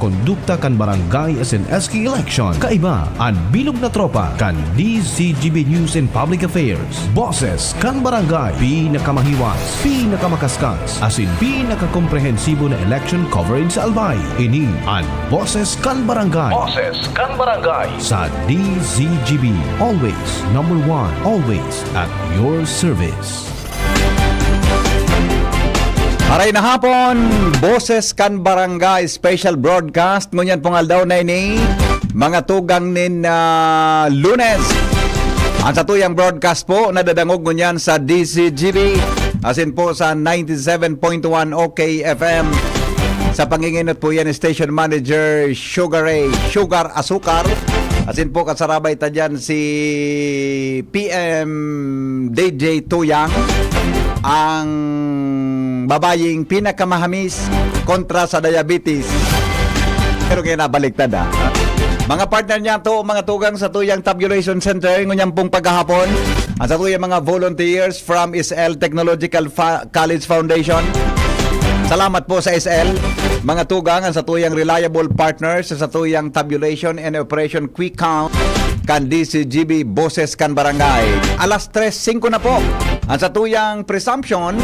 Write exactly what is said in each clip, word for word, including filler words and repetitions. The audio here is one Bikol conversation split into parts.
kondukta kan barangay asin S K election. Kaiba an bilog na tropa kan D Z G B News and Public Affairs. Boses kan Barangay, pinakamahiwas, pinakamakaskang, asin pinakakomprehensibo na election coverage sa Albay. Ini an Boses kan Barangay. Boses kan Barangay. Sa D Z G B. Always number one. Always at your service. Aray na hapon, Boses kan Barangay Special Broadcast. Ngunyan pong aldaw na ini, mga tugang nin, ah, Lunes. Ang satuyang broadcast po nadadangog ngunyan sa D Z G B, asin po sa ninety-seven point one O K F M. Sa panginginot po yan, Station Manager Sugar Ray, Sugar Asukar. Asin po kasarabay ta dyan si P M D J Tuyang, ang babayeng pinakamahamis kontra sa diabetes. Pero kaya nabaliktad, ah. Mga partner niya to, mga tugang sa tuyang tabulation center, ngunyan pong paghahapon. Ang sa tuyang mga volunteers from S L Technological Fa-, College Foundation. Salamat po sa S L. Mga tugang, ang sa tuyang reliable partners sa tuyang tabulation and operation quick count kan D Z G B Boses kan Barangay. Alas tres singko na po. Ang sa tuyang presumption,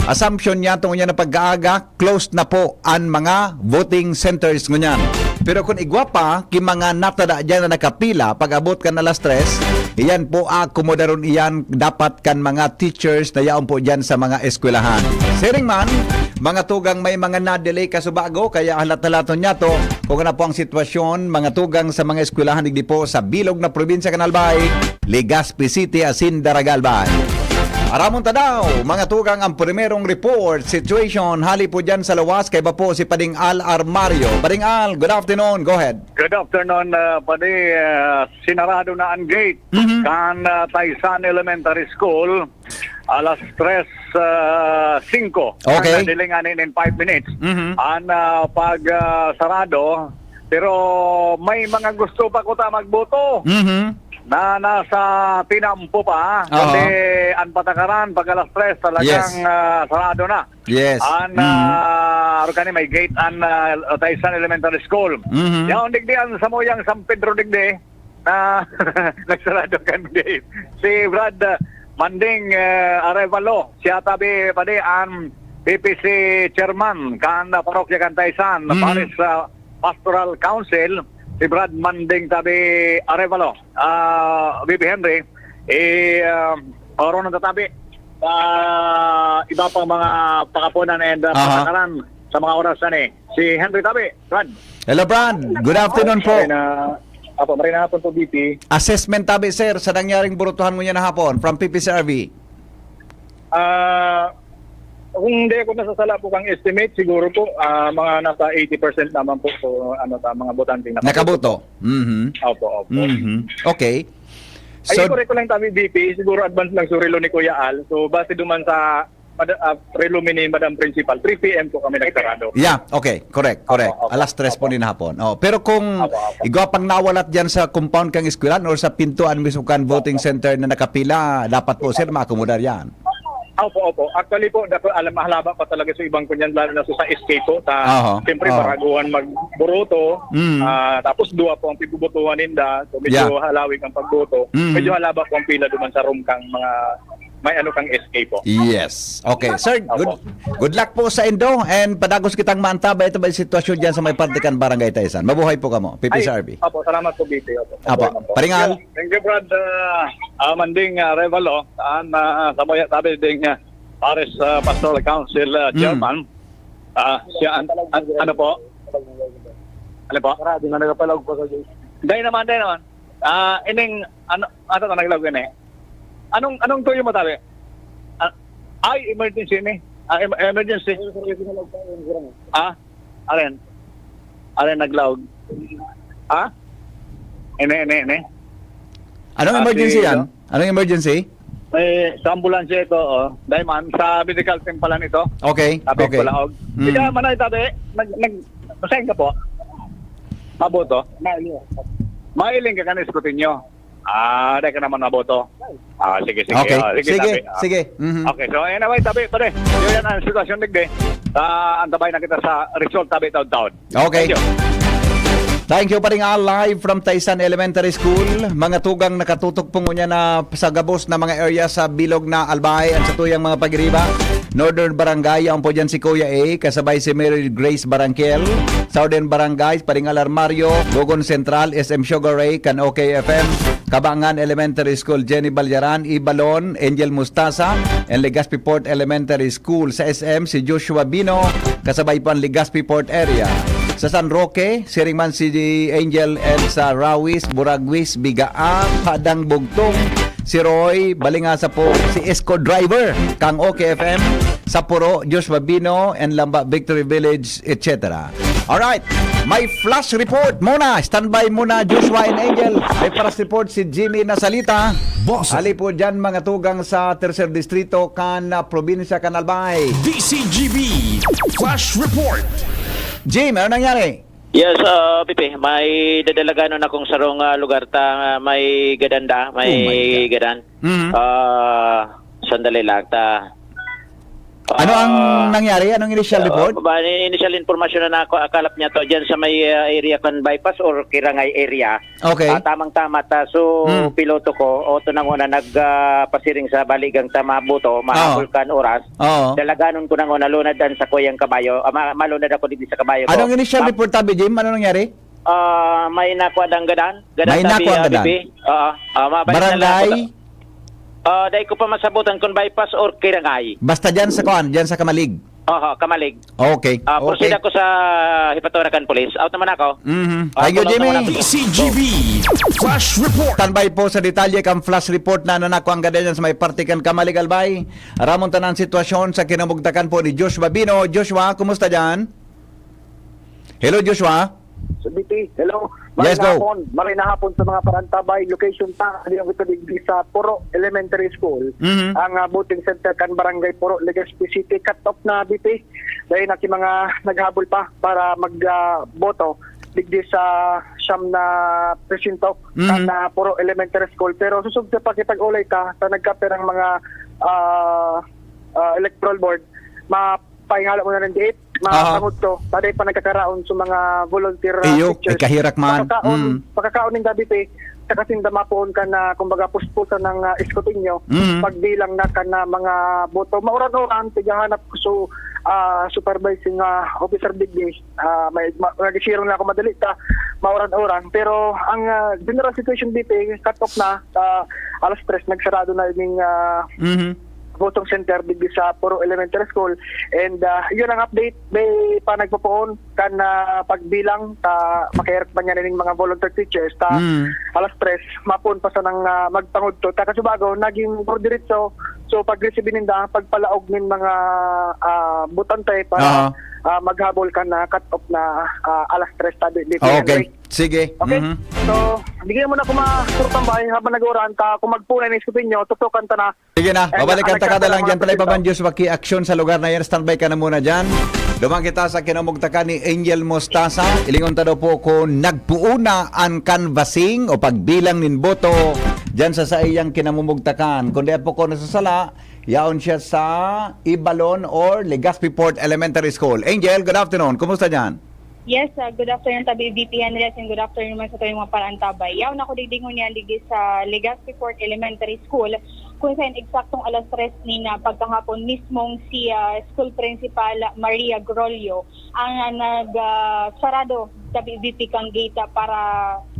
assumption niya tungod niya na pag-aaga, closed na po an mga voting centers ngunyan. Pero kun igwa pa, ki mga natada diyan na nakapila, pag-abot kan alas tres, iyan po, akomodaron iyan dapat kan mga teachers na yaon po diyan sa mga eskwelahan. Siring man, mga tugang, may mga na-delay kasubago, kaya halat-halaton niya to kung ano po ang sitwasyon, mga tugang, sa mga eskwelahan digdi po sa bilog na probinsya kan Albay, Legazpi City asin Daraga Albay. Aramon ta daw, mga tugang, ang primerong report situation hali po dyan sa lawas, kaiba po si Pading Al Armario. Pading Al, good afternoon. Go ahead. Good afternoon, uh, Padi. Uh, sinarado na ang gate Mhm. kan, uh, Taysan Elementary School alas tres, uh, singko. Okay. Ang nadiling anin in five minutes. Mhm. Ang, uh, pag, uh, sarado, pero may mga gusto pa kuta magboto Mhm. na nasa tinampo pa. Aha. Kasi ang patakaran, pag alas tres, talagang, Yes. ah, sarado na. Yes. An, Mm. ah, aro kani, may gate an, ah, Taysan Elementary School. Mhm. Yaon digdi an samuyang San Pedro digdi na nagsarado kan gate. Si Brad, ah, Manding, ah, Arevalo, siya tabi, padi, an P P C chairman kan, ah, parokya kan Taysan, Mhm. Paris, ah, Pastoral Council, si Brad Manding tabi Arevalo. Ah, B B Henry, eh, ah, oro na tatabi sa iba pang mga pakapunan and, ah, Aha. patakaran sa mga oras na ni. Si Henry tabi, Brad. Hello, Brad. Good afternoon po. Maray na, apo, maray na hapon po, B P. Assessment tabi, sir, sa nangyaring burutuhan ngunyan na hapon from P P C R V. Ah, kung hindi ako nasasala po kang estimate, siguro po, ah, mga nasa eighty percent naman po, po, ano, ta, mga botante na Nakaboto? Mhm. Opo, opo. Mhm. Okay. Ay, So, correct ko lang, tabi, B P, siguro advance lang sa relo ni Kuya Al. So, base duman sa mada-, ah, relo mi ni Madam Principal, three P M po kami nagsarado. Yeah, okay. Correct, correct. Opo, opo, Alas tres po opo. Nin hapon. Oh, pero kung Opo, opo. igwa pang nawalat diyan sa compound kang eskwelahan or sa pintuan mismo kan voting center na nakapila, dapat po, sir, maakomodar yan. Opo, opo. Actually po, dako, alam, mahalaba pa talaga sa ibang kunyan, lalo na sa, sa S K po. Ta, Aha. siyempre, Aha. baraguhan magboto. Mm. Ah, tapos dua po ang pibubotohan ninda. So, medyo Yeah. halawig ang pagboto. Mm. Medyo halaba po ang pila duman sa room kang mga may ano kang S K po. Yes. Okay. Sir, good, Opo. good luck po sa indo and padagos kitang maantabay ito ba yung sitwasyon dyan sa may parte kan Barangay Taysan. Mabuhay po kamo, P P C R V. Ay, opo, salamat po, B P. Opo, Apo, opo naman po. Paringal. Thank you, Brad, ah, ah, Manding, ah, Revalo. Saan, ah, sa Moya, tabi ding, ah, Paris, ah, Pastoral Council, ah, Mm. Chairman. Ah, siya, an-, an-, ano po? Ano po? Grabe na nagapalaog pa sa Diyos. Dahil naman, dahil naman. Ah, ining, ano, ano ka naglaog ini? Anong, anong tuyo mo, tabi? Ah, ay, emergency ni. Ah, em-, emergency. Ah, alin? Alin naglaog? Ha? Ini, ini, ini. Anong Ah, emergency si, yan? Anong emergency? Eh, sa ambulansya ito, oh. Dahil man, sa medical team pala nito. Okay, Tabi okay. Bulaog. Mm. Ika, manay, tabi, nag, nag, saan ka po? Mabuto? Mailing ka kan Escoteño. Ah, dahil ka naman mabuto. Ah, sige, sige. Okay. Ah, sige, Sige, tabi. Ah. sige. Mhm. Okay, so anyway, tabi, pare. Yun yan ang sitwasyon, digdi. Ah, antabay na kita sa result, tabi, taon-taon. Okay. Thank you. Thank you, Paring Al, live from Taysan Elementary School. Mga tugang nakatutok po ngunyan na sa gabos na mga area sa bilog na Albay, ang satuyang mga pagiriba. Northern Barangay, yaon po dyan si Kuya A, kasabay si Mary Grace Barangkel. Southern Barangay, Paring Al Armario, Gogon Central, S M Sugar Ray, kan O K F M. Kabangan Elementary School, Jenny Balyaran, Ibalon, Angel Mustasa, and Legazpi Port Elementary School. Sa S M, si Joshua Bino, kasabay po ang Legazpi Port area. Sa San Roque, siring man si Angel Elsa Rawis, Buraguis, Bigaa, Padang Bugtong, si Roy, Balingasa po, si Esco Driver, kang O K F M, sa Puro, Joshua Bino, and Lamba Victory Village, et cetera. Alright, may flash report muna. Standby muna, Joshua and Angel. May flash report si Jimmy Nasalita. Boss. Ali po dyan, mga tugang sa Tercer Distrito, kan, ah, probinsya kan Albay. D C G B, flash report. Jim, ano nangyari? Yes, ah, Pipi, may dadalaganon akong sarong, ah, lugar ta, may gadan da, may Oh my God. gadan. Mhm. Ah, sandali lang, ta. Ano ang Ah, nangyari? Anong initial ah, report? Ba, ni-, initial information na nako, akalap niya to dyan sa may, ah, area kan bypass or Kirangay area. Okay. Ah, tamang-tama ta. So, Hmm. piloto ko, o, to nang una, nag, ah, pasiring sa baligang ta mabuto, mahabol Oo. kan oras. Oo. Dalaganon ko nang una, lunad an sakuyang kabayo. Ah, ma-, malunad ako digdi sa kabayo ko. Anong initial Ma- report, Tabi Jim? Ano nangyari? Ah, may nakuha dang gadan. Gadan May tabi, nakuha ah, gadan. Bibi. Oo. Ah, mabalik na lang ako Barangay? sa, ah, dai ko pa masabutan kung bypass or Kirangay. Basta dyan sa kuan, dyan sa Kamalig. Oho, Kamalig. Okay. Ah, proceed Okay. ako sa Hipatorakan Police. Out naman ako. Mhm. Ah, Thank you, follow Jimmy. naman ako. D C G B, flash report. Standby po sa detalye kang flash report na nanako ang gadan dyan sa may parte kan Kamalig, Albay. Aramon ta na ang sitwasyon sa kinamugtakan po ni Joshua Bino. Joshua, kumusta dyan? Hello, Joshua. Sa B P, hello. Yes, Maray na go. hapon. Maray na hapon sa mga parantabay. Location ta, di ang ito digdi sa Puro Elementary School. Mhm. Ang, ah, voting center kan Barangay Puro, Legazpi City. Cut off na, B P. Dahil na ki mga naghabol pa para mag, ah, boto digdi sa siyam na presinto Mhm. kan, ah, Puro Elementary School. Pero susog sa pakipag-ulay ka sa nagkapirang mga, ah, ah, electoral board, ma- paingalo mo na rin diit, Aha. mapangudto, taday pa nagkakaraon sa mga volunteer, ah, Iyo, teachers. Ay kahirak man. Pakakaon, Mm. pakakaon ning gabi, te, sa kasinda mapoon ka na, kumbaga, puspusan ng, ah, eskutinyo, Mm. pagbilang na ka na mga boto. Mauran-uran, tigahanap ko, so, ah, supervising, ah, officer digdi, ah, may, ma-, nag-share na ako madali ta, mauran-uran. Pero ang, ah, general situation dito, eh, cut off na, ah, alas tres, nagsarado na yung, ah, Mhm. voting center digdi sa Puro Elementary School. And, ah, yun ang update. May pa nagpopoon kan, ah, pagbilang, ta makairot pa niya ning mga volunteer teachers. Ta Mm. alas tres, mapoon pa sanang, ah, magpangudto. Ta kasubago, naging puro diretso. So, pag-receive ninda, pagpalaog nin mga, ah, botante para, Aha. ah, maghabol kan, ah, cut off na, ah, alas tres tabi. Di Okay. Sige. Okay? Mhm. So, di kaya mo na kumasurutambay habang nag-uuran. Ta kung magpunay na isipin nyo, tutukan ta na. Sige na, Ay, babalikan ta nakakatawa kada lang mga dyan. Talay pa kapatid, man Diyos, waki aksyon sa lugar na yan. Standby ka na muna dyan. Duman kita sa kinamugtakan ni Angel Mostasa. Ilingon ta daw po kung nagpuon na an canvassing o pagbilang nin boto dyan sa saiyang kinamumugtakan. Kung di po ko nasasala, yaon siya sa Ibalon or Legazpi Port Elementary School. Angel, good afternoon. Kumusta dyan? Yes, ah, good afternoon, Tabi V P Henry, and good afternoon man sa tuyong mga parantabay. Yaon ako digdi ngunyan digdi sa Legazpi Port Elementary School, kung saan eksaktong alas tres nin, ah, pagkahapon mismong si, ah, school principal Maria Grolio ang, ah, nag, ah, sarado, Tabi V P, kang gate, ah, para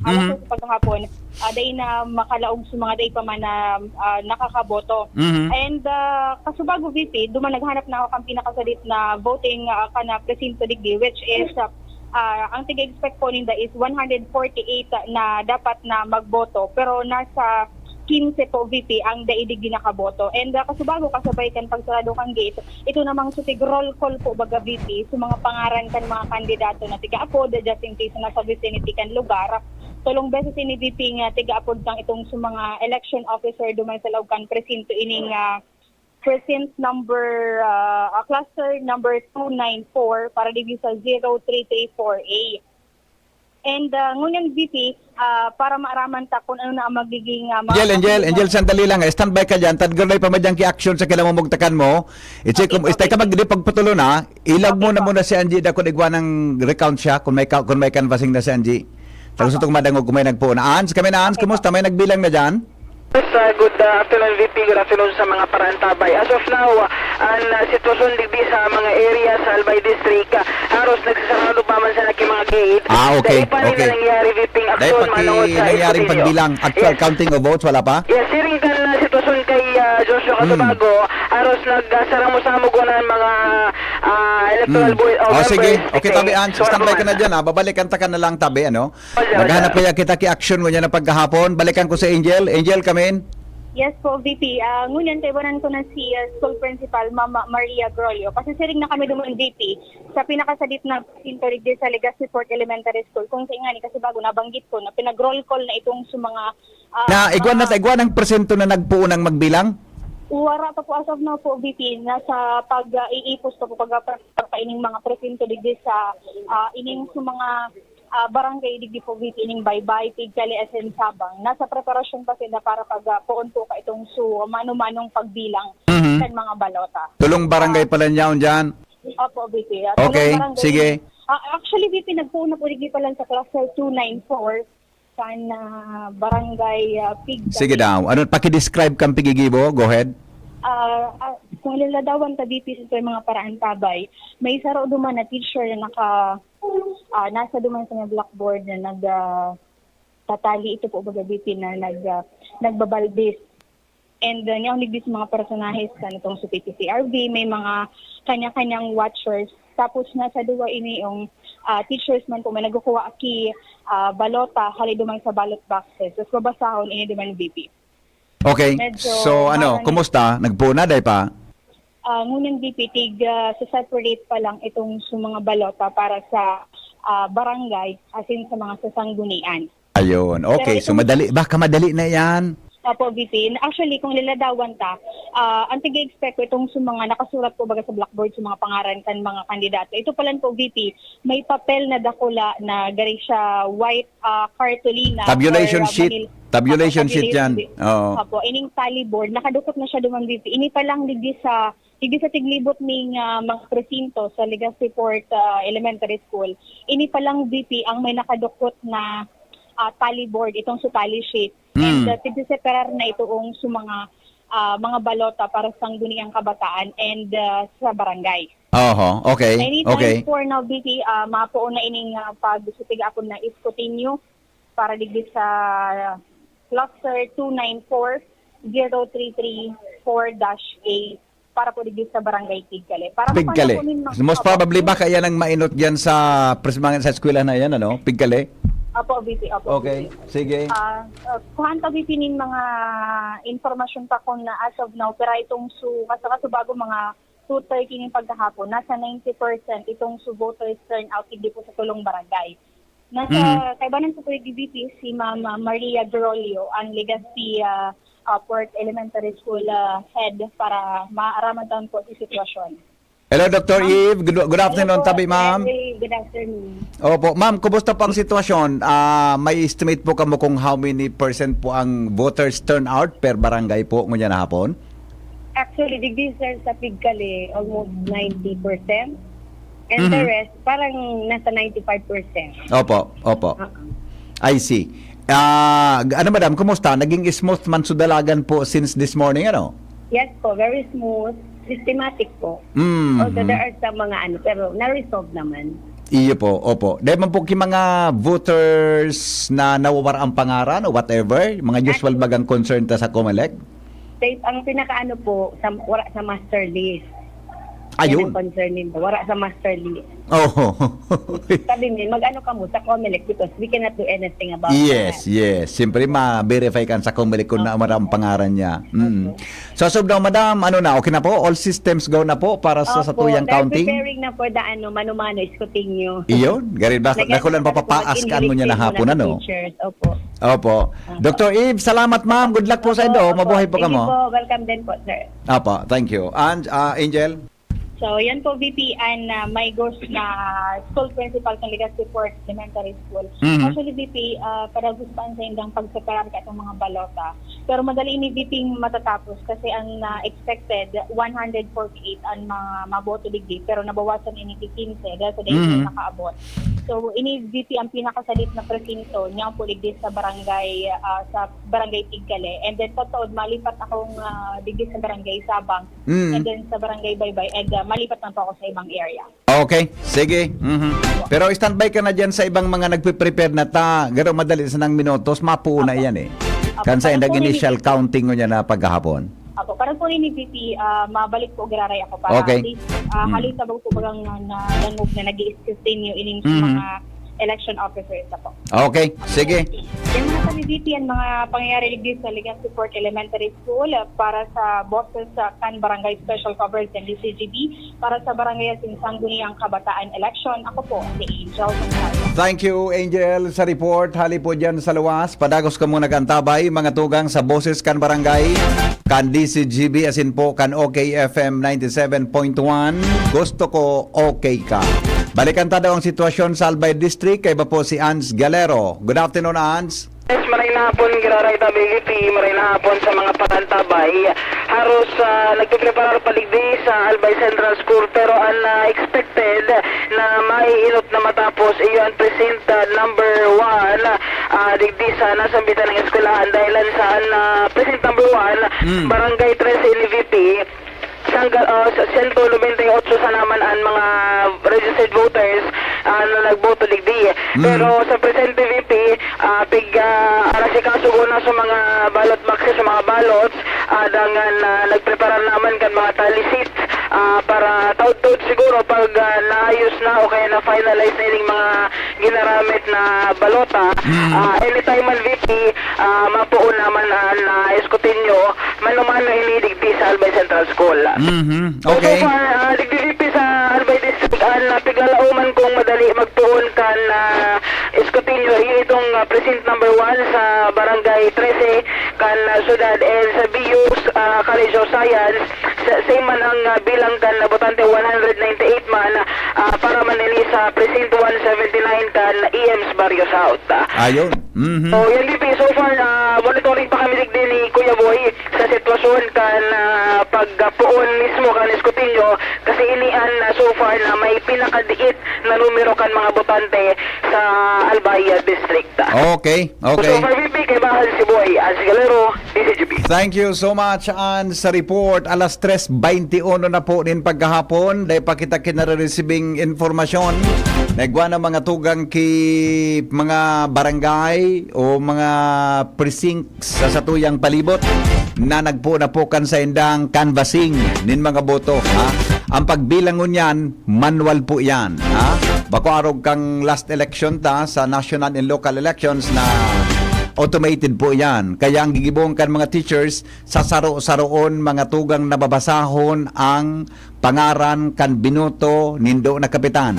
alas Mhm. tres pagkahapon, ah, dai na makalaog sa mga dai pa man na, ah, nakakaboto. Mhm. And, ah, kasubago V P, duman naghanap na ako kang pinakasadit na voting, ah, kana presinto digdi, which is, ah, ah, ang tiga-expect po ninda is one hundred forty-eight na dapat na magboto, pero nasa quince po, V P, ang dai digdi nakaboto. And, ah, kasubago, kasabay kan pagsarado kan gate, ito namang sutig roll call po, baga, V P, sa mga pangaran kan mga kandidato na tiga-apod, just in case na sa vicinity kan lugar. Tolong beses ini, V P, nga tiga-apod kang itong sa mga election officer duman sa laog kan presinto ining, ah, precinct number, ah, ah, cluster number two nine four para digdi sa zero three three four A. And, ah, ngunyan, V P, ah, para maaraman ta kung ano na ang magiging, ah, mga Angel, Angel, kasunod na Angel, sandali lang. Standby ka dyan. Tadgulay pa madyang ki-action sa kinamumugtakan mo. I-check Okay, kung, okay. Istay ka mag-, di pagpatulo na. Ilag Okay mo na po. muna si Angie, da kung igwa ng recount siya, kung may ka-, kung may canvassing na si Angie. Gusto kong madangog kung may nagpuon. Ans, kami na, Ans, kumusta? May nagbilang na dyan? Yes, ah, good, ah, afternoon, V P. Good afternoon sa mga paraantabay. As of now, ah, ang, ah, sitwasyon digdi sa mga area sa Albay District, ah, haros nagsasarado pa man sa naging mga gate. Ah, okay, Dahil pa rin okay. na nangyari, V P, ang Dahil aksyon pati manungod sa nangyaring iskutilyo. pagbilang, actual Yes. counting of votes, wala pa? Yes, siring kan, ah, sitwasyon kay, ah, Joshua Hmm. Catubago, haros nagsaramo-samo ko na ang mga, ah, electoral Hmm. board, oh, Oh, sige. members, Okay, tabi, Ans. Standby ka na dyan, ha? Babalikan ta ka na lang, tabi, ano? Wala, Naghanap wala. kaya kita ki action ngunyan na pagkahapon. Balikan ko si Angel. Angel, come in. Yes po, V P. Ah, ngunyan, kaibanan ko na si, ah, school principal, Mama Maria Grolio. Kasi siring na kami duman, V P, sa pinakasadit na presinto digdi sa Legazpi Port Elementary School. Kung sa ingani, kasi bago nabanggit ko na pinag-roll call na itong sa mga, ah, Na, igwa na, mga igwa ng presento na nagpuunang magbilang? Wala pa po as of now po, V P. Nasa pag, ah, iipos pa po pag, ah, pa ining mga presinto digdi sa, ah, ining sa mga ah, barangay digdi po, V P, ning Baybay, Pigcale, asin Sabang. Nasa preparasyon pa sila para pag, ah, poon po ka itong su-, mano-manong pagbilang Mhm. kan mga balota. Tulong barangay Ah, pala niya dyan. Opo, V P. Ah, Okay, tulong barangay. sige. Ah, actually, V P, nagpuon na po digdi pala sa cluster two nine four kan, ah, barangay, ah, Pigcale. Sige daw. Ano, paki-describe kang pigigibo? Go ahead. Ah, ah, kung liladawan ta, V P, sa mga paraantabay, may saro duman na teacher na naka, ah, nasa duman sa mga blackboard na nag, ah, tatali ito po, baga, V P, na nag, ah, nagbabalbis. And, uh, niya, onigdi sa mga personahes sa nitong sa P P C R V, may mga kanya-kanyang watchers. Tapos nasa duwa ini yung, ah, teachers man po, may nagkukuha ki, ah, balota, hali duman sa ballot boxes. Tapos babasahon ini duman V P. Okay. Medyo So, ano, marang- kumusta? Nagpuon na, day pa? Ah, ngunyan, V P, tig, ah, sa separate pa lang itong sa mga balota para sa, ah, barangay, asin sa mga sasanggunian. Ayun. Okay, Pero so itong madali, baka madali na yan. Opo, V P. Actually, kung liladawan ta, ah, ang tig-expect ko itong sa mga nakasurat po baga sa blackboard, sa mga pangaran kan mga kandidato. Ito pa lang po, V P, may papel na dakula na gari siya white, ah, cartolina Tabulation or, ah, sheet. manil-, Tabulation Opo, sheet yan. tabulation sheet. Oo. Opo, ining tally board, nakadukot na siya duman, V P. Ini pa lang digdi sa, digdi sa tiglibot ning, ah, mga presinto sa Legazpi Port, ah, Elementary School. Ini pa lang, V P, ang may nakadukot na, ah, tally board, itong sa tally sheet. And, Mm. ah, tigseseparar na ito ang sa mga, ah, mga balota para sa sangguniang kabataan and, ah, sa barangay. Oho, okay, Anytime okay. for now, V P, ah, mapoon na ining, ah, pag-, sa tig-apon na Escoteño para digdi sa cluster two nine four zero three three four dash A para po digdi sa Barangay Pigcale. Para Pigcale. makuha po nin mga Most Opo. probably, baka yan ang mainot dyan sa pres-, mga sa eskwelahan na yan, ano? Pigcale? Opo, V P. Opo, Okay, V P. sige. Ah, ah, kuhaan ta, V P, nin mga impormasyon pa kung na as of now, pero itong su-, kaso, kaso bago mga two thirty nin pagkahapon, nasa ninety percent itong su voters turnout, hindi po sa tulong barangay. Nasa Mhm. kaibanan ko po yung D V P, si Ma'am, ah, Maria Grolio, ang Legazpi, ah, ah, Port Elementary School, ah, head para maaraman taon po si sitwasyon. Hello, Doctor Ma'am, Eve. Good, good afternoon, hello po, tabi, ma'am. Henry. Good afternoon. Opo, ma'am, kumusta po ang sitwasyon? Ah, may estimate po kamo kung how many percent po ang voters turnout per barangay po ngunyan na hapon? Actually, digdi, sir, sa Pigcale, almost ninety percent. And the Mhm. rest, parang nasa ninety-five percent. Opo, opo. Oo. I see. Ah, g-, ano, madam, kumusta? Naging smooth man sudalagan po since this morning, ano? Yes po, very smooth, systematic po. Mm. Although there are some mga ano, pero na-resolve naman. Iyo po, opo. Dahil man po ki mga voters na nawawara ang pangaran o whatever, mga usual Actually, bagang concern ta sa Comelec? State, ang pinakaano po, sa, wala sa master list. Ayun. Yan ang concern nila. Wala sa master list. Oh. Sabi niya, "Mag-ano ka mo sa Comelec because we cannot do anything about Yes, that." yes. Siyempre, ma-verify kan sa Comelec kung Opo. na ang pangaran niya. Mm. Opo. So, as of now, madam, ano na, okay na po? All systems go na po para sa Opo, satuyang they're counting? preparing na for the, ano, mano-mano scrutiny. Iyon, gari ba, Nag-, dakulan nag-, papapaas ka mo niya na nag-, hapon, ano? teachers. Opo. Opo. Opo. Doctor Eve, salamat, ma'am. Good luck po sa Opo, indo. opo. Mabuhay po Thank you kamo. po. Welcome din po, sir. Opo, thank you. And, ah, Angel? So, yan po, V P, an, ah, may ghost na school principal kan Legazpi Port Elementary School. Mhm. Actually, V P, ah, padagos pa an saindang pagpreparar kan atong mga balota. Pero madali ini, V P, matatapos kasi ang, ah, expected, one hundred forty-eight an mga maboto digdi, pero nabawasan ini ki quince dahil sa dai Mhm. nakaabot. So, ini, V P, ang pinakasadit na presinto, niya po digdi sa barangay, ah, sa barangay Tigkale. And then, sa taod, malipat akong, ah, digdi sa barangay Sabang. Mm. And then sa Barangay Baybay, and, ah, malipat lang po ako sa ibang area. Okay, sige. Mhm. Pero standby ka na dyan sa ibang mga nagpe-prepare na ta, garo madali sanang minutos, mapuo na Apo. Yan eh. Apo, Kan sa parang indang po nini- initial counting ko niya na paghahapon. Apo, parang po ini, V P, ah, mabalik po giraray ako para Okay. at least, ah, Mhm. hali sa bag po bagang na, na dangog na nag-i-continue ining sa Mhm. mga election officers na po. Okay, sige. Yan mga ka-V P, ang mga pangyayari digdi sa Legazpi Port Elementary School, ah, para sa boses sa kan Barangay Special Coverage and D C G B, para sa Barangay Asin Sangguniang Kabataan Election. Ako po, si Angel Gonzalez. Thank you, Angel, sa report. Hali po dyan sa luwas. Padagos kamo nag-antabay, mga tugang sa boses kan barangay, kan D C G B, asin po kan O K F M ninety-seven point one. Gusto ko, okay ka. Balikan ta daw ang sitwasyon sa Albay District, kaiba po si Ans Galero. Good afternoon, Ans. Yes, maray na hapon, giraray ta, V P, maray na hapon sa mga pag-antabay. Haros, ah, nagpipreparar pa digdi sa Albay Central School, pero ang, ah, expected na maiinot na matapos, iyo ang precinct, ah, number one, ah, digdi sa nasambitan ng eskwelahan, dahil sa, ah, precinct number one, Mm. Barangay trese ini, V P, sangga-, ah, sa sento nobenta y otso sana man ang mga registered voters, ah, na nagboto digdi. Mm. Pero sa presente, V P, ah, pig, ah, arasikaso ko na sa mga ballot boxes, sa mga ballots, ah, dangan, ah, nagpreparar naman kan mga tally sheets, ah, para taud-taud siguro pag, ah, naayos na o kaya na-finalize na ining mga ginaramit na balota, Mm. ah, anytime man, V P, ah, mapoon naman na, na eskutinyo, mano-mano ini digdi sa Albay Central School. Mhm. So, so Okay. far, ah, digdi, V P, sa Albay District, ang, ah, piglalauman kong madali magpoon kan, ah, eskutinyo, ini itong, ah, precinct number one sa Barangay trese kan, ah, syudad, and sa B U, ah, College of Science, sa, same man ang, ah, bilang kan botante, one hundred ninety-eight man, ah, para man ini sa precinct one seventy-nine kan E M's Barrio South. Ayun. Mhm. Oh, yan, V P. So far, ah, monitoring pa kami digdi ni Kuya Boy sa sitwasyon kan, ah, pagpoon mismo kan eskutinyo, kasi ini an, ah, so far na may pinakadiit na numero kan mga botante sa Albay District. Okay, So okay. far, V P, kaibahan si Boy, Ans Galero, D C G B. Thank you so much, Ans, sa report. Alas tres beinti uno na po nin pagkahapon. Dai pa kita kinare-receiving informasyon. Naigwa na mga tugang ki mga barangay o mga precinct sa satuyang palibot na nagpoon na po kan saindang canvassing nin mga boto, ha? Ang pagbilang ngunyan, manual po yan, ha? Bako arog kang last election ta sa national and local elections na automated po yan. Kaya ang gigibong kan mga teachers, sa saro-saroon, mga tugang na babasahon ang pangaran kan binoto nindo na kapitan,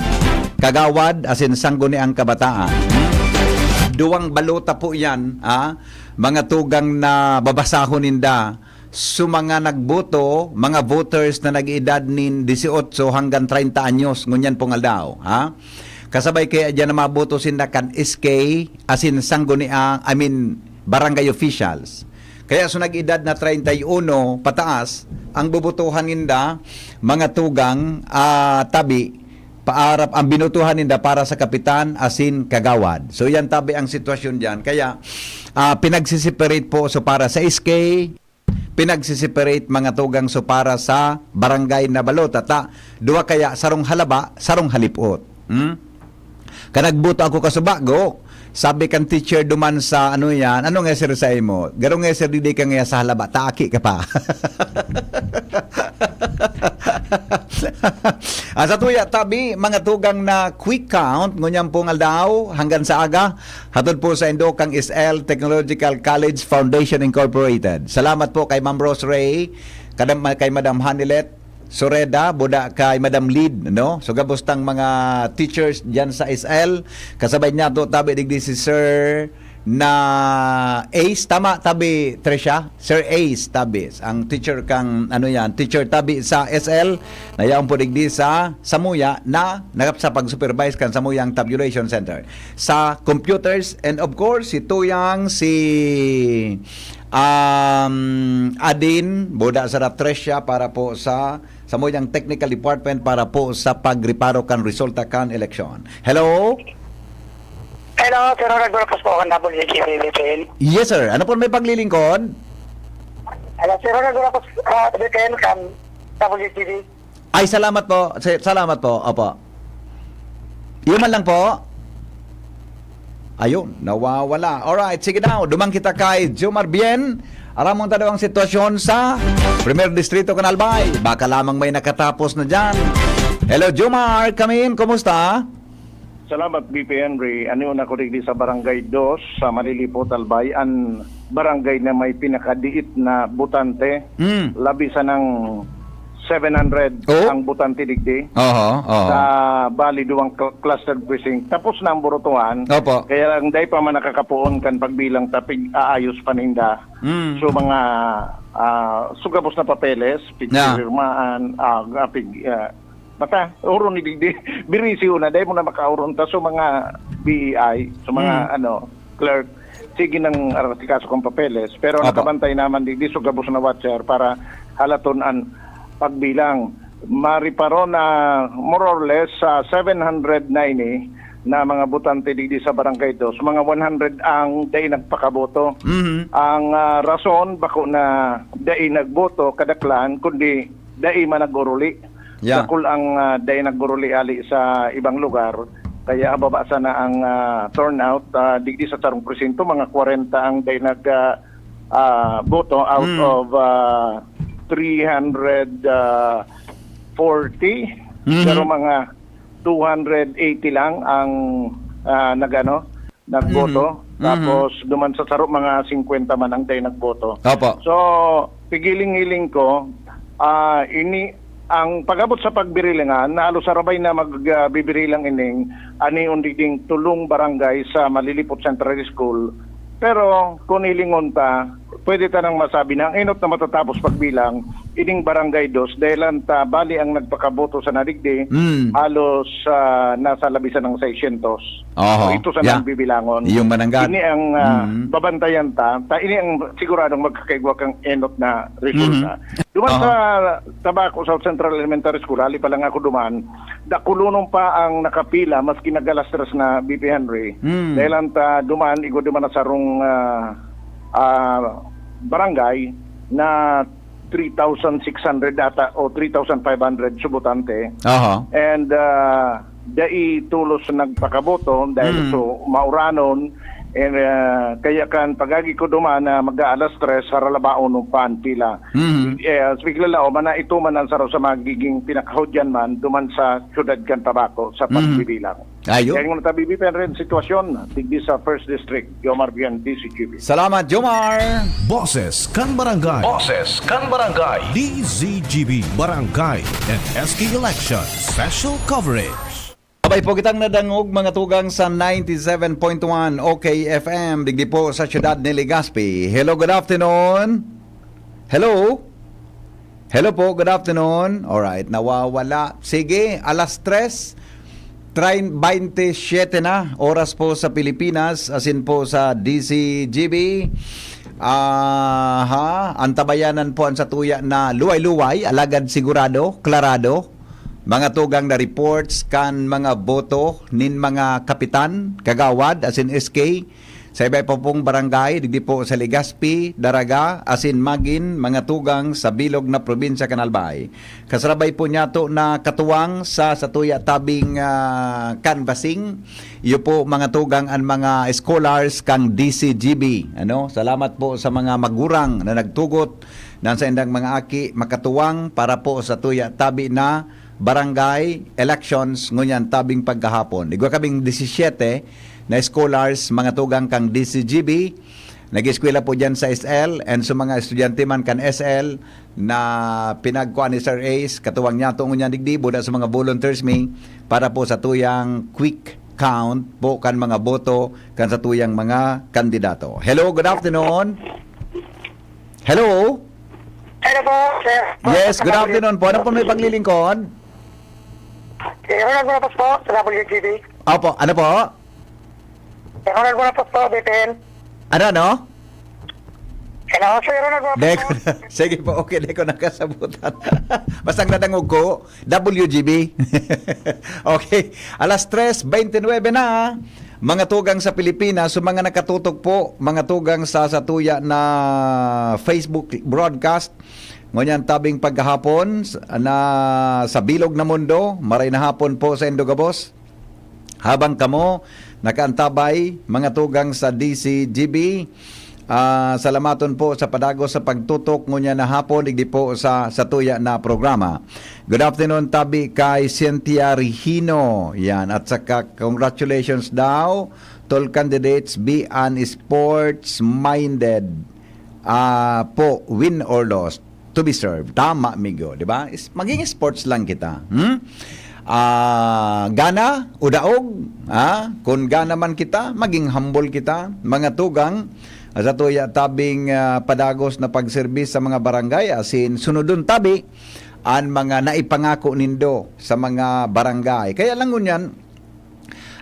kagawad, asin sangguniang kabataan. Duwang balota po yan, ha? Mga tugang na babasahon ninda. So, mga nagboto, mga voters na nag-edad nin dieciocho hanggang treinta anyos, ngunyan pong aldaw, ha? Kasabay kaya dyan na maboto sinda kan S K, asin sangguniang, I mean, barangay officials. Kaya so nag-edad na treinta y uno pataas, ang bobotohan ninda, mga tugang, ah, tabi, paarap, ang binotohan ninda para sa kapitan asin kagawad. So, yan tabi ang sitwasyon dyan. Kaya, ah, pinagsiseparate po. So, para sa S K, pinagsiseparate, mga tugang. So, para sa barangay na balota, ta, duwa kaya, sarong halaba, sarong halipot. Hmm? Kan nagboto ako kasubago, sabi kan teacher duman sa, ano yan, ano nga, sir, sa imo? Garo nga, sir, didi ka nga sa halaba, ta aki ka pa. Ah, sa tuya, tabi, mga tugang na quick count, ngunyan pong aldaw, hanggang sa aga, hatod po sa indo kang S L Technological College Foundation Incorporated. Salamat po kay Ma'am Rose Ray, kadam-, kay Madam Hanilet Soreda, buda kay Madam Lid, no? So, gabos tang mga teachers dyan sa S L, kasabay niya to, tabi digdi si Sir na Ace, tama, tabi, Tresha? Sir Ace Tabis, ang teacher kang, ano yan, teacher tabi sa S L, na yaon po digdi sa Samuya, na nagap sa pag-supervise kan Samuyang Tabulation Center. Sa computers, and of course, si Tuyang, si, um, Adin, Buda Sara Tresha para po sa Samuyang Technical Department para po sa pagreparo kan resulta kan eleksyon. Hello? Hello, Sir Ronald Burgos po, kan W G B B P N. Yes, sir. Ano po may paglilingkod? Hello, Sir Ronald Burgos, uh, B P N, kan W G B. Ay, salamat po. Sa- Salamat po. Opo. Yun man lang po. Ayun, nawawala. Alright, sige daw. Duman kita kay Jomar Bien. Aramon ta daw ang sitwasyon sa Primer Distrito kan Albay. Baka lamang may nakatapos na dyan. Hello, Jomar. Come in. Kumusta? Salamat, B P Henry. Ano yun ako digdi sa Barangay dos, sa Malilipot, Albay. Ang barangay na may pinakadiit na botante. Mm. Labi sa nang seven hundred Oh. ang botante digdi. Oho, oho. Sa bali, duwang cl- clustered precinct. Tapos na ang burutuhan. Opo. Kaya lang, dahil pa man nakakapuon kan pagbilang, tapig aayos paninda. Mm. So, mga ah, sugabos na papeles, Yeah. pigpirmaan, ah, ah, pig, ah, basta, oron ni digdi, birisi na, dahil mo na makauron ta, so mga B E I, so mga, Mm. ano, clerk, sige nang arasikaso kong papeles, pero Apo. Nakabantay naman digdi, sugabos na watcher para halaton an pagbilang. Mariparo na more or less sa seven hundred ninety na mga botante digdi sa Barangay dos, mga one hundred ang dai nagpakaboto. Mhm. Ang ah, rason, bako na dai nagboto kadaklan, kundi dai man nag-uruli. Yeah. Dakul ang ah, dai nag-uruli ali sa ibang lugar, kaya hababa sana ang ah, turnout. Ah, digdi sa sarong presinto, mga kwarenta ang dai nag ah, ah, boto out Mm. of ah, three hundred forty. Mhm. Pero mga two hundred eighty lang ang ah, nagano, nagboto. Mhm. Tapos duman sa saro, mga singkwenta man ang dai nagboto. Opo. So, pigiling-hiling ko, ah, ini ang pag-abot sa pagbirilangan, na halos sarabay na magbibirilang ining ani undigding tulong barangay sa Malilipot Central School. Pero kung hilingon ta, pwede ta nang masabi na ang enot na matatapos pagbilang ining Barangay dos, dahil lang ta bali ang nagpakaboto sa nadigdi, Mm. halos ah, nasa labi sa ng seiscientos. Oho. So, ito sa Yeah. nang bibilangon. Yung mananggad. Ini ang ah, Mm. babantayan ta. Ta ini ang siguradong magkakaigwa kang enot na resulta. Mhm. Duman Oho. sa Tabaco South Central Elementary School, hali pa lang ako duman, dakulonon pa ang nakapila, maski nag-alas tres na, B P Henry. Mm. Dahil ang ta duman, igwa duman na sarong ah, ah, barangay na three thousand six hundred ata o three thousand five hundred subotante. Aha. And ah, dai tolos nagpakaboto dahil Mm. so mauranon. And ah, kaya kan pagagi ko duman na mag-aalas tres, haralabaon ng pan pila. Mhm. Eh, speak lalaw, mana ito man ang saro sa magiging pinakahudyan man duman sa syudad kan Tabaco sa Mhm. pagbibilang. Ayo. Kaya yung tabi, Bipen rin, sitwasyon digdi sa First District, Jomar Bian, D Z G B. Salamat, Jomar. Boses kan Barangay. Boses kan Barangay. D Z G B Barangay and S K Election Special Coverage. Sabay po kitang nadangog, mga tugang, sa ninety-seven point one O K F M, digdi po sa siyudad ni Legazpi. Hello, good afternoon. Hello? Hello po, good afternoon. Alright, nawawala. Sige, alas tres, train, twenty-seven na, oras po sa Pilipinas, asin po sa D Z G B. Aha, antabayanan po ang satuya na luway-luway, alagad sigurado, klarado. Mga tugang na reports kan mga boto nin mga kapitan, kagawad, asin S K, sa iba pa pong barangay, digdi po sa Legazpi, Daraga, asin magin mga tugang sa bilog na probinsya kan Albay. Kasarabay po niyato na katuwang sa satuya tabing ah, canvassing, iyo po mga tugang an mga scholars kang D C G B. Ano? Salamat po sa mga magurang na nagtugot nang sa indang mga aki makatuwang para po sa tuya tabi na barangay elections ngunyan tabing pagkahapon. Igwa kaming disisiete na scholars, mga tugang kang D C G B, nag-eskwela po dyan sa S L, and sa mga estudyante man kan S L na pinagkuha ni Sir Ace, katuwang niya to ngunyan digdi, buda sa mga volunteers mi para po sa tuyang quick count po kan mga boto kan satuyang mga kandidato. Hello, good afternoon. Hello? Hello po, sir. Yes, good afternoon po. Ano po may paglilingkod? Eh, Ronald Bonapos po, sa W G B. Opo, ano po? Eh, Ronald Bonapos po, B P N. Ano, no? Hello, sir Ronald Bonapos Di po. ko na, sige po, okay, di ko nakasabutan. Basta ang nadangog ko, W G B. Okay, alas tres veintinuebe na, mga tugang sa Pilipinas, so mga nakatutok po, mga tugang sa satuya na Facebook broadcast, ngunyan tabing paghahapon s-, na sa bilog na mundo, maray na hapon po sa Indogabos. Habang kamo nakaantabay, mga tugang sa D C G B, ah, salamaton po sa padagos sa pagtutok ngunyan na hapon, digdi po sa satuya na programa. Good afternoon, tabi kay Cynthia Regino. Yan, at saka congratulations daw to all candidates, be an sports-minded, ah, po, win or loss, to be served. Tama, migo, di ba? Is-, maging sports lang kita. Hmm? Ah, gana o daog, ha? Kung gana man kita, maging humble kita. Mga tugang, sa tuya tabing, ah, padagos na pagserbis sa mga barangay, asin sunodon tabi an mga naipangako nindo sa mga barangay. Kaya lang ngunyan,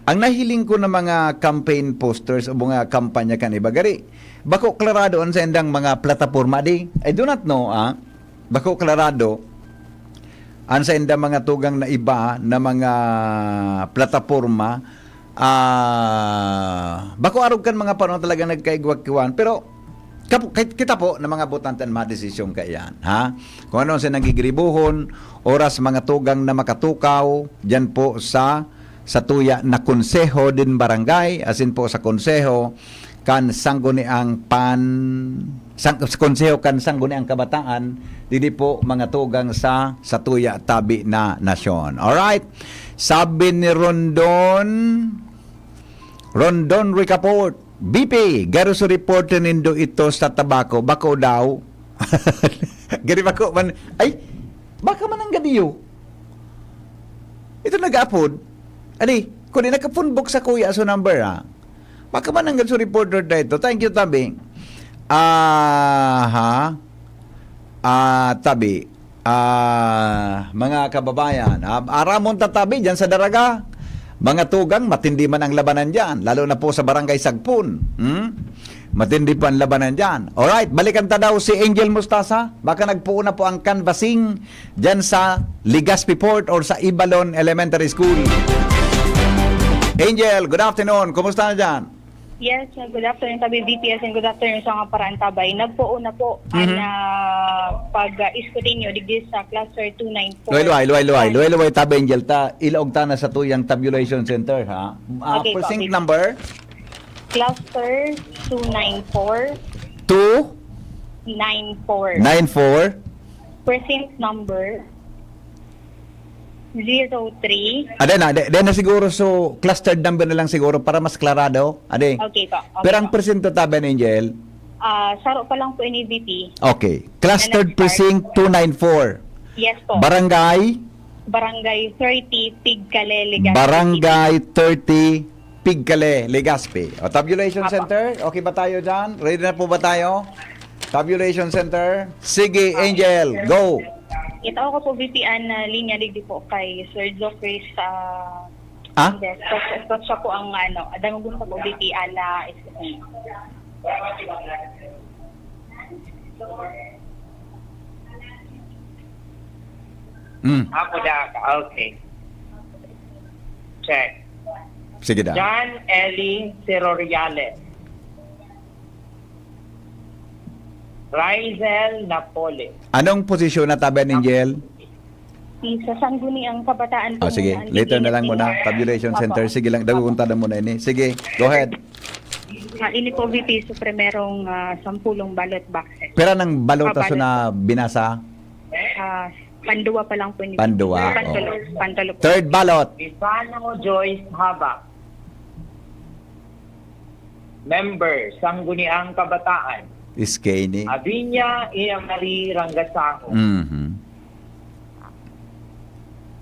ang nahiling ko na mga campaign posters o mga kampanya kan iba gari, bako klarado an saindang mga plataporma di. I do not know, ah. Bako klarado an sainda mga tugang na iba na mga plataporma. Ah, bako arog kan mga panahon talaga nagkaigwa-kiwan. Pero kap-, kit-, kita po na mga botante an mga desisyon kaiyan, ha? Kung ano ang sinang gigribuhon, oras mga tugang na makatukaw, dyan po sa, sa tuya na konseho din barangay, asin po sa konseho kan sangguniang pan-, sang-, sa konseho kan sangguniang kabataan, didi po mga tugang sa, sa tuya tabi na nasyon. Alright? Sabi ni Rondon, Rondon Ricaport, B P, garo sa reporter nindo ito sa tabako, bako daw. Gari bako man, ay, baka man ang gadiyo. Ito nag-apod. Ani, kundi nakapunbok sa kuya so number, ha? Baka man ang gadiyo reporter na ito. Thank you, tabi. Aha. Ah, tabi. Ah, mga kababayan, ah, aramon tatabi dyan sa Daraga. Mga tugang, matindi man ang labanan dyan, lalo na po sa Barangay Sagpon. Hmm? Matindi po ang labanan dyan. Alright, balikan ta daw si Angel Mustasa. Baka nagpuon na po ang canvassing dyan sa Legazpi Port or sa Ibalon Elementary School. Angel, good afternoon. Kumusta na dyan? Yes, uh, good afternoon, tabi B P S, and good afternoon sa mga paraantabay. Nagpuon na po Mhm. ang uh, pag-escrutinyo digdi sa cluster two nine four. Luway, luway, luway, luway, luway, luway, tabi, Angel, ta, ilaog ta na sa tuyang tabulation center, ha? Ah, Okay po, precinct okay. number? Cluster two nine four, Two nine four. nine four. Precinct number zero three. Ah, then na, then na siguro, so clustered number na lang siguro para mas klarado. Ade. Okay po. Okay Pero ang po. presinto, tabi, Angel? Ah, saro pa lang po ini V P. Okay. Clustered Ano, precinct two nine four. Yes po. Barangay? Barangay thirty, Pigcale, Legazpi. Barangay thirty, Pigcale, Legazpi. O, tabulation Apo. center, okay ba tayo dyan? Ready na po ba tayo? Tabulation center. Sige, Angel, go. Itao ko po V P an uh, linya digdi po kay Sir Jofres sa Ah? Yes, tapos, tapos siya po ang ano, dangugon ko po V P an uh, Mm. Apo Daka, okay. Check. Sige daw. John Eli Ceroriales. Raizel Napoli. Anong posisyon na, tabi, Angel? Sa Sangguniang Kabataan po Ah, sige, muna ang later na lang titingin muna. nila. Tabulation Opo. center. Sige lang, dagugon ta na muna ini. Sige, go ahead. Ah, ini po V P sa primerong ah, sampulong ballot boxes. Pira nang balota Ah, so na binasa? Ah, panduwa pa lang po ni Panduwa, Pantulo. oh. Pantulo po. Third ballot. Stefano Joyce Habak. Member, Sangguniang Kabataan. Iskay ni. Avinia Ina Marie Rangasaho. Mhm.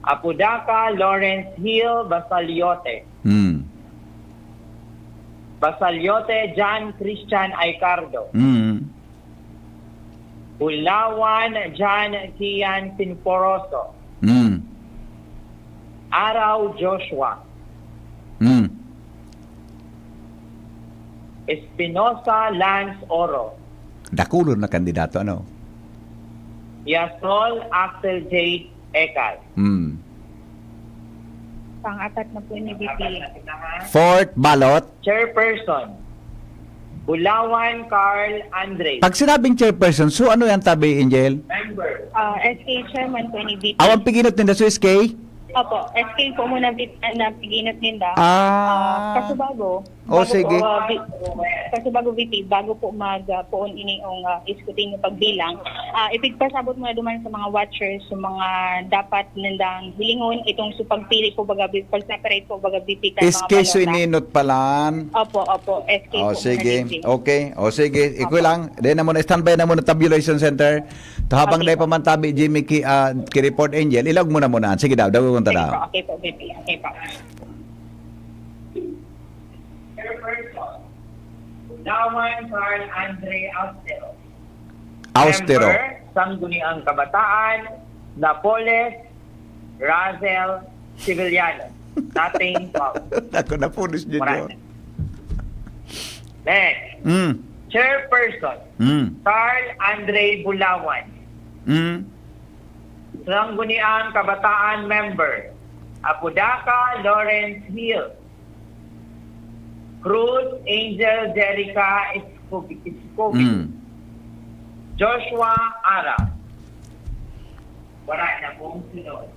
Apo Daka Lawrence Hill Basaliote. Mm. Basaliote John Christian Aicardo. Mm. Bulawan John Kian Sinforoso. Mm. Araw Joshua. Mm. Espinosa Lance Oro. Dakulon na kandidato, ano? Yasol Axel J. Ekal. Mm. Pang-apat na po ni V P. Fourth ballot. Chairperson, Bulawan Carl Andre. Pag sinabing chairperson, so ano yan, tabi, Angel? Member, Ah, S K chairman po ni V P. Awan piginot ninda, so S K? Opo, S K po muna V P na piginot ninda. Ah. Kasubago. Oh, Bago sige. Po, ah, V- Kasubago V P, bago po mag uh, poon ini ang uh, iskutin yung pagbilang. Ah, ipigpasabot muna duman sa mga watchers, sa mga dapat nindang hilingon, itong sa pagpili po baga, pag-separate po baga V P kan mga S K, so balota. ininot palan. Opo, opo, S K Oh, po sige. muna, V P. Okay. O sige, iko Opo. lang. Dahil na muna, standby na muna, tabulation center. To habang Okay dahil po. Pamantabi, Jimmy, ki, ah, ki-report Angel, ilawag mo na muna. Sige daw, daw kong Okay po, tadaw. Okay po, V P. Okay po. Chairperson, Bulawan Carl Andre Austero. Austero. Member, Sangguniang Kabataan, Napoles, Razel, Civiliano. Nothing wrong. Ako na, pulis niyo, Morales. Next, Mm. Chairperson, Mm. Carl Andre Bulawan. Mm. Sangguniang Kabataan member, Apodaca Lawrence Hill. Cruz Angel Jerica Escobi-, Escobi. Mm. Joshua Ara. Wala na pong sunod.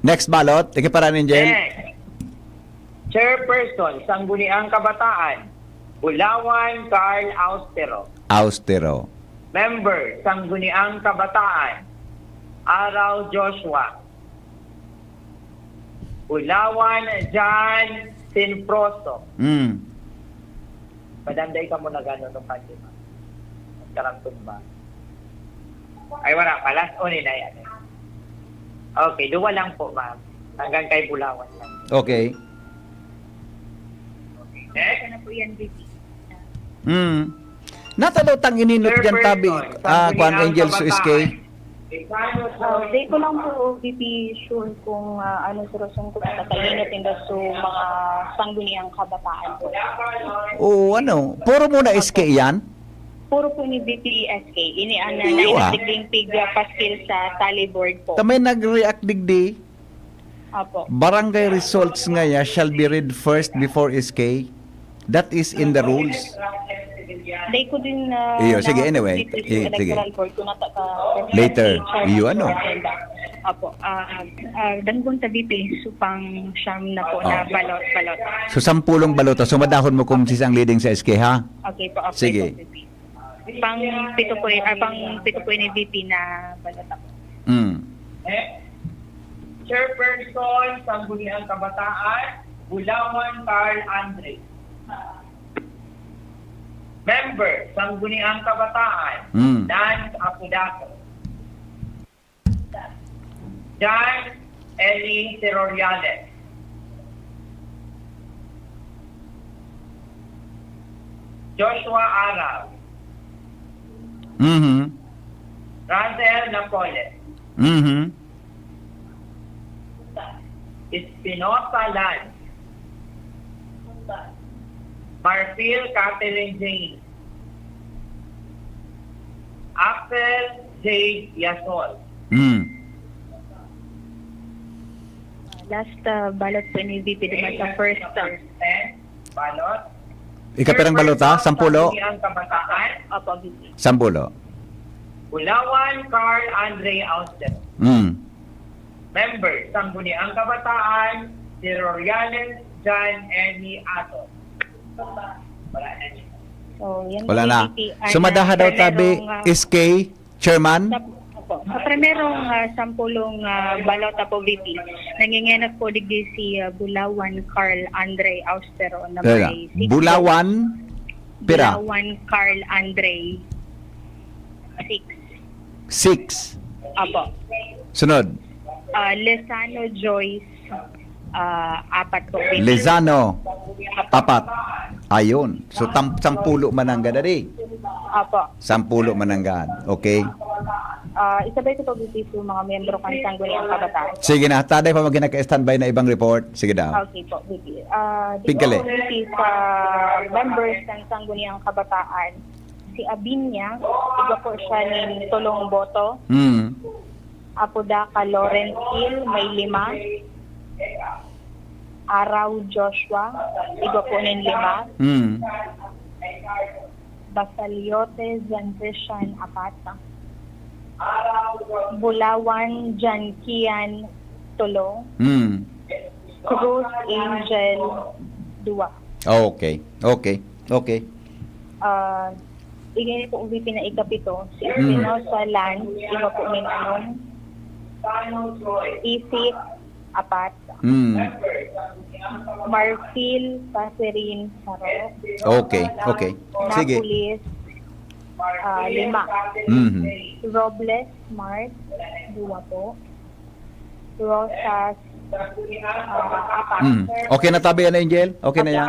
Next ballot, ikiparan, Angel. Next. Chairperson, Sangguniang Kabataan, Bulawan Carl Austero. Austero. Member, Sangguniang Kabataan, Araw Joshua. Bulawan John Sinfroso. Mm. Madanday ka mo na gano'n nung kati, ma'am. Karagtong ba? Ay, wala pa. Last one na yan. Okay, duwa lang po, ma'am. Hanggang kay Bulawan lang. Okay. Next. Ano po yan, V P? Mm. Natadaw tang ininot yan, tabi. Ah, kuan, Angel, so S K. Ah, di ko lang po, V P, sure kung ah, ano sa rason kung nakakainot ninda sa mga sangguniang kabataan po. Oo, ano? Puro muna S K yan? Puro po ni V P S K. Ini ang Iyo, ah. Nagding pig ah, paskil sa tally board po. Tamay nag-react digdi. Opo. Barangay results ngaya shall be read first before S K. That is in the rules. They couldn't uh, Iyo, sige, na- anyway. dito sa Iyo, sige. Electoral Board kung nata ka Later. sa Iyo, ano? agenda. Apo, ah, ah, danggon sa V P, so pang siyam na po na Oh. balot, balot. So, sampulong balota. So, madahon mo kung sisang leading sa S K, ha? Okay po, okay Sige. po, V P. Pang pito po, ah, pang pito po ni V P na balot po. Mm. Chairperson, Sangguniang Kabataan, Bulawan Carl Andre. Member, Sangguniang Kabataan, Mm. Lance Apodaca. John Eli Teroriales. Joshua Arab. Mhm. Razel Napoles. Mhm. Espinosa Lance. Marfil Catherine Jane. Axel Jade Yasol. Mm. Last uh, balot po ni V P naman sa first. Uh, Balot. Ikapirang balota? Sampulo? Ang kabataan. Opo, V P. Sampulo. Bulawan, Carl Andre Auster. Mm. Member, Sangguniang Kabataan, Sir Oriales, John Emmy Ato. Wala na niya. So, yan Wala po, na. V P, ang, So, madaha ah, daw tabi, primerong, ah, S K, Chairman? Sa, opo. Sa primerong ah, sampulong ah, balota po, V P, nangingenot po digdi si ah, Bulawan Carl Andre Austero na Teka, may six. Bulawan? Pira? Bulawan Carl Andre. Six. Six. Apo. Sunod. Ah, Lezano Joyce. ah, apat po. Lizano, apat. Ayun. So, tam- sampulo mananggad, adi. Opo. Sampulo mananggad. Okay. Ah, isabay ko po, V P, sa mga miyembro kan Sangguniang Kabataan. Sige na, taday pa, maghinag ka standby na ibang report. Sige daw. Okay po, V P. Ah, dito Pigkali. po, V P, sa members kan Sangguniang Kabataan, si Abinya, igwa po siya nin tolong boto. Hmm. Apo Daca Lawrence Hill, may lima. Araw Joshua, igwa po nin lima. Hmm. Basaliote John Christian, apat. Bulawan John Kian, tolo. Hmm. Cruz Angel, dua. Okay. Okay. Okay. Ah, igini po V P na ikapito, si Hmm. Espinosa Lance, igwa po nin anom. Isip, apat. Hmm. Marfil Catherine Saro. Okay, okay. Sige. Napoles, ah, lima. Mhm. Robles Mark, dua po. Rosas, ah, apat. Hmm. Okay na tabi, ano, Angel? Okay na yan?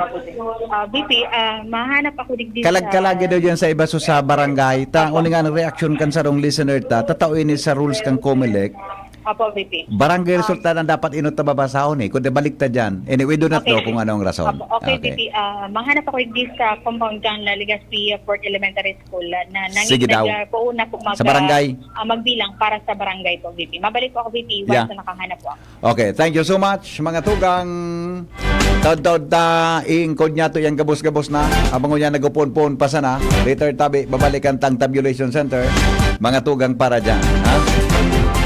Ah, V P, ah, mahanap ako digdi sa Kalag-kalagi daw dyan sa iba so sa barangay. Ta, uni nga ang reaksyon kan sarong listener ta, tatao ini sa rules kan Comelec. Opo, V P. Barangay Ah. resulta na dapat inot na babasahon eh. Kundi balik ta dyan. Anyway, do not Okay. know kung ano ang rason. Opo, okay, Okay. V P. Ah, mahanap ako digdi sa compound kan La Legazpi Fourth Elementary School, ah, na nang-, Sige daw. nag-, ah, poon na po mag-, Sa barangay. ah, magbilang para sa barangay po, V P. Mabalik po ako, V P, once Yeah. na nakahanap po ako. Okay, thank you so much, mga tugang. Taod-taod ta, iingkod niya to yang gabos-gabos na. Abang niya nagupon-pon pa sana. Later tabi, babalikan tang Tabulation Center. Mga tugang para dyan, ha?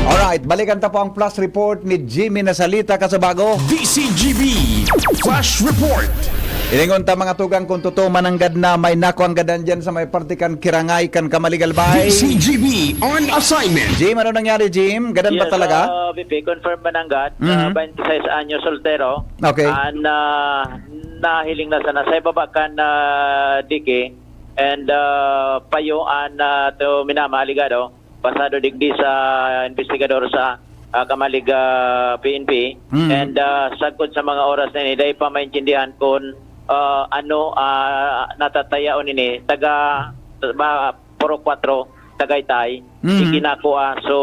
Alright, balikan ta po ang flash report ni Jimmy Nasalita Kasabago. D C G B Flash Report. Iningon ta, mga tugang, kung totoo mananggad na may nakuanggadan dyan sa may parte kan Kirangay kan Kamaligalbay. D C G B on assignment. Jim, ano nangyari, Jim? Gadan ba Yes, talaga? ah, V P, confirm mananggad, Mhm. ah, twenty-six anyos, soltero. Okay. An, ah, nahiling na sana sa ibaba kan, ah, diki. And, ah, payo an, ah, to minama, alegado, pasado digdi sa investigador sa, ah, Kamalig, ah, P N P. Mm. And, ah, sagkod sa mga oras na ini, dai pa maintindihan kung, ah, ano, ah, natatayaon ini, taga, ba, Purok Cuatro, Tagaytay, Mm. ikinakua. So,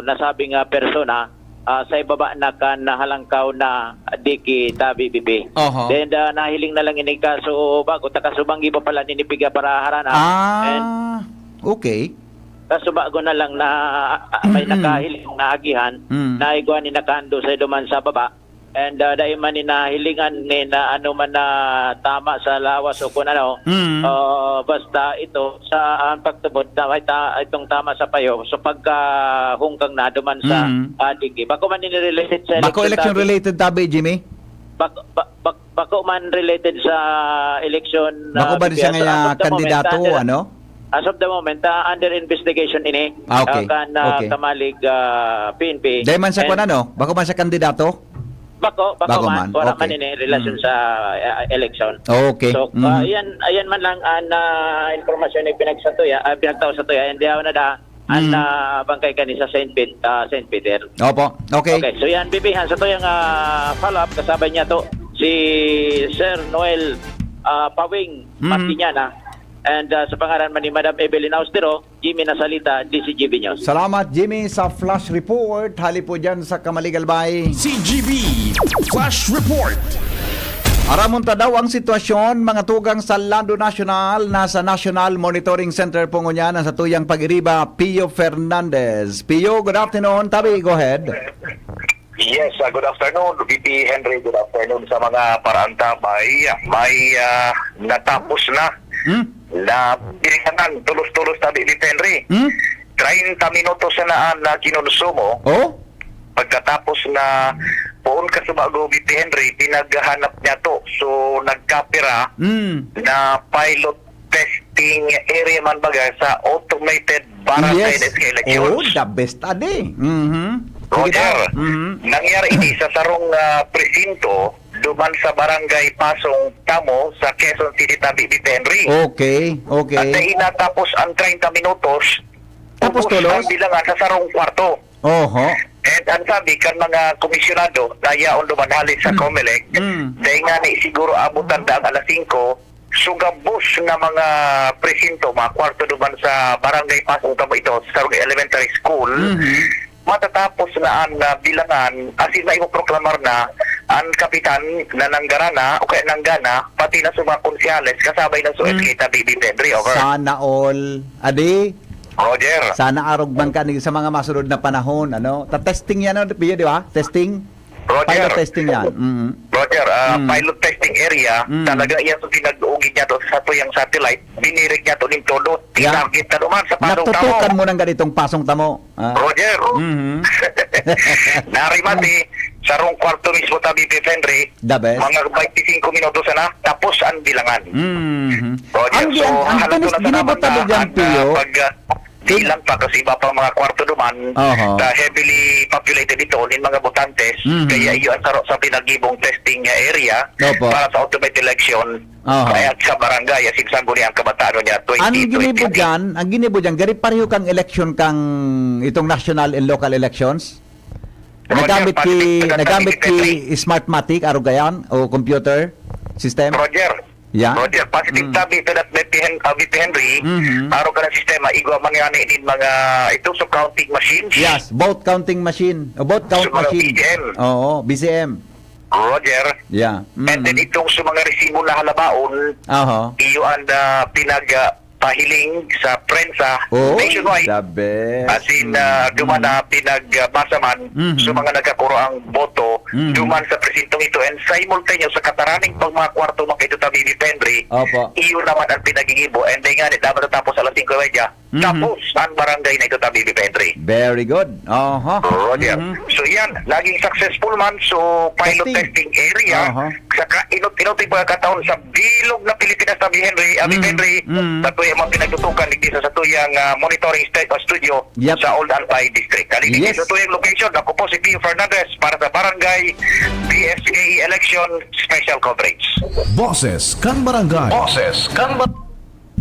nasabi nga persona, ah, sa ibaba na kan halangkaw na diki tabi, V P. Oho. Then, ah, nahiling na lang ini kaso bago, takasubanggi pa pala ninipiga para harana. Ah, And okay. Kaso bago na lang na, ah, may Mm-mm. nakahiling na agihan, Mm. na igwa ni nakahando sa duman sa baba. And, ah, dai man ni nahilingan ni na ano man na tama sa lawas o kung ano. Mm. Ah, basta ito, sa ang pagtubod na may ta-, itong tama sa payo. So, pagka hungkang na duman sa, Mm. ah, diki. Bako man ni related sa Bako election election tabi. related tabi, Jimmy? Bak-, bak-, bak-, bako man related sa election, Bako ah, ba ni siya B P S? Nga As of the moment, kandidato, under, ano? as of the moment, ah, under investigation ini, Ah, okay. ah, kan, ah, Okay. Kamalig, ah, P N P. Dahil man sa And kuwan, ano? Bako man sa kandidato? Bako, bako Bako man. man. Wala Okay. man ini relasyon Mm. sa, ah, election. Okay. So, ah, Mm-hmm. yan, ayan man lang ang, ah, impormasyon na pinagsatuya, ah, pinagtao sa tuya, and diyaw na da, ang, Mm. ah, bangkay kani sa Saint Pet-, ah, Saint Peter. Opo. Okay. Okay, so yan, bibihan sa tuyang, ah, follow-up, kasabay niya to si Sir Noel, ah, Pawing Mm-hmm. Martiniana. And, ah, sa pangaran man ni Madam Evelyn Austero, Jimmy Nasalita, D C G B News. Salamat, Jimmy, sa flash report. Hali po dyan sa Kamaligalbay. C G B Flash Report. Aramon ta daw ang sitwasyon, mga tugang sa Lado National, nasa National Monitoring Center po ngunyan ang satuyang pag-iriba, Pio Fernandez. Pio, good afternoon. Tabi, go ahead. Yes, ah, good afternoon, V P Henry. Good afternoon sa mga paraan ta. May, may, ah, natapos na Hmm? na biyanan, tulos-tulos tabi, V P Henry. Hmm? Treinta minutos na ang, ah, kinonsumo. Oh? Pagkatapos na poon kasubago, V P Henry, pinaghahanap niya to. So, nagkapira Hmm. na pilot testing area man baga sa automated para sa Yes. N S K election. Oh, the best adi. Mhm. Sige Roger, daw. Mhm. nangyari ini sa sarong, ah, presinto duman sa Barangay Pasong Tamo sa Quezon City, tabi, V P Henry. Okay, okay. At dahil natapos ang treinta minutos, Tapos ubos tulos? ang bilangan sa sarong kwarto. Oho. And ang sabi kan mga komisyonado na yaon duman hali sa Mm. Comelec, Mm. dahil nga ni siguro abutan da ang alas singko, so gabos na mga presinto, mga kwarto duman sa Barangay Pasong Tamo ito, sa Sarong Elementary School, Mhm. matatapos na ang, ah, bilangan, as in, maipoproklamar na ang kapitan na nanggana na, o kaya nanggana, pati na sa mga konsehales, kasabay na sa Mm. S K Tabi, Henry, over. Sana all. Adi, Roger. Sana arog man kani sa mga masunod na panahon, ano? Ta-testing yan, ano, Pio, di ba? Testing? Roger. Pilot testing yan. Mm. Roger, ah, Mm. pilot testing area, Mm. talaga yan sa pinag-uugid niya to sa tuyang satellite, binirik niya to nin todo, Yeah. tinarget na duman sa Pasong Tamo. Natutukan mo ng ganitong Pasong Tamo. Ah. Roger. Mhm. Narimati, sarong kwarto mismo tabi, Henry, The best. mga twenty-five minutos na, tapos ang bilangan. Mhm. Roger, Ang so, gi-, ang, ang halos tumis-, na sa ginibo naman tabi na dyan, ang, Pio. ah, pag, ah, Bilang pa kasi iba pang mga kwarto duman Oho. sa heavily populated ito nin mga botantes, Mhm. kaya iyo ang saro sa pinagibong testing area Opo. para sa automated election Oho. kaya sa barangay, asin sangguniang kabataan niya, Ang ginibo twenty twenty-three. Dyan, ang ginibo dyan, gari pareho kang election kang itong national and local elections? Roger, Nagamit ki, positive ka na nagamit ki twenty twenty-three. Smartmatic, arugayan, o computer system? Roger, Yeah. Roger, positive Mm. tabi ito that V P Hen-, ah, V P Henry, Mhm. araw ka ng sistema, igwa man nga ni, nin mga, itong sa counting machines. Yes, vote counting machine. O, vote count Sa mga machine. B C M. Oo, B C M. Roger. Yeah. And Mm. then itong sa mga resibo na halabaon, Aha. iyo ang, ah, pinag, ah, pahiling sa prensa Oh, nationwide. the best. As in, ah, Mm. duman na pinagbasa man Mhm. sa mga nagkakuro ang boto Mhm. duman sa presintong ito and simultaneous sa kataraning pang mga kwarto man kaito tabi ni Henry, Opo. iyo naman ang pinagigibo. And then nga, dapat natapos alas singko y media, Mhm. tapos ang barangay na ito tabi ni Henry. Very good. Aha. Roger. Mhm. So yan, naging successful man. So pilot Testing. testing area. Aha. Saka inot-inot yung pagkakataon sa bilog na Pilipinas tabi, Henry, abi, Mm, Henry, mm. Sa tuya mga pinagtutukan digdi sa, sa tuyang, ah, monitoring sta-, ah, studio Yep. sa Old Albay District. Kali digdi Yes. sa tuyang location, ako po si Pio Fernandez para sa Barangay B S A E Election Special Coverage. Boses kan Barangay. Boses kan Bar-,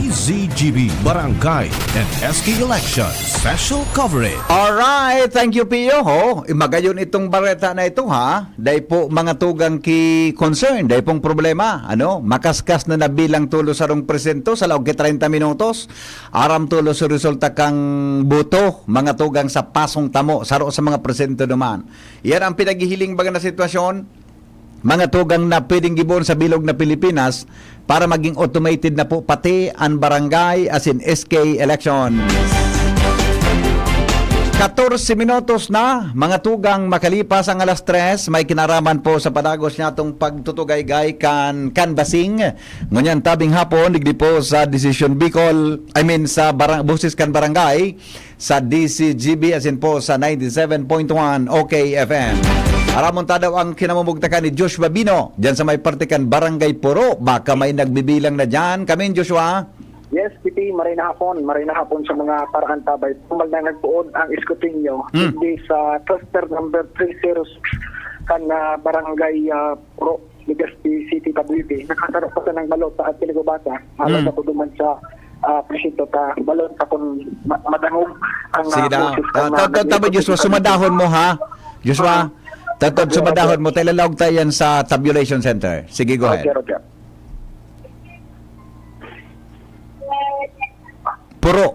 Z G B Barangay and S K Election Special Coverage. Alright, thank you, Pio. Ho, magayon itong bareta na ito, ha? Dai po mga tugang ki concern, dai pong problema. Ano, makaskas na nabilang tulo sarong presento sa laog ki treinta minutos. Aram tulo sa resulta kang boto, mga tugang sa Pasong Tamo, saro sa mga presento naman. Yan ang pinaghihiling baga na sitwasyon, mga tugang na pwedeng gibohon sa bilog na Pilipinas para maging automated na po pati ang barangay asin S K election. Katorse minutos na, mga tugang, makalipas ang alas tres, may kinaraman po sa padagos niyatong pagtutugaygay kan canvassing. Ngunyan tabing hapon, digdi po sa Decision Bicol, I mean sa barang-, Boses kan Barangay, sa D C G B asin po sa ninety-seven point one O K F M. Aramon ta daw ang kinamumugtakan ni Joshua Bino, diyan sa may parte kan Barangay Puro. Baka may nagbibilang na diyan. Kamin, Joshua? Yes, P P, maray na hapon. Maray na hapon sa mga paraantabay. Tumbag na nagpuod ang escrutinyo, Hmm. digdi sa cluster number three zero six kan, ah, Barangay, ah, Puro, Legazpi City, Cavite. Nakasarap pa sa nang balota at pinagubasa. Alam Hmm. na po duman sa, ah, presinto ta, balon pa kung ma-, madangog ang, Sige ah, na. boses Ta-, ng ta-, mga ta-, tabi, Joshua, sumadahon mo, ha? Joshua, Ah. tatod Roger, sumadahon Roger. mo. Tayo lalaog tayo yan sa tabulation center. Sige, go ahead. Roger, Roger. Puro.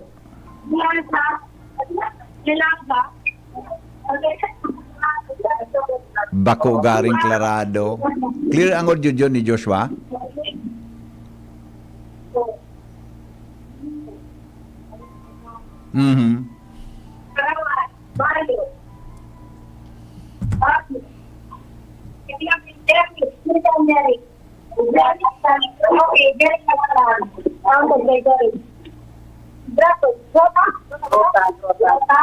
Bako garing klarado. Clear ang audio dyan ni Joshua? Mhm. Okay, very good. Ang pagdagdag. Braso, Jota. Jota, Jota.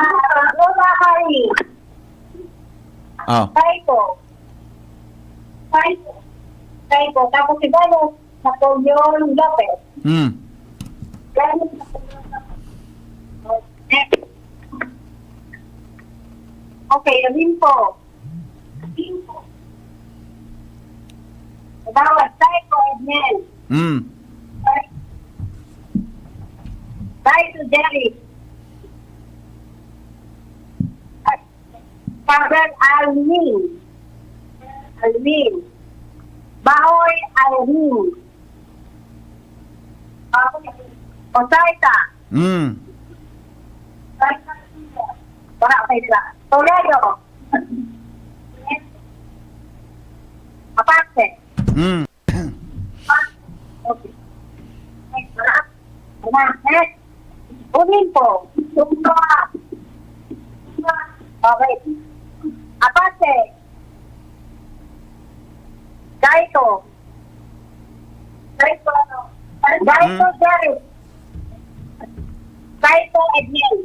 Jota, Hari. Ah. Saiko. Saiko. Saiko. Tapos si Balo, Napoleon Lopez. Hmm. Ganun. Next. Okay, Olimpo. Bawat tayo ko, Edmel. Mm. Tayo to Jerry. Paber Almin. Almin. Bahoy Almin. Osaita. Mm. Wala pa sila. Toledo. Aparte. Mm. Okay. Wala. Wala. Next. Olimpo. Tumba. Okay. Apase. Gaito. Gaito. Gaito, Hmm. Jerry. Gaito, Edmil.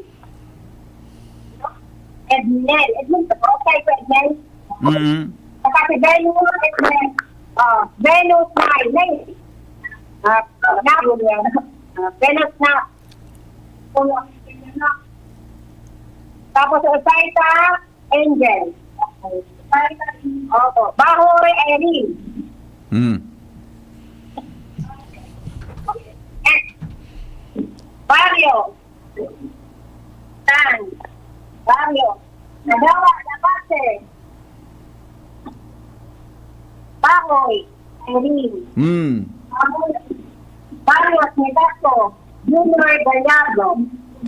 Edmil. Edmil to. Gaito, Edmil. Mm. Saka si Venus, Edmil. Oh, Venus, Nay. Nay. Ah, nabon yan. Ah, Venus na. Tapos, Osaita, Angel. Opo. Bahoy, Irene. Mm. Barrio. Tan. Barrio. Nagawa, Labase. Bahoy, Irene. Mm. Barrios, Medaco. Junior, Gallardo.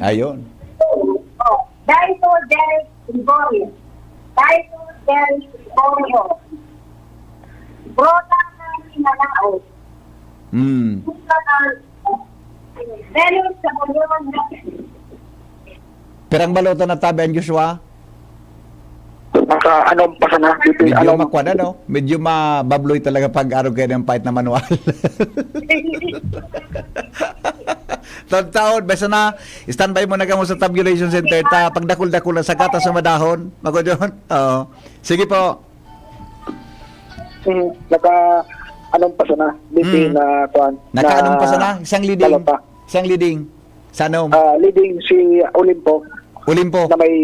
Ayun. Oh, Daito, Del Gregorio. Daito, Del Gregorio. Brota, Manao. Mm. Venus, Sabulon. Pirang baloto na tabi ang Joshua? Naka ano pa sana, B P, Medyo ano, makwan, ano? Medyo mababloy talaga pag araw kayo ng pahit na manual. Taon-taon, basta na, standby mo na kamo sa tabulation center, ta, pagdakul-dakul na sa gatas sa madahon. Mako John? Oo. Sige po. Mm, naka ano pa sana, B P Mm. na kuan. Nakaanong na pa sana? Isang leading. balota. Isang leading. Sa ano? Ah, leading si Olimpo Olimpo. na may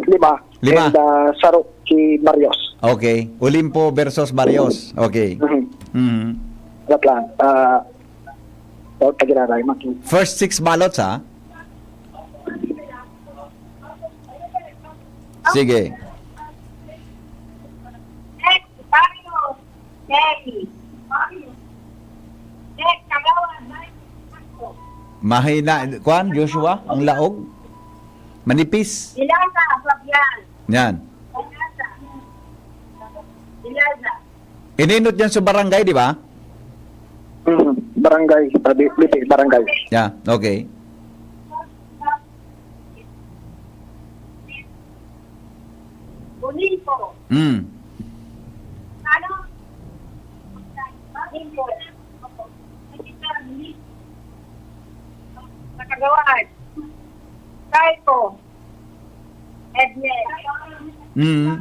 lima, Lima. and ah, saro si Barrios. Okay. Olimpo versus Barrios. Okay. Mhm. Mhm. Wala lang. Ah, oh, tagiraray, maki. First six ballots, ha? Sige. Next, Barrio, Jerry. Next, Kagawa, Barrio. Mahina, kuan, Joshua, ang laog. Manipis. Ilaza, Fabian. Yan. Ilaza. Ilaza. Ininot yan sa barangay, di ba? Mm, barangay, ah, B P, barangay. Yeah, okay. Olimpo. Mm. Ano? Olimpo. Nakagawan. Saiko. Edmel. Mm.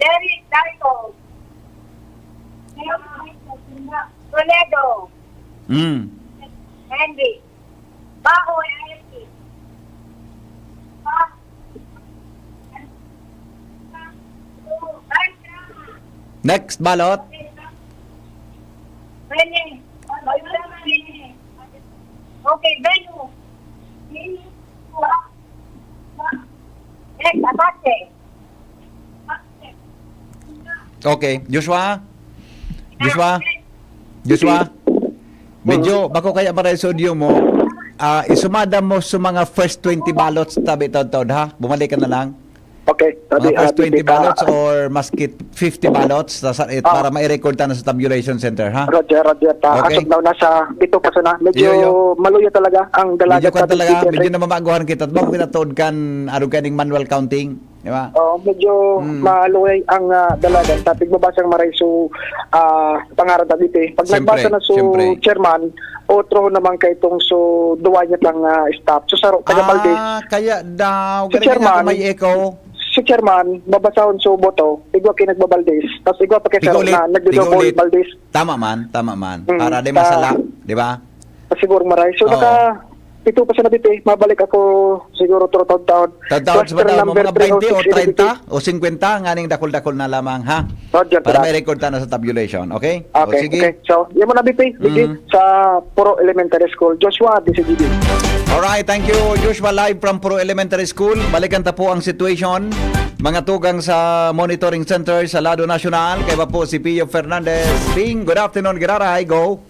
Derek Saiko. Toledo. Mm. Henry. Bahoy, Henry. Next ballot. Rene. Okay, Benu. Next, Abate. Okay, Joshua? Joshua? Joshua? Medyo, bako kaya para studio mo, ah, isumada mo sa mga first twenty ballots, tabi taod-taod, ha? Bumalik ka na lang. Okay, sabi, Mga first ah, twenty Bibika, ballots or maski fifty ballots sa, sa, eh, Ah. para ma-record ta na sa tabulation center, ha? Roger, Roger. Ta, Okay. As of now, nasa pito pa sana. Medyo Yo, yo. maluya talaga ang dalaga Medyo kan sa talaga, Bibika. medyo na mamaguhan kita. At bako kita taod kan, arog kaning manual counting. Di ba? Oh, medyo Mm. maluya ang ah, dalagan sa pigbabasang maray. So, ah, pangaran ta dito eh. Pag Siyempre, nagbasa na so siyempre. chairman, otro naman kay itong so duwa niya pang ah, staff. So, saro, taga Valdez. Ah, kaya daw. Si Galing nga chairman, may echo. Si chairman, babasahon so boto, igwa kay nagbabaldes. Tapos igwa pa kay Tiga saro ulit, na nagdodouble tiga ulit. baldes. Tama man, tama man. Mm, Para di ta- masala, di ba? Siguro maray. So, Oo. naka, Ito pa sana, B P, mabalik ako siguro turo taon-taon. Taon-taon sa Cluster mga, number mga three oh six, twenty o treinta o singkwenta, nganing dakul-dakul na lamang, ha? Roger, Para may salamat. record tano sa tabulation, okay? O, Okay, sige. okay. So, yan muna, B P, Digit, Mm. sa Puro Elementary School. Joshua, D C G B. Alright, thank you, Joshua, live from Puro Elementary School. Balikan ta po ang situation. Mga tugang sa monitoring center sa lado nasyonal, kaiba po si Pio Fernandez. Ping, good afternoon, Giraray. Go.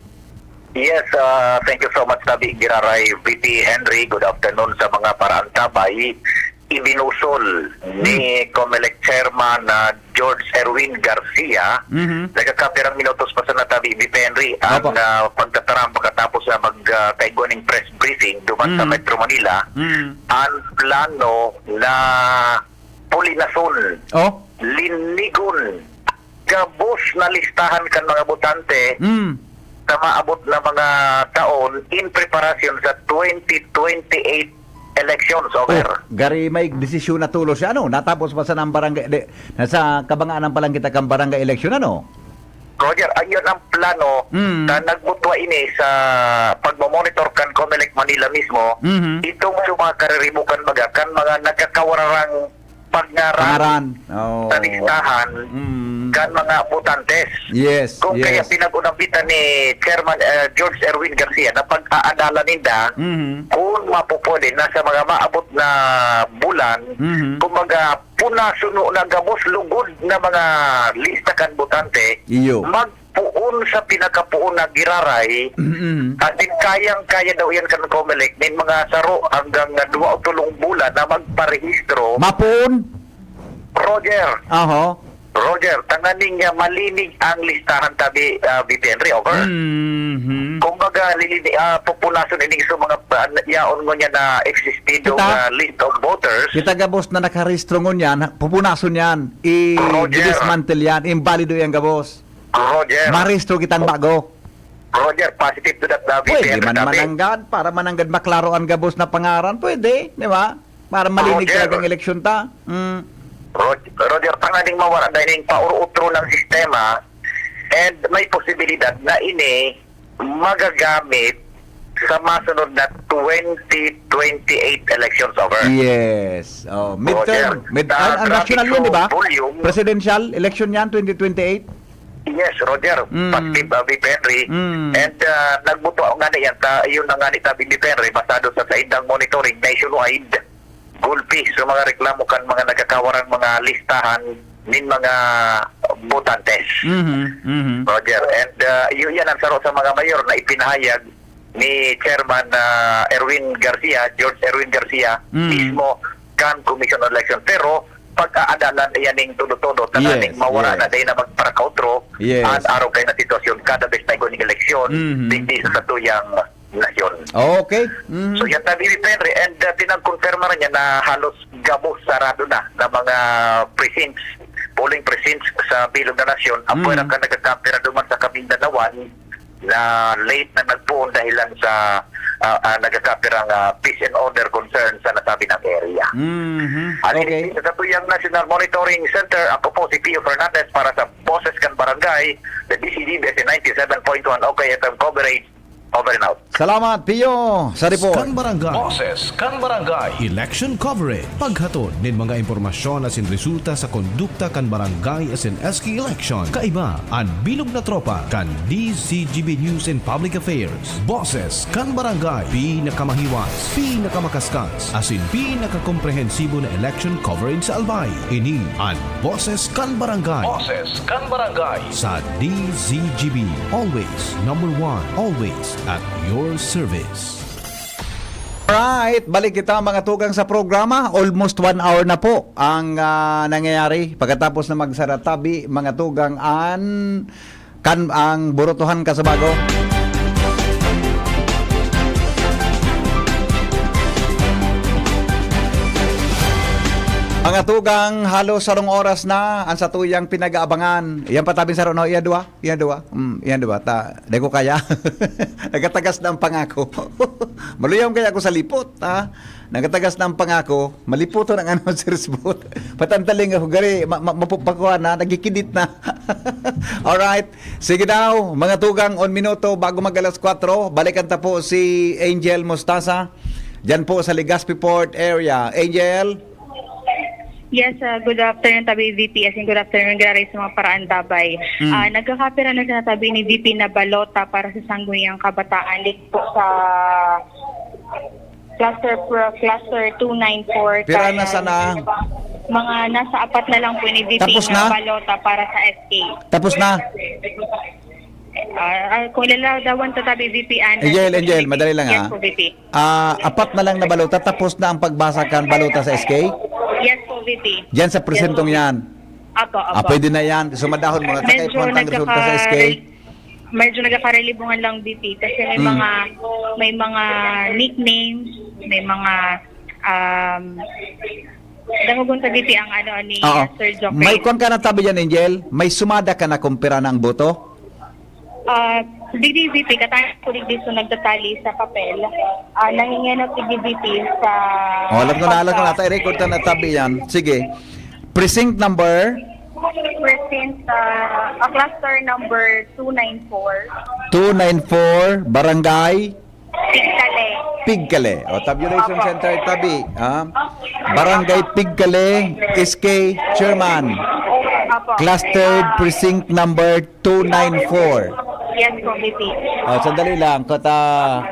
Yes, ah, thank you so much, Tabi Giraray, V P Henry. Good afternoon sa mga paraantabay. Ibinusol ni Hmm. Comelec Chairman na George Erwin Garcia. Mhm. Nagkakapirang minutos pa sana, Tabi, V P Henry, ang, Opo. ah, pagtataram pagkatapos na mag, ah, kaigwa ning press briefing duman sa Hmm. Metro Manila. Hmm. Ang plano na pulinason, Oh? linigon, gabos na listahan kan mga botante Mm. sa maabot na mga taon in preparation sa twenty twenty-eight elections, Oh, over. gari may desisyon na tulos siya, ano? Natapos pa sa nang barangay, di, nasa kabanganan pa lang kita kang barangay election, ano? Roger, ayun ang plano Mm. na nagbutwa ini sa pagmamonitor kan Comelec Manila mismo. Mhm. Itong sa mga kariribukan baga, kan mga nagkakawararang pagngarahan Pangaran. Oo. sa listahan Mm. kan mga botantes. Yes, Kung kaya yes. pinag-unambitan ni Chairman, eh, George Erwin Garcia na pag-aadalan ninda Mhm. kung mapupwede na sa mga maabot na bulan, Mhm. kumbaga, punason na gabos lugod na mga lista kan botante, Iyo. magpoon sa pinakapoon na Giraray, Mm-mm. asin kayang-kaya daw yan kan Comelec, may mga saro hanggang, ah, duwa o tolong bulan na magparehistro. Mapoon? Roger. Aho. Roger, tanganing niya malinig ang listahan, Tabi, ah, V P Henry, over. Mhm. Kumbaga, lilini-, ah, pupunason ining sa mga, ah, yaon ngunyan na existido Kita? nga list of voters. Kita gabos na nakarehistro ngunyan, ha, pupunason yan. I-, Roger. i-dismantle yan. Imbalido yan gabos. Roger. Marehistro kitang bago. Roger, positive to that, uh, Pwede V P N man Tabi. mananggad, para mananggad maklaro ang gabos na pangaran. Pwede, di ba? Para malinig Roger. talagang eleksyon ta. Mm. Rog-, Roger, tanganing mawara na ining pauro-utro ng sistema, and may posibilidad na ini magagamit sa masunod na twenty twenty-eight elections, over. Yes. Oh, midterm. Roger, Mid-, sa ah, ah, national traffic yun, di ba? flow volume. Presidential election yan, twenty twenty-eight. Yes, Roger. Mm. Positive, uh, V P Henry. Mm. And, uh, nagbuto nga na yan. Ta, yun na nga ni Tabi V P Henry, basado sa saindang monitoring nationwide. Gulpi sa mga reklamo kan mga nagkakawarang mga listahan nin mga botantes. Mhm, mhm. Roger, and, uh, yun yan ang saro sa mga mayor na ipinahayag ni Chairman, uh, Erwin Garcia, George Erwin Garcia, Mm. mismo kan Commission on Election. Pero pag-aadalan yan ning todo-todo, tanganing Yes, mawara yes. na dahil na magparakautro Yes. ang araw kayo na sitwasyon kada bes na igwa ning eleksyon, Mhm. digdi sa satuyang nasyon. Okay. Mhm. So, yan tabi ni Henry, and, uh, pinagkonfirma na niya na halos gabos sarado na na mga precincts, polling precincts sa bilog na nasyon, ang Mm. pwera ka nagkakapira duman sa Kabindanawan na late na nagpoon dahilan sa, uh, uh, nagkakapirang, uh, peace and order concern sa nasabi ng area. Mhm. At Okay. sa Satuyang National Monitoring Center, ako po si Pio Fernandez para sa Boses kan Barangay, the D C D B S ninety-seven point one O K F M coverage. Over and out. Salamat, Pio, sa report. Kan Barangay. Boses kan Barangay. Election coverage. Paghatod nin mga impormasyon asin resulta sa kondukta kan barangay asin S K election. Kaiba an bilog na tropa kan D C G B News and Public Affairs. Boses kan Barangay. Pinakamahiwas, pinakamakaskal, asin pinakakomprehensibo na election coverage sa Albay. Ini an Boses kan Barangay. Boses kan Barangay. Sa D Z G B. Always number one. Always at your service. Right, balik kita, mga tugang, sa programa. Almost one hour na po ang, ah, nangyayari. Pagkatapos na magsara tabi, mga tugang, an kan ang burutuhan ka sa bago. Mga tugang, halos sarong oras na ang satuyang pinag-aabangan. Iyan pa tabing saro, no? Iyan duwa? Iyan duwa? Hmm, iyan duwa? Ta, di ko kaya. Nagatagas na ang pangako. Maluyang kaya ako sa lipot, ha? Nagatagas na ang pangako. Maliputon ang ano, Sir Bot. Patantaling ako, gari, ma, ma, mapupakuha na, nagkikidit na. Alright. Sige daw, mga tugang, un minuto bago mag alas kwatro. Balikan ta po si Angel Mostasa. Diyan po sa Legazpi Port area. Angel? Yes, uh, good afternoon, tabi V P. As in, good afternoon, grabe sa mga paraan, tabay. Mm. Ah, nagkakapira na sa natabi ni V P na balota para sa sangguniang kabataan dito po sa cluster pro, cluster two nine four. Pira na Kaya sana? Mga nasa apat na lang po ni V P Tapos na na? Balota para sa S K. Tapos na? Ah, ah, kung ilalawan ta, tabi V P and Angel, Angel, madali lang, Yes ah. po, V P. Ah, apat na lang na balota, tapos na ang pagbasa kan balota sa S K? Yes po, V P. Diyan sa presentong yan. Apo, Ah, apo. pwede na yan. So, madahon mo na. Sakay Medyo po ang resulta sa S K. nagkaka- medyo nagkakarelibungan lang, V P, kasi may Mm. mga may mga nicknames, may mga um, dangogon sa V P ang ano ni Oo. Sir Joker. May kwan ka na tabi yan, Angel? May sumada ka na kung pira na ang boto? Ah, digdi V P, katayan ko digdi so nagtatali sa papel. Ah, nangingenot digdi V P sa Oh, alam ko na, alam ko na. Tayo record ka na tabi yan. Sige. Precinct number? Precinct, ah, ah, cluster number two nine four. Two nine four, barangay Pigkale. Pigkale. O, tabulation center tabi. Ha? Barangay Pigkale, S K chairman. Apo. Clustered precinct number two nine four. Yes po, V P. O, sandali lang. Kata,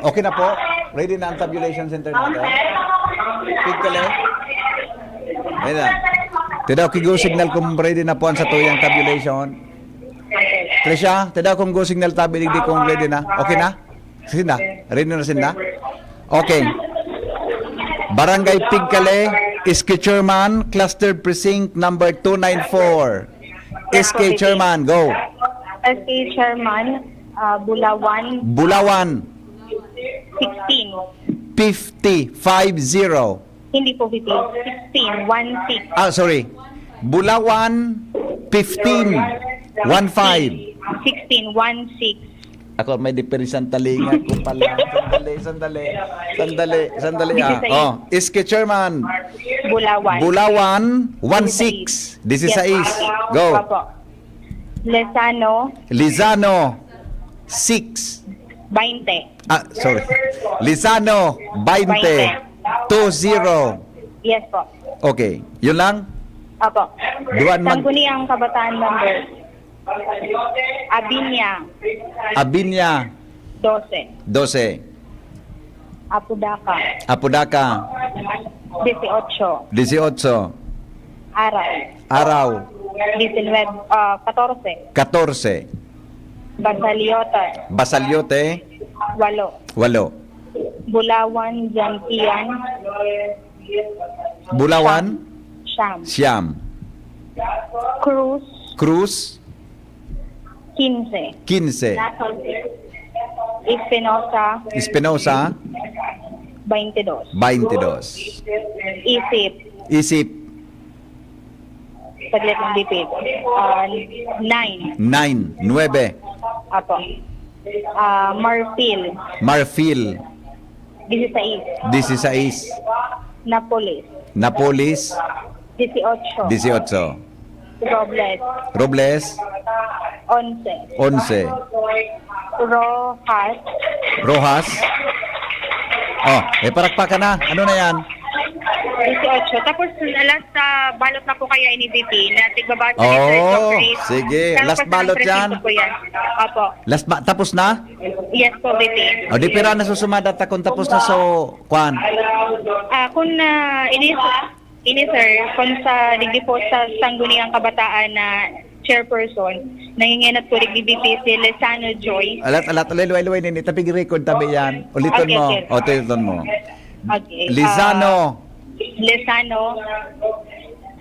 okay na po? Ready na ang tabulation center natin? Pigkale? Ayun na. Tidaw, kigo signal kung ready na po ang satuyang tabulation. Trisha, tidaw kung go signal tabi digdi kung ready na. Okay na? Sinda? Ready na sinda? Okay. Barangay Pigkale, S K Chairman, Cluster Precinct number two nine four. S K Chairman, go. S K Chairman, ah, Bulawan Bulawan, sixteen. fifty, five zero. Hindi po, V P. Sixteen, one six. Ah, sorry. Bulawan, fifteen, one five. Sixteen, one six. Ako, may diferensyang talinga ko pala. Sandali, sandali. Sandali, sandali. Ah. Disiseis. Oh, S K Chairman. Bulawan. Bulawan, one six. Disiseis. Go. Opo. Lezano, Lizano, six. bainte. Ah, sorry. Lizano, bainte, two zero. Yes po. Okay. Yun lang? Opo. Duan mag- Sangguniang Kabataan number. Abinya, Abinya, dose. dose. Apodaca, Apodaca, disiotso. disiotso. Araw, Araw, disinwebe, ah, katorse. katorse. Basaliote, Basaliote, walo. walo. Bulawan, Jantian, Bulawan, siyam. siyam. Cruz, Cruz, quince. quince. Espinosa, Espinosa, baintidos. baintidos. Isip, Isip, saglit lang, V P. Ah, nine. nine, nuebe. Apo. Ah, Marfil, Marfil, disiseis. disiseis. Napoles, Napoles, disiotso. disiotso. Robles, Robles, onse. onse. Roxas, Roxas, oh, eh, parakpakan na. Ano na yan? disiotso. Tapos, last ah, ballot na po kaya ini, V P, na tigbabasa ni Sir Oh, Jeffrey. sige. Pero Last kasi ballot ang yan? presinto po yan. Apo. Last ba? Tapos na? Yes po, V P. O, di pira na susumada ta kung tapos na so, kwan. Ah, kung ah, ini, ini, sir, kung sa digdi po sa Sangguniang Kabataan na chairperson, nangingenot po digdi V P si Lezano Joy. Alat, alat, alay, luway, luway, nini. Tapig record, tabi yan. Uliton Okay, mo. okay. O, uliton mo. Okay. Lizano, Ah, Lezano,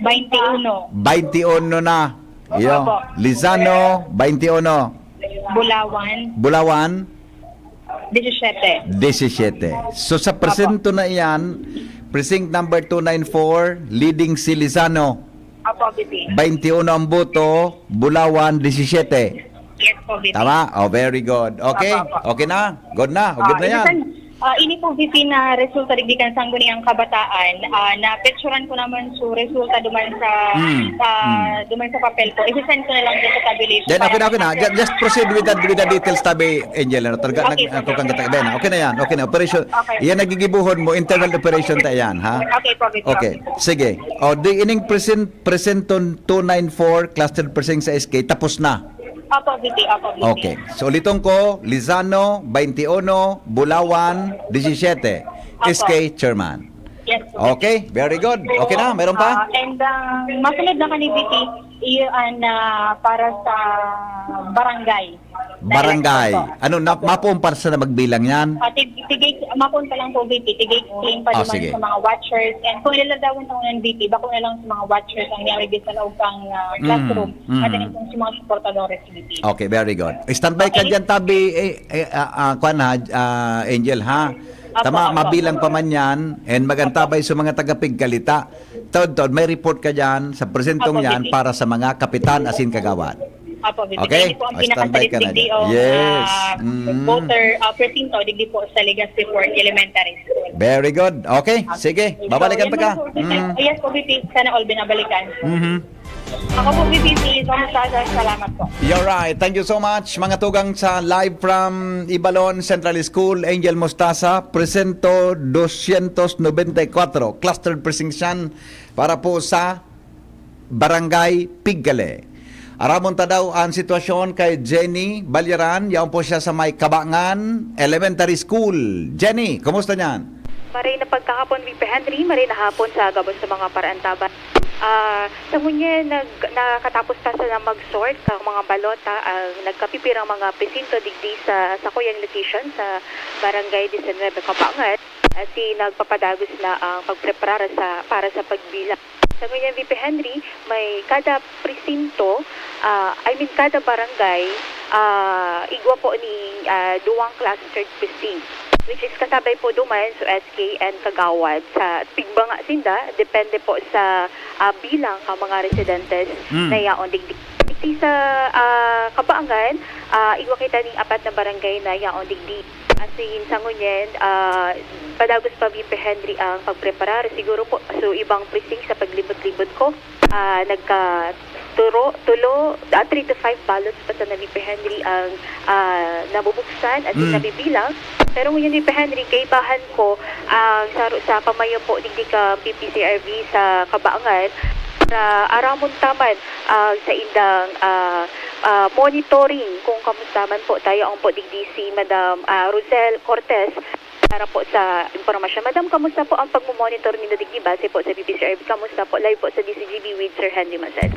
baintiuno. baintiuno na. Iyo. Opo. Lizano, baintiuno. Bulawan, Bulawan, disisiete. disisyete. So, sa presento na iyan, Precinct number two nine four, leading si Lizano. Opo, V P. Twenty-one ang boto, Bulawan, disisiyete. Yes po, V P. Tama? Oh, very good. Okay? Opo, opo. Okay na? Good na? O, good na yan? Ah, ini po, V P, na resulta digdi kan Sangguniang Kabataan, ah, napicturan ko naman su resulta duman sa, Mm, sa duman sa papel po. Isi-send ko na lang din sa tabulation. Then, okay na, okay na. Para- Just, just proceed with that, with the details, tabi, Angel. Ano? Talaga, Okay, nag- sir. Then, okay na. Operation. Okay. Yan, nagigibuhon mo. Internal operation ta yan, ha? Okay po, V P. Okay. Sige. O, di ining present, presinto two nine four, cluster precinct sa S K, tapos na. Opo, V P. Opo, V P. Okay. So, uliton ko, Lizano, twenty-one, Bulawan, disisiyete. Opo. S K chairman. Yes po. Okay, very good. Okay na, meron pa? Ah, and ah, masunod na kani, V P, iyan ah, para sa barangay. Barangay. Direct po. Ano, na, mapuon pa sana magbilang yan? Ah, tig tigay, mapuon pa lang po, V P, tigay claim pa Ah, naman sige. Sa mga watchers. And kung ilaladawan ko ng V P, bako na lang sa mga watchers ang niyari sa loob ng ah, Mm, classroom. mm. At rin po sa mga supportadores, V P. Okay, very good. Standby ka Okay. dyan, tabi, eh, eh, ah, ah, kwan ha, ah, Angel, ha? Apo, Tama, apo. Mabilang pa man yan, and magantabay sa mga taga-Pigcalita. Taod-taod, may report ka dyan sa presentong Apo, yan V P. Para sa mga kapitan asin kagawad. Apo, V P. Okay? Hindi po ang Ah, standby ka na pinakasalit digdi dyan. o Yes. ah, Mm. voter ah, presinto, digdi po sa Legazpi Port Elementary School. Very good. Okay, sige. Babalikan So, ta ka. yan po, V P. Mm. Yes po, V P. Sana all binabalikan. Mhm. Ako po, V P, si Kamusta sa salamat po. You're right. Thank you so much, mga tugang sa live from Ibalon Central School, Angel Mostasa, presento doscientos noventa y cuatro, clustered precinct yan para po sa Barangay Pigcale. Aramon ta daw ang sitwasyon kay Jenny Balyaran, yaon po siya sa may Kabangan Elementary School. Jenny, kumusta niyan? Maray na pagkahapon, V P Henry, maray na hapon sa gabos sa mga paraantaban. Ah, sa ngunyan, nag, nakatapos ta sana mag-sort kan mga balota, ang nagkapipirang mga presinto digdi sa sakuyang location sa Barangay diecinueve Kabangan, asin nagpapadagos na ang pagpreparar sa, para sa pagbilang. Sa ngunyan, V P Henry, may kada presinto, ah, I mean, kada barangay, ah, igwa po ni, ah, duwang clustered precinct, which is kasabay po duman sa S K and Kagawad. Sa tigbanga sinda, depende po sa, ah, bilang kan mga residentes Mm. na yaon digdi. Digdi sa, ah, Kabangan, ah, igwa kita ning apat na barangay na yaon digdi. Asin sa ngunyan, ah, padagos pa, V P Henry, ang pagpreparar. Siguro po, so, ibang precinct sa paglibot-libot ko, ah, nagka turo, tulo, ah, three to five ballots pa sana, V P Henry, ang, ah, nabubuksan at Mm. nabibilang. Pero ngunyan, V P Henry, kaibahan ko ang sa, sa pamayo po digdi kan P P C R V sa Kabangan, na aramon ta man, ah, sa indang, ah, ah, monitoring kung kamusta man po tayo ang po digdi si Madam, ah, Rosel Cortez para po sa impormasyon. Madam, kamusta po ang pagmo-monitor ninyo digdi base po sa P P C R V? Kamusta po? Live po sa D Z G B with Sir Henry Masan.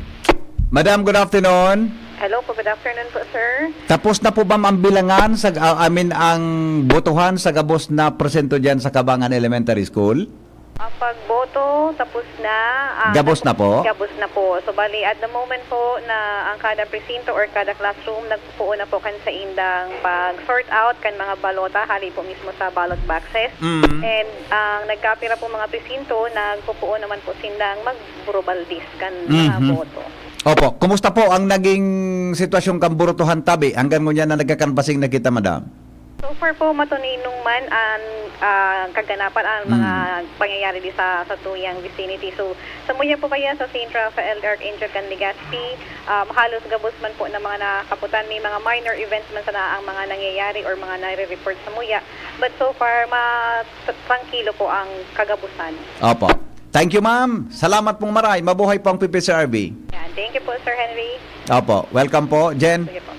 Madam, good afternoon. Hello po, good afternoon po, sir. Tapos na po ba ang bilangan sa, ah, I mean, ang botohan sa gabos na presento diyan sa Kabangan Elementary School? Ang pagboto, tapos na. Ah, Gabos na po? Gabos na po. So, bali, at the moment po na ang kada presinto or kada classroom, nagpupuo na po kan sa indang pag-sort out kan mga balota, hali po mismo sa ballot boxes. Mm. And ang nagkapira po mga presinto, nagpupuo naman po sindang magburobaldis kan mga Mhm. boto. Opo. Kumusta po ang naging sitwasyon kan burutuhan tabi? Hanggang ngunyan na nagkakanbasing na kita, madam? So far po, matuninong man ang ah, kaganapan, ang mga Mm. pangyayari di sa, sa tuyang vicinity. So, sa muya po kaya sa Saint Raphael Archangel kan Legazpi, um, halos gabos man po ng mga nakaputan. May mga minor events man sana ang mga nangyayari or mga nare-report sa muya. But so far, ma-, trangkilo po ang kagabusan. Opo. Thank you, ma'am. Salamat pong maray. Mabuhay po ang P P C R V. Yan. Thank you po, Sir Henry. Opo. Welcome po, Jen. Sige po.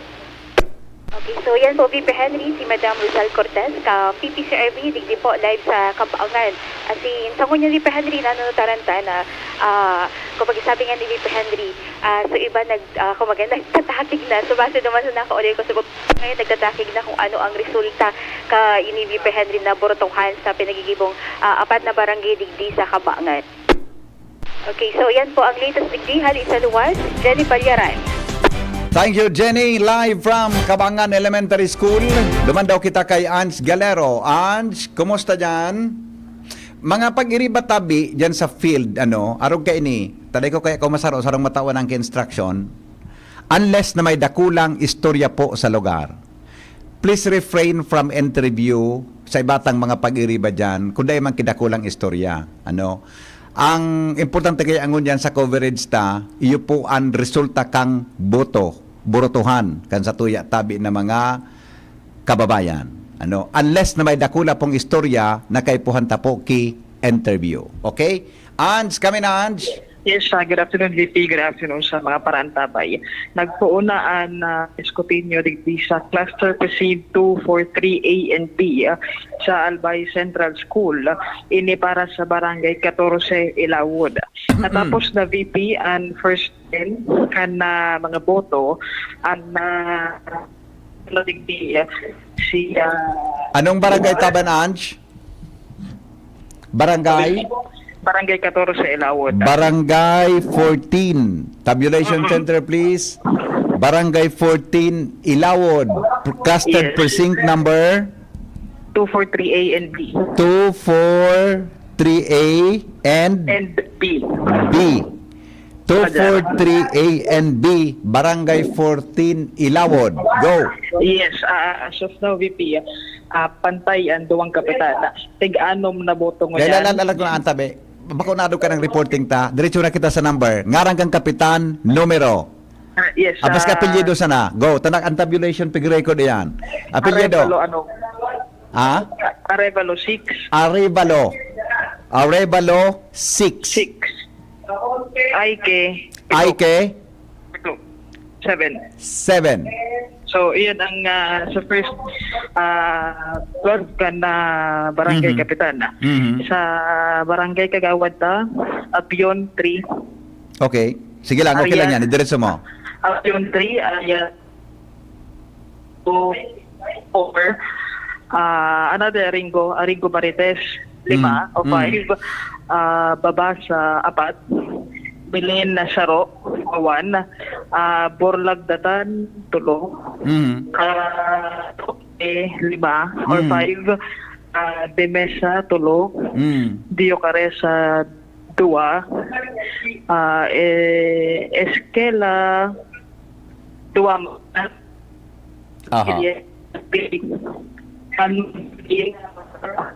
Okay, so yan po, V P Henry, si Madam Rosal Cortez, ka P P C R V, digdi po, live sa Kabangan. As in, sa ngunyan, V P Henry, nanunutaran ta na, ah, kumbaga sabi nga ni V P Henry, ah, so iba nag, ah, kumbaga nagtatakig na. So base naman sa nakaulay ko sa bab-, ngayon, nagtatakig na kung ano ang resulta ka ini V P Henry na burutuhan sa pinagigibong, ah, apat na barangay digdi sa Kabangan. Okay, so yan po ang latest digdi hali sa luwas. Jenny Balyaran. Thank you, Jenny. Live from Kabangan Elementary School. Duman daw kita kay Ange Galero. Ange, kumusta dyan? Mga pag-iriba tabi diyan sa field, ano, arog kaini, taday ko kaya ko masaro, sarong matawan ang instruction, unless na may dakulang istorya po sa lugar. Please refrain from interview sa ibatang mga pag-iriba diyan, kung dai man kidakulang istorya, ano. Ang importante kaya ngunyan sa coverage ta, iyo po ang resulta kang boto, borotohan, kan sa tuya tabi na mga kababayan. Ano, unless na may dakula pong istorya na kaipuhan ta po ki interview. Okay? Ange, kami na, Ange. Yes, uh, good afternoon, V P. Good afternoon sa mga paraantabay. Nagpoon na an uh, eskutinyo digdi sa Cluster Precinct two four three A and B uh, sa Albay Central School. Ini para sa Barangay fourteen, Ilawod. Natapos na, V P, an first ten kan uh, mga boto. An uh, ano digdi uh, si uh, Anong barangay taban, Ange? Barangay? Barangay fourteen, Ilawod. Barangay fourteen. Tabulation center, please. Barangay fourteen, Ilawod. Cluster Yes. Precinct number Two four three A and B. two four three A and And B. B. two four three A and B, Barangay fourteen, Ilawod. Go! Yes, uh, as of now, V P, uh, pantay ang duwang kapitan. Tig-anom na boto Lala, ngayon. lala ko na ang tabi. Bako na ka ng reporting ta. Diretso na kita sa number. Ngaran kang kapitan, numero. Uh, yes, Abas ka uh, apelyido sana. Go. Tanak ang tabulation, pig record iyan. Apelyido. Arevalo, ano? Ha? Arevalo six. Arevalo. Arevalo six. Six. Aike. Aike. Ito. Seven. Seven. So, iyan ang ah, sa first ah, twelve kan na barangay Mhm. kapitan. Mhm. Sa barangay kagawad ta, Abion three. Okay. Sige lang, okay lang Ayan. Yan. Idiretso mo. Abion three, Ayan two, four. Ah, another Aringo, Aringo Marites, lima Mm, o mm. five. Ah, Babasa, apat. Belen na Saro, one. Ah, Borlag Datan, tulo. Mhm. Ah, Toke, lima or Mm. five. Ah, Demesa, tulo. Mm. Diocaresa, dua. Ah, eh, Esquela, dua. Aha. Ano,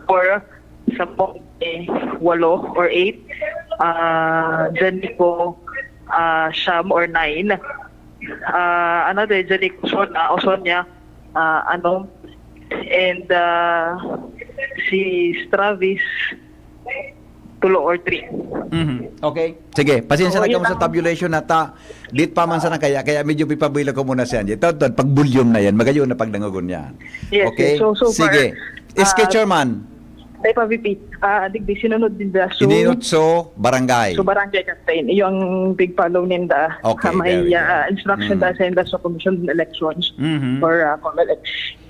four, sa Ponte, walo or eight. Ah, Janico, ah, siyam or nine. Ah, ano de, Janico, Oson, ah, Osonia, ah, ano, and ah, si Stravis, tulo or three. Mhm. Okay. Sige, pasensya Oo, na yun kamo sa lang. Tabulation na ta. Dit pa man sana kaya, kaya medyo pipabilo ko muna siya. Ito, ito, pag volume na yan, magayon na pagdangogon yan. Yes, Okay? yes. So, so far, Sige. S K ah, Chairman, Dai pa, V P. Ah, digdi, sinunod ninda. So, Ininot so barangay. So, barangay captain. Iyo ang big follow ninda. Okay, Ah, may very good. ah, instruction Mm. dahil sa inda sa Commission on Elections Mhm. or ah, COMELEC.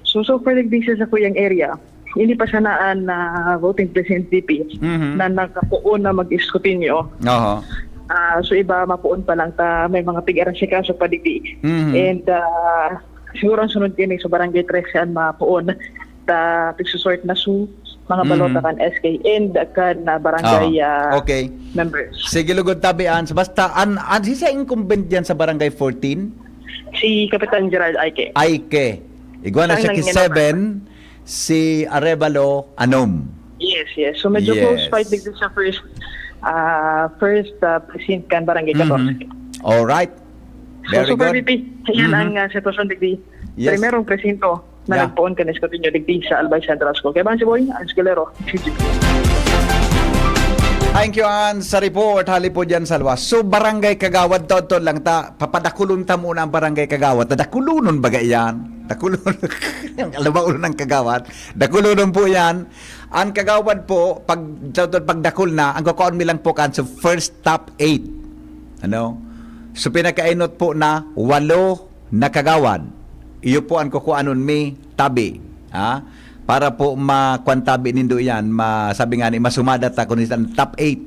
So, so far, digdi sa sakuyang area, hindi pa sana an ah, voting precinct, V P, Mhm. na nakapoon na mag-eskutinyo. Oho. Ah, so, iba mapoon pa lang ta may mga pig-arasikaso pa digdi. Mhm. And ah, siguro ang sunod kini sa barangay trese an mapoon ta pigsusort na su mga Mhm. balota kan S K and kan ah, barangay Oh, ah, okay. members. Sige, lugod tabi, Ans. Basta, an, an, si sa incumbent diyan sa Barangay fourteen? Si Kapitan Gerald Aike. Aike. Igwa na Siya siya ang ki nangyayaman. seven, si Arevalo, anom. Yes, yes. So medyo Yes. close fight digdi sa first ah, first ah, precinct kan Barangay fourteen. Mhm. Alright. So, Very Super good. V P, yan Mhm. ang ah, sitwasyon digdi. Yes. Primerong presinto na Yeah. nagpoon kan eskutinyo digdi sa Albay Central School. Kaya bang si Boy, ang eskwelero, si Jimmy. Thank you, Ann, sa report. Hali po dyan sa luwas. So, barangay kagawad, totoo lang ta, papadakulon ta muna ang barangay kagawad. Tadakulunon baga yan? Dakulon. Alam ba ulo ng kagawad? Dakulon po yan. Ang kagawad po, pag, pagdakul na, ang kukuhaon mi lang po kan sa first top eight. Ano? So, pinakainot po na walo na kagawad. Iyo po ang kukuhanon mi tabi. Ha? Para po makuan tabi nindo yan, ma, sabi nga ni, masumada ta kung isan top eight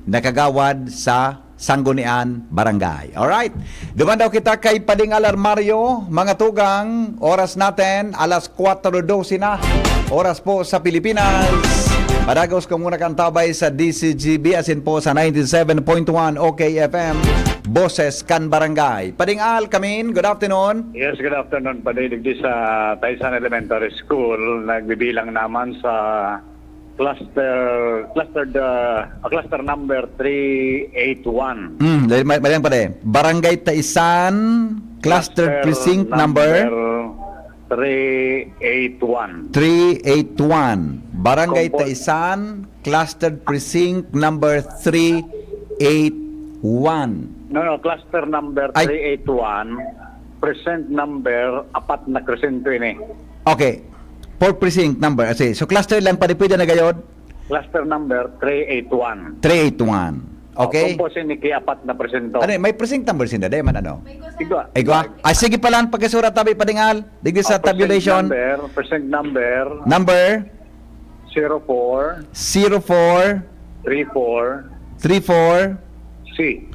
na kagawad sa Sanggunian Barangay. Alright. Duman daw kita kay Pading Alarmario, mga tugang, oras natin, alas kwatro dose na. Oras po sa Pilipinas. Padagos ko muna kan tabay sa D Z G B asin po sa ninety-seven point one O K F M, Boses kan Barangay. Pading Al, come in. Good afternoon. Yes, good afternoon, Padi. Digdi sa Taysan Elementary School, nagbibilang naman sa cluster, cluster, ah, cluster number three eight one. Hmm, dali, ma-, mali ang padi. Barangay Taisan, cluster Cluster precinct number number three eight one. Three eight one. Barangay Compos- Taisan, cluster precinct number three eight one. No, no, cluster number Ay. three eight one, precinct number apat na presinto ini. Okay. For precinct number, ah, sige. So, cluster lang, padi, pwede na gayod? Cluster number three eight one. Three eight one. Okay. Oh, compose ini ki apat na presinto. Ano, may precinct number sinda, di man, ano? Igwa. Igwa? Ah, sige pala, pakisurat tabi, Pading Al. Digdi sa Oh, precinct tabulation. Number, precinct number Number? zero four Zero four three four three four C.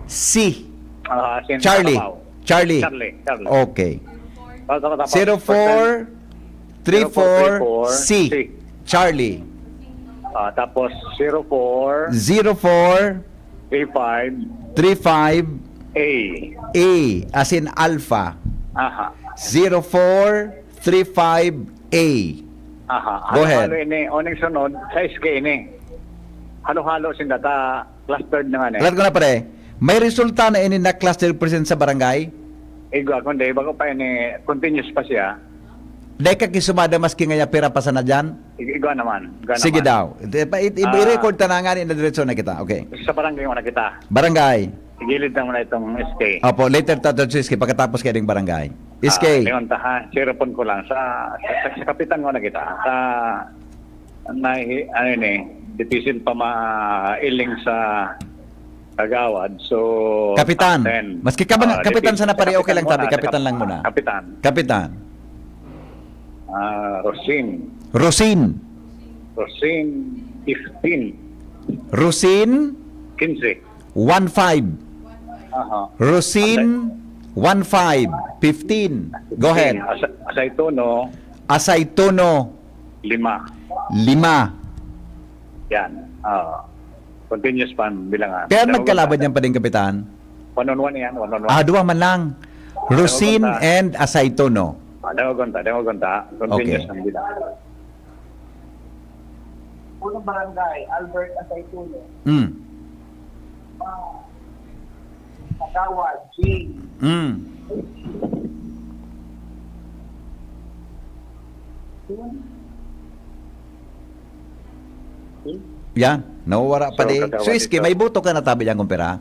C. Ah, sin Charlie. Carabao. Charlie. Charlie, Charlie. Okay. Tapos, tapos, Zero four three four C. C. Charlie. Ah, tapos zero four Zero four three five three five A. A, as in Alpha. Aha. Zero four three five A. Aha. Go ahead. Halo-halo ini. O, ning sunod, sa S K ini. Halo-halo sinda ta clustered na nga ni. Alam ko na, pare. May resulta na ini na cluster present sa barangay? Igwa, kundi, bago pa ini, continuous pa siya. Dai ka kisumada maski nga ya pira pa sana dyan? Ig-, igwa naman, igwa Sige naman. daw. Ito, ipa-, it-, i-, Ah. i-record ta na nga ni na diretso na kita. Okay. Sa barangay mo na kita. Barangay. Gilid lang muna itong S K. Opo, later ta, ta, S K, pagkatapos kayo ding barangay. S K. Ah, yun, ta, ha? Sirapon ko lang. Sa, sa, sa kapitan mo na kita. Sa, na, ano yun eh, dipisil pa mailing sa kagawad. So, Kapitan. ten. Maski ka ba nga, Ah, kapitan dipisil sana sa pare, okay kapitan lang muna, tabi, sa kapitan kap-, lang muna. kapitan. Kapitan. Ah, Rosin. Rosin. Rosin, fifteen. Rosin? Quince. One five. Aha. Rosin, Asay- one five. Fifteen. Go ahead. Asa-, Asaytono. Asaytono. Lima. Lima. Yan. Ah, continuous pa ang bilangan. Kaya Dalawa nagkalaban pa. yan pa din, Kapitan? One on one yan, one on one. Ah, duwa man lang. Rosin Dalawa pa. and Asaytono. Ah, dalawa gunta, dalawa gunta. Continuous Okay. ang bilangan. Unang barangay, Albert Asaytuno. Mm. Kagawad, Jing. Mm. Yan, nawawara pa So, di. Kagawad So, Iski, ito. may boto ka na tabi dyan, kumpira?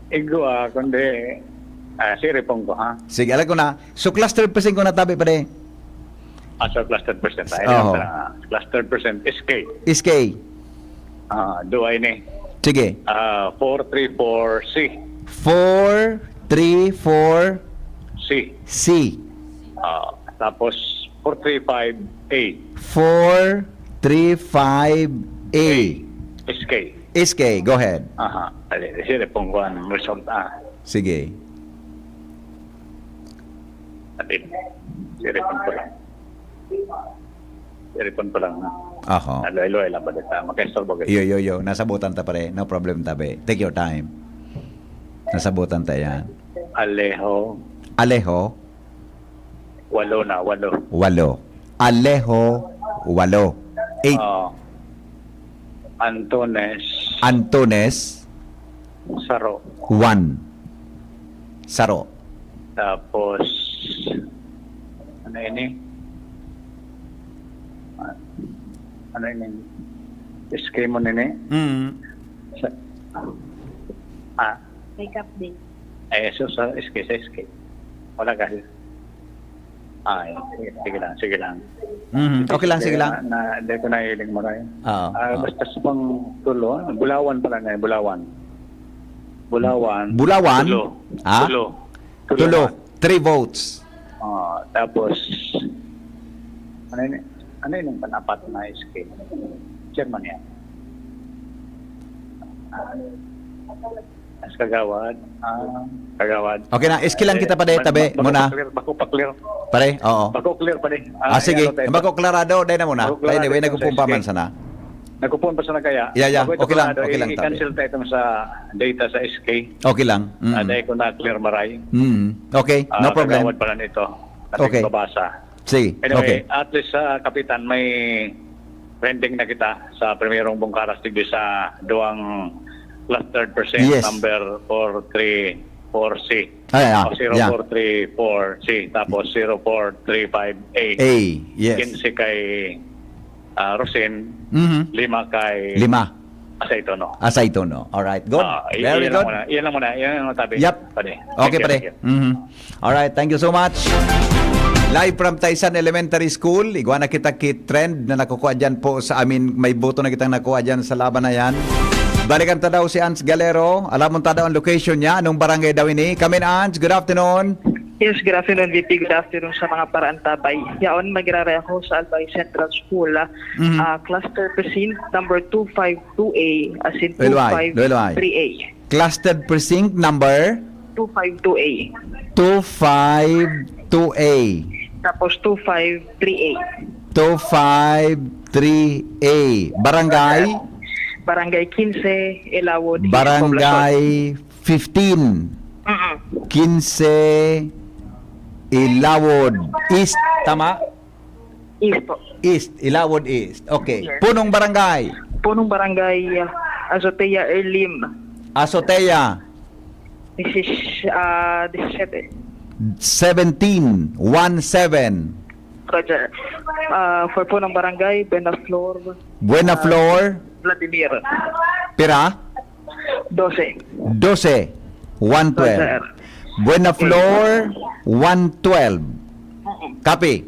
Igwa, kundi, ah, siripon ko, ha? Sige, alam ko na. So, cluster percent ko na tabi pa di. Ah, so cluster percent. Ay, Oo. Cluster percent, S K. S K. Ah, duwa ini. Sige. Ah, four three four C. Four three four C. C. Ah, tapos four three five A. Four three five A. S K. S K, go ahead. Aha. Ali, siripon ko ang result, ah. Sige. Atin. Siripon ko lang. Siripon ko lang. Aha. Luhay-luhay lang ba dito? Makaistorbo ka. Yo, yo, yo. Nasabutan ta, pare. No problem, tabi. Take your time. Nasabutan ta yan. Alejo. Alejo? Walo na, walo. Walo. Alejo, walo. Eight. Ah, Antunes. Antunes. Saro. One. Saro. Tapos, ano ini? Ah, ano ini? S K mo nini? Mm. Sa, ah, Make up day. Eh, so sa S K, sa S K. Wala kasi. Ay, sige, sige lang, sige lang. Mhm, okay lang, sige lang. Na, na, hindi ko nahiling mo rin. Oo, Ah, oo. Basta sa pang tulo, ah, Bulawan pala na, Bulawan. Bulawan. Bulawan? Tulo. Ah? Tulo. Tulo. Tulo. Three votes. Ah, tapos, ano yun? Ano yun yung panapat na S K? Chairman yan. As kagawad. Ah, kagawad. Okay na, S K lang Eh, kita pa, de, mag-, tabi, mag-, muna. Bako pa clear, bako pa clear. Pare, oo. Bako clear pa, de. Ah, Ah, sige. ano tayo? Bako klarado, dai na muna. Bako klarado Anyway, ito sa nagpupumpa S K. man sana. Nagkukuan pa sana kaya? Yeah, yeah. Bago ito, Okay lang, Fernando, okay lang, i-cancel tayo itong sa data sa S K. Okay lang. Mm. Ah, dahil ko na-clear maray. Mm. Okay, Ah, no problem. Kagawad pala nito. Okay. Nagbabasa. Sige, Anyway, okay. At least sa kapitan, may trending na kita sa primerong bungkaras digdi sa duwang clustered precinct, Yes. number four three four C. Ay, ah, O, zero four three four C, tapos zero four three five A. A, yes. Quince kay ah, Rosin, Mhm. lima kay Lima. Asay Tono. Asay Tono. Alright, good. Ah, i- Very iyan lang good. Muna, iyan lang muna. Iyan lang muna, tabi. Yep. Pwede. Okay, Thank you, pre. thank you. Mhm. Alright, thank you so much. Live from Taysan Elementary School, igwa na kita ki trend na nakukuha dyan po sa amin. May boto na kitang nakuha dyan sa laban na yan. Balikan ta daw si Ans Galero. Alam mo ta daw ang location niya. Anong barangay daw ini? Come in, Ans. Good afternoon. Yes, good afternoon, V P. Good afternoon sa mga paraantabay. Yaon, magiraray ako sa Albay Central School, ah, Mhm. ah, Cluster Precinct number two five two A, as in Luelway, Luelway. two five three A. Clustered Precinct number two five two A. two five two A. Tapos two five three A. two five three A. Barangay? Barangay Quince, Ilawod, East, Barangay fifteen. Mm-mm. Quince, Ilawod East. Tama? East po. East. Ilawod East. Okay. Yes. Punong barangay? Punong barangay, ah, Azotea Erlim. Azotea. This is, ah, disisete. Seventeen. One seven. Roger. Ah, for punong barangay, Buena Flor, Buena Flor. Vladimir. Pira? Dose. Dose. One twelve. Sir. Buena Flor, one twelve. Copy.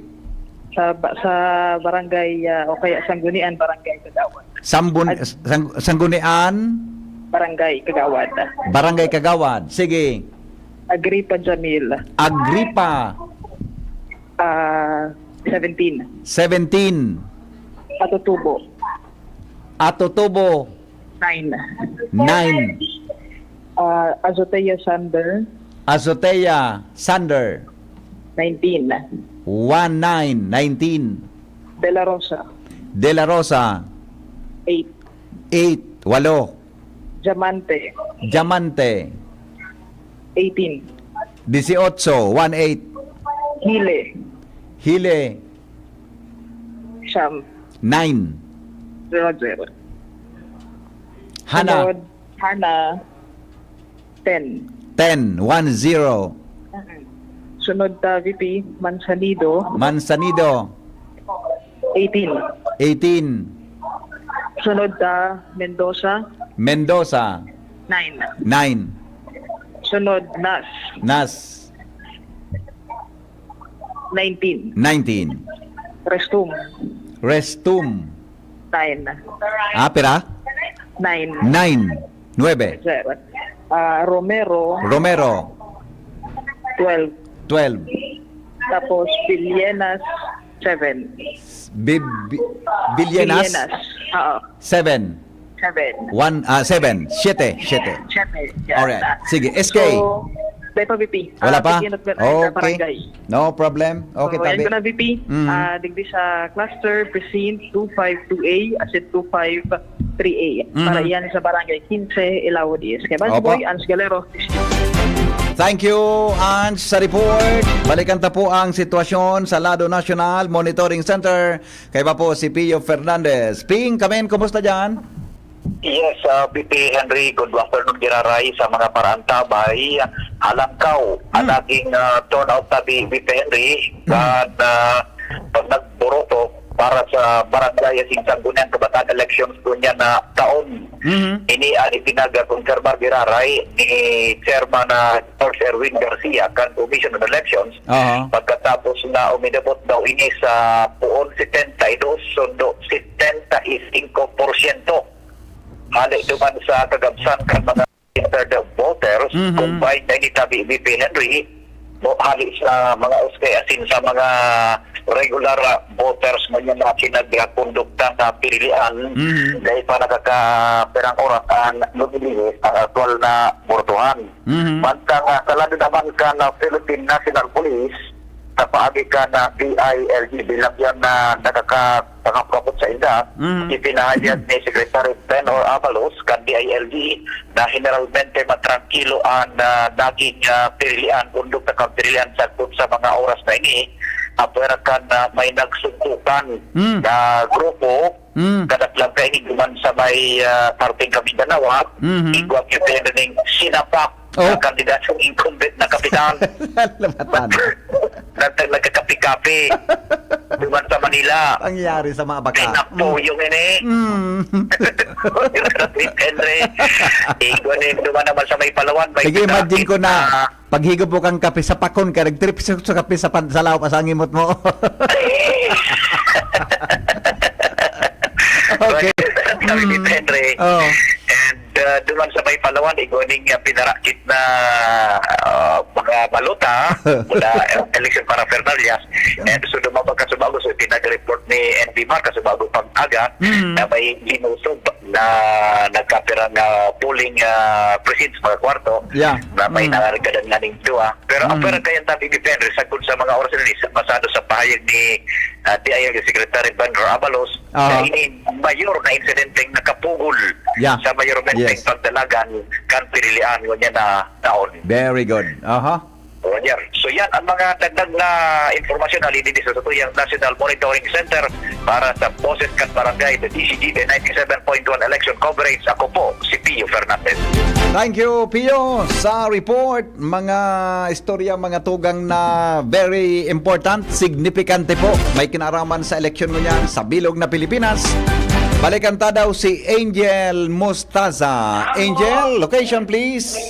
Sa, ba- sa barangay, ah, o kaya Sanggunian, Barangay Kagawad. Sambun, Ad- sang, Sanggunian, Barangay Kagawad. Barangay Kagawad. Sige. Agripa Jamil. Agripa, Ah, seventeen. seventeen. Atotubo. Atotubo, Nine. nine. Ah, Azotea Sander, Azotea Sander, nineteen. one nine, nineteen. De La Rosa, De La Rosa, eight. eight, walo. Diamante, Diamante, eighteen. dieciocho, one eight. Hile, Hile, siyam. nine. Roger. Hana, Sunod, Hana, ten. ten, one zero. Sunod ta, V P, Manzanido, Manzanido, eighteen. eighteen. Sunod ta, Mendoza, Mendoza, nine. nine. Sunod, Nas, Nas, nineteen. nineteen. Restum, Restum, nine. ah, pira? Nine. nine. nuebe. Sir. Ah, Romero, Romero, twelve. twelve. Tapos, Villenas, seven. Bi- Bi- Villenas, Oo, seven. seven. One, ah, seven. Siete, siete. Seven. Alright. Sige, S K. So, dahil pa, V P. Wala Ah, pa? bigyan natin ng Okay. barangay. No problem. Okay, So, tabi. yan ko na, V P. Mm. Ah, digdi sa cluster, precinct two five two A, as in two five three A. Mhm. Para yan sa barangay quince, Ilawod East. Kaya, Bad Opo. Boy, Ans Galero. Thank you, Ans, sa report. Balikan ta po ang sitwasyon sa Lado National Monitoring Center. Kaiba po si Pio Fernandez. Ping, kamen, kumusta dyan? Yes, uh, V P Henry, good afternoon, giraray sa mga paraantabay. Halangkaw, ang Hmm. naging uh, turnout tabi, V P Henry, Hmm. kan uh, pag nagburoto para sa barangay asing Sangguniang Kabataan Elections dunya na taon. Mhm. Ini ang ipinag-confirmar, giraray, ni Chairman na George Erwin Garcia kan Commission on Elections. Aha. Pagkatapos na uminabot daw ini sa puon setenta y dos, sundo setenta y cinco por ciento. Hali duman sa kagabsan kan mga registered voters, Mhm. combined na ini tabi, V P Henry, mo hali sa mga uskay asin sa mga regular uh, voters mo yan na kinagkondukta na pinilian, Mhm. dahil pa nakakapirang oras ang lumilihis ang aktual na bortohan. Mhm. Mantang uh, sa lado naman kan uh, Philippine National Police, sa paagi kan D I L G bilang yan na nakaka-, nakakapot sa inda, Mhm. ipinahayag ni Secretary Benhur Abalos kan D I L G na generalmente matrangkilo an, ah, naging, ah, pirilian, undog na kan pirilian sagkod sa mga oras na ini, apwera kan, ah, may nagsuntukan Mm. na grupo, Mm. kadaklan kaini duman sa may, ah, parteng Kamindanao, ha? Mhm. Igwa kita ning sinapak Oh. na kandidatong incumbent na kapitan. Lamatan. Nagtag-, nagkakapi-kapi. Duman sa Manila. Pangyayari sa mga baka. Ay, naku, Mm. yung ini. Mm. Henry. Igwa ni, duman naman sa may Palawan, may Sige, imagine ko na. pinarakit na Paghigop mo kang kape sa pakon ka, nagtrip sa, sa kape sa pan-, sa laop, sa ngimot mo. Okay. Kami ni Mm. Henry. Oh. And, uh, duman sa may Palawan, igwa ning, uh, pinarakit na, uh, mga balota mula, uh, election paraphernalia. And so, duman pagkasubago, so, pinag-report ni N B mar, kasubago pag-aga, Mm. na may linusob na nagkapirang, ah, polling, ah, precincts, mga kwarto, Yeah. na may Mm. naargadan nga ning duwa. Pero ang Mm. pwera kayang tabi ni Henry, sagkod sa mga oras na ni, sa, basado sa pahayag ni, ah, D I L G Secretary Benhur Abalos, Aha. na ini mayor na insidenteng nakapugol Yeah. sa mayormenteng Yes. pagdalagan kan pirilian ngunyan na taon. Very good. Aha. Roger. So yan ang mga dagdag na impormasyon na linidis sa satuyang National Monitoring Center para sa Boses kan Barangay, the D C G B ninety-seven point one Election Coverage. Ako po, si Pio Fernandez. Thank you, Pio, sa report. Mga istorya, mga tugang na very important, significante po. May kinaraman sa eleksyon ngunyan sa bilog na Pilipinas. Balikan ta daw si Angel Mostaza. Angel, location please.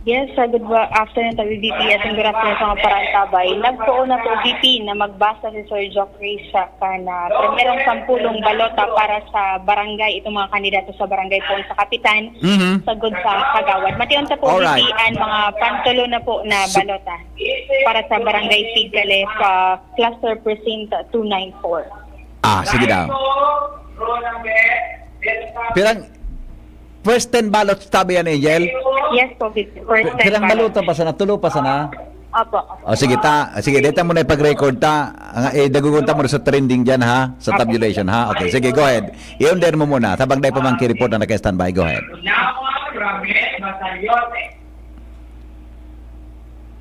Yes, uh, good wa-, afternoon, W B P, at good afternoon sa mga paraantabay. Nagpoon na po, V P, na magbasa si Sir Joffrey sa kan, ah, primerong sampulong balota para sa barangay, itong mga kandidato sa barangay poon sa kapitan, Mhm. sagkod sa kagawad. Matiyon ta po, Alright. V P, ang mga pantulo na po na So balota para sa barangay Sigcales sa cluster precinct two nine four. Ah, sige daw. Pirang, first ten ballots tabi yan, Angel? Yes po, fifty. First Pi-, ten pirang ballots. Balota pa sana, tulo pa sana? Opo. O, sige, ta, sige, deta mo na ipag-record ta. Ang, eh, dagugon ta mo sa trending dyan, ha? Sa Opo. Tabulation, ha? Okay, sige, go ahead. I-under mo muna. Tabang dahil pa man ki-report na naka-standby, go ahead. Lawan Ramel Masaliote.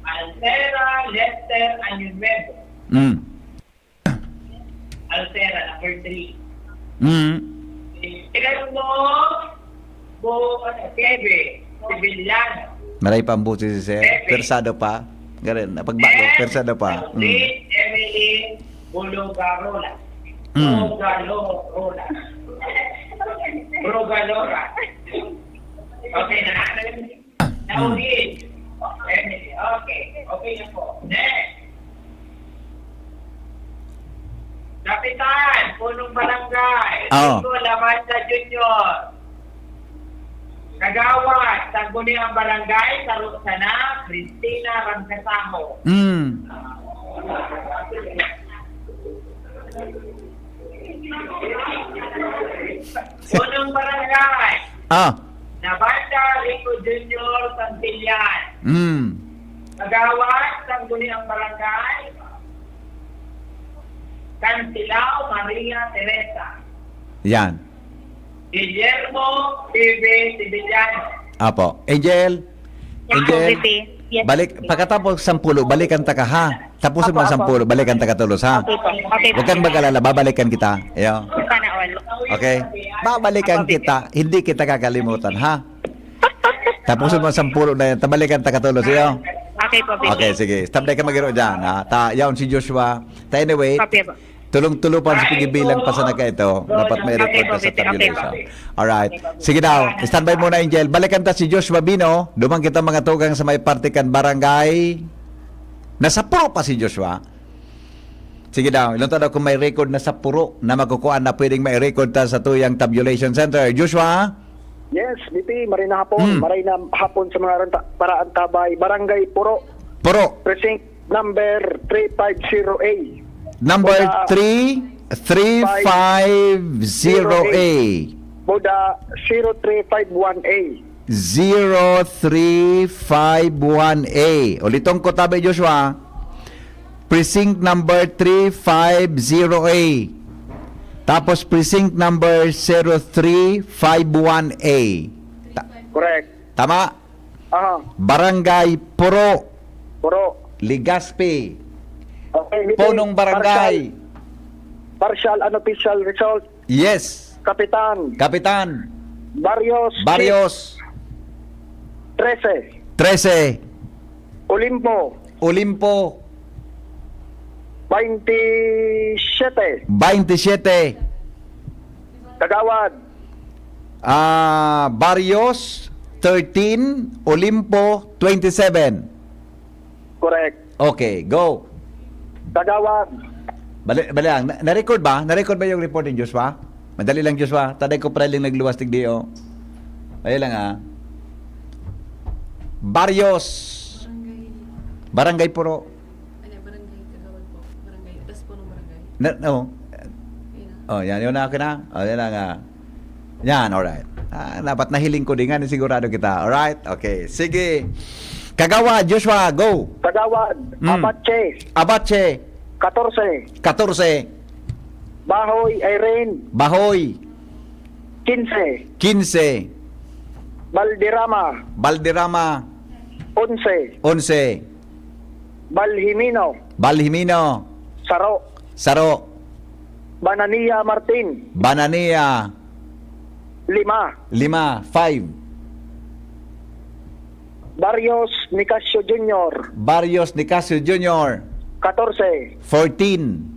Altera Lester Año Nuevo. Mm. Altera, number three. Mm. Ikaw mo, Bo-, ano, Kebe, Civiliano. Maray pa ang boses si Sir. Kebe. Persado pa. Ganun, napagbago, Next, persado pa. Mm. Saudin Emily Bulugarola. Mm. Bulugarola. Bulugarola. Okay na. Nauwi. Family. Okay. Okay na po. Next. Kapitan, punong barangay. Oo. Rico Lamanda Junior. Kagawad, sangguniang barangay, saro sana, Christina Rangcasaho. Mm. Punong barangay. Ah. Nabanda Rico Junior Santillan. Mm. Kagawad, sangguniang barangay, Cansilao Maria Teresa. Yan. Guillermo P B Civiliano. Apo. Angel, Yes, Angel, V P. Yes, balik, V P. Pagkatapos sampulo, balikan ta ka, ha? Tapusin Opo, mo ang opo. Sampulo, balikan ta ka tolos, ha? Okay po. Okay po. Huwag kang mag-alala, babalikan kita. Iyo. Sana all. Okay? Babalikan Opo, V P. Kita, hindi kita kakalimutan, ha? Tapusin mo ang sampulo na yan, tabalikan ta ka tolos, iyo. Okay po, V P. Okay, sige. Stop na ka magiro dyan, ha? Ta, yaon si Joshua. Ta, anyway, Opo, opo. Tulong-tulo pa sa pigibilang pa sana ka ito. Dapat may record na sa tabulation. Alright. Sige daw. Standby muna, Angel. Balikan ta si Joshua Bino. Duman kita mga tugang sa may parte kan barangay. Nasa puro pa si Joshua. Sige daw. Ilong ta daw kung may record na sa puro na makukuha na pwedeng may record ta sa tuyang tabulation center. Joshua? Yes, B P, maray na hapon. Hmm. Maray na hapon sa mga ranta-, paraantabay. Barangay Puro. Puro. Precinct number three five zero A. Number Buda, three three five zero A. Buda zero three five one A. Zero three five one A. Uliton ko, tabi, Joshua. Precinct number three five zero A. Tapos precinct number zero three five one A. Ta- Correct. Tama? Aha. Barangay Puro, Puro. Legazpi. Okay, hindi. Punong barangay. Partial, partial unofficial result. Yes. Kapitan. Kapitan. Barrios. Barrios. Trece. Trece. Olimpo. Olimpo. Baintisiete. Baintisiete. Kagawad. Ah, Barrios, thirteen. Olimpo, twenty-seven. Correct. Okay, go. Kagawad. Bali, bali lang. Na- na-record ba? Na-record ba yung report ni Joshua? Madali lang, Joshua. Taday ko pala yung nagluwas tigdi, oh. Madali lang, ah. Barrios. Barangay Puro. Ano, barangay, Kagawad po. Barangay, tas po ng barangay. Na, no. Yun na. Oh, yan. Yun na, okay na. Oh, yan lang, ah. Yan, alright. Ah, dapat nahiling ko din nga, sigurado kita. Alright? Okay. Sige. Kagawad, Joshua, go. Kagawad. Mm. Abache. Abache, Katorse. katorse. Bahoy, Irene. Bahoy, Kinse. kinse. Balderrama. Balderrama, Onse. onse. Balhimino. Balhimino, Saro. saro. Banania Martin. Banania, Lima. lima, five. Barrios Nicasio Junior. Barrios Nicasio Junior, Katorse. fourteen.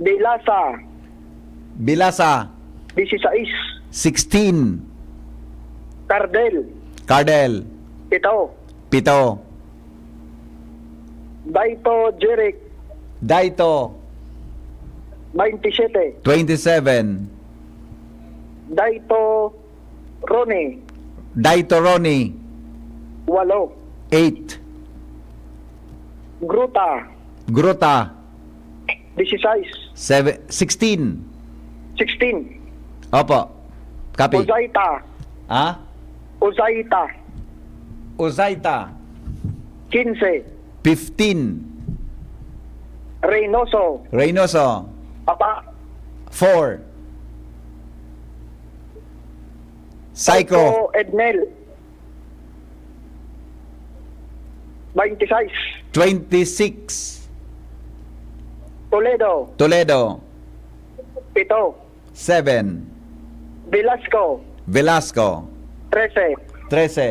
Bilasa. Bilasa, Disisais. sixteen. Cardel. Cardel, Pito. pito. Daito Jeric. Daito, Baintisiete. twenty-seven. Daito Ronnie. Daito Ronnie, Walo. eight. Gruta. Gruta, Disisais. seven, sixteen. Sixteen. Opo. Copy. Uzaita. Ha? Uzaita. Uzaita, Kinse. fifteen. Reynoso. Reynoso, Apa. four. Psycho, Ednel. Baintisiais. twenty-six. Toledo. Toledo, Pito. seven. Velasco. Velasco, Trese. trese.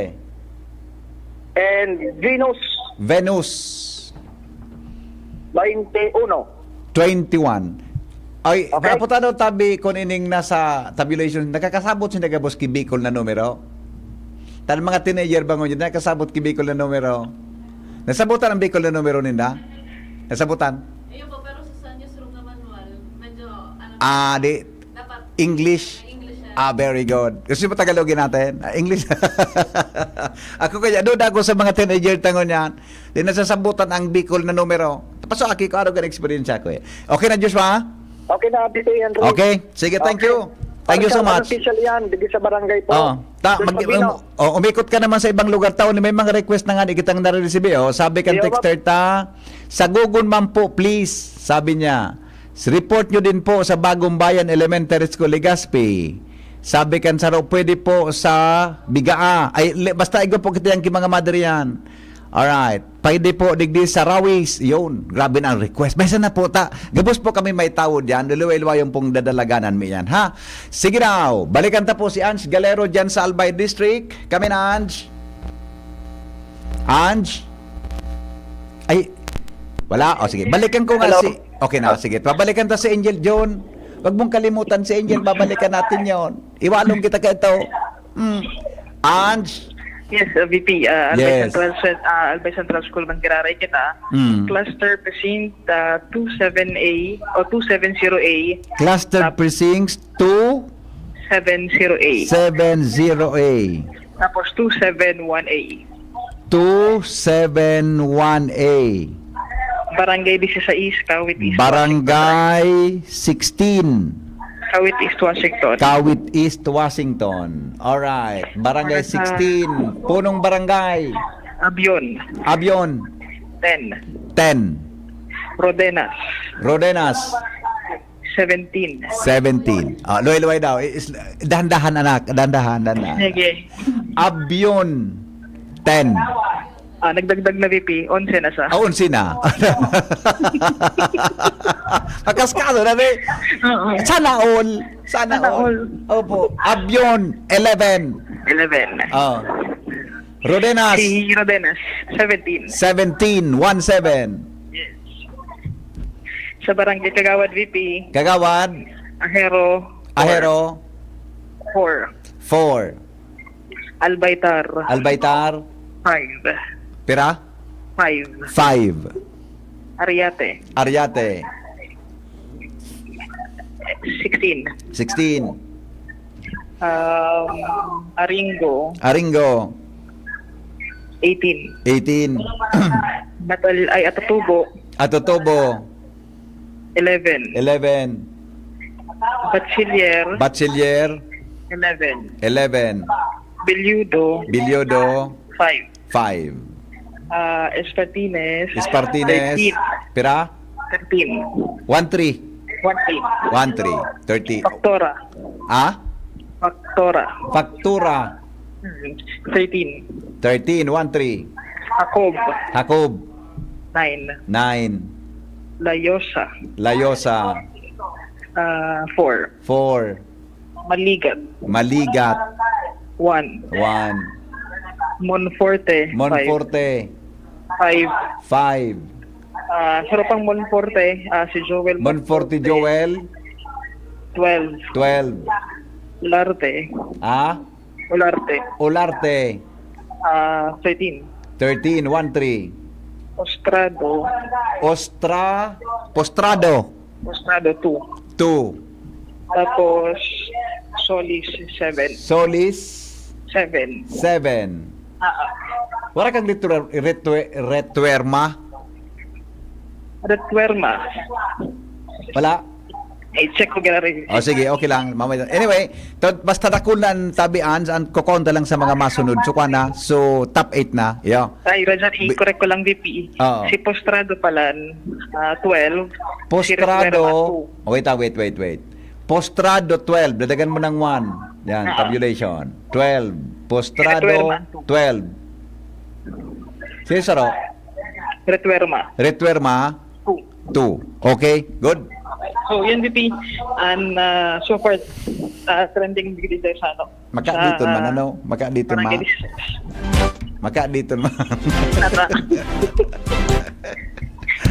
And Venus. Venus, Bainte uno. twenty-one. Ay, Okay. Apo Tano, tabi kun ining nasa tabulation, nakakasabot sinda gabos ki Bicol na numero? Tan mga teenager ba ngunyan, nakasabot ki Bicol na numero? Nasabutan ang Bicol na numero ninda? Nasabutan? Ayun po, pero sa, sa newsroom na manual, medyo ano, Ah, di, dapat English. English na. Ah, very good. Kasi mo Tagalogin natin. Ah, English. Ako kaya, duda ako sa mga teenager tangon yan. Di nasasabutan ang Bicol na numero. Paso aki ko, araw gan experience ako eh. Okay na, Joshua? Okay na, Tito Henry. Okay. Sige, thank you. Thank you so Partial much. Unofficial yan, dito sa barangay po. Oh, ta, Doon mag, sa Bino. um, oh, umikot ka naman sa ibang lugar, taon may mga request na nga di kitang nare-receive, oh. Sabi kan Iyo, texter ta, "Sagogon man po, please," sabi niya. "Report nyo din po sa Bagong Bayan Elementary School, Legazpi." Sabi kan saro, "Pwede po sa Bigaa." Ay, le, basta igo po kita yan ki mga madre yan. Alright. Pwede po digdi sa Rawis. Yun. Grabe na ang request. Basta na po ta. Gabos po kami may tawod yan. Luluway-luwayon pong dadalaganan mi yan, ha? Sige daw. Balikan ta po si Ange Galero dyan sa Albay District. Kami na, Ange. Ange? Ay, wala. O, sige. Balikan ko nga Hello? si... Okay na, sige. Pabalikan ta si Angel John. Wag mong kalimutan si Angel. Babalikan natin yon. Iwalong kita ka ito. Mm. Ange? Yes, uh, V P, uh, Albay Yes. Central, Cen- uh, Albay Central School, Mangkiraray kita. Mm. Cluster Precinct uh, two seven A o two seven zero A, Cluster Tap- Precincts two seven zero A. seven zero A. Tapos two seven one A. two seven one A. Barangay Disisais, Kawit East. Barangay sixteen. Kawit East, Washington. Kawit East, Washington. Alright. Barangay Para sa sixteen. Punong barangay. Abion, Abion. ten. Ten. Rodenas. Rodenas. Seventeen. Seventeen. Ah, luway-luway daw. I-, is-, dahan-dahan, anak. Dahan-dahan, dahan-dahan. Sige. Abyon, ten. Ah, nagdagdag na, V P. Onse na sa. Ah, onse na. Magkaskado na, be. Oo. Sana all. Sana Sana all. all. Opo. Abyon, eleven. Eleven. Oh. Rodenas. Si Rodenas, seventeen. Seventeen, one seven. Yes. Sa Barangay Kagawad, V P. Kagawad. Ahero, four. Ahero. Four. Four. Albaitar. Albaitar. Five. Pira? Five. Five. Ariate. Ariate. Sixteen. Sixteen. Um, Aringo. Aringo. Eighteen. Eighteen. Natal-, ay, Atotubo. Atotubo. Eleven. Eleven. Bachiller. Bachiller. Eleven. Eleven. Bilyudo. Bilyudo. Five. Five. Ah, Espartines. Espartines. Thirteen. Pira? Thirteen. One three. One three. One three. Thirty. Faktora. Ah? Faktora. Faktura. Hmm. Thirteen. Thirteen. One three. Jacob. Jacob. Nine. Nine. Layosa. Layosa. Ah, four. Four. Maligat. Maligat. One. One. Monforte. Monforte. Five. Five. Ah, saro pang Monforte, ah, si Joel Monforte. Monforte. Joel. Twelve. Twelve. Olarte. Ah? Olarte. Olarte. Ah, thirteen. Thirteen, one three. Ostrado. Ostra-, Postrado. Postrado, two. Two. Tapos, Solis, seven. Solis? Seven. Seven. Ah, ah. Wala kang litro-, retwe-, retwerma? Retwerma. Wala? I-check ko, gallery. O, sige, okay lang. Mamaya. Anyway, to, basta dakul na ang tabian, ang kokonta lang sa mga masunod. So, kuwan na. So, top eight na. Yo. Ay, Rajan, Bi- i-correct ko lang, V P. Oo. Si Postrado pala, ah, twelve. Si Postrado. Retuerma, two. Oh, wait, ah, wait, wait, wait. Postrado, twelve. Dadagan mo ng one. Yan, Ah. tabulation. Twelve. Postrado, Retuerma, two. Twelve. Sino saro? Retuerma. Retuerma? Two. Two. Okay, good. So, yun, V P. And, ah, so far, ah, trending digdi sa ano, Maka sa, dito man, ah, ano? Maka dito Barangay ma-, District. Maka dito ma-, Tara.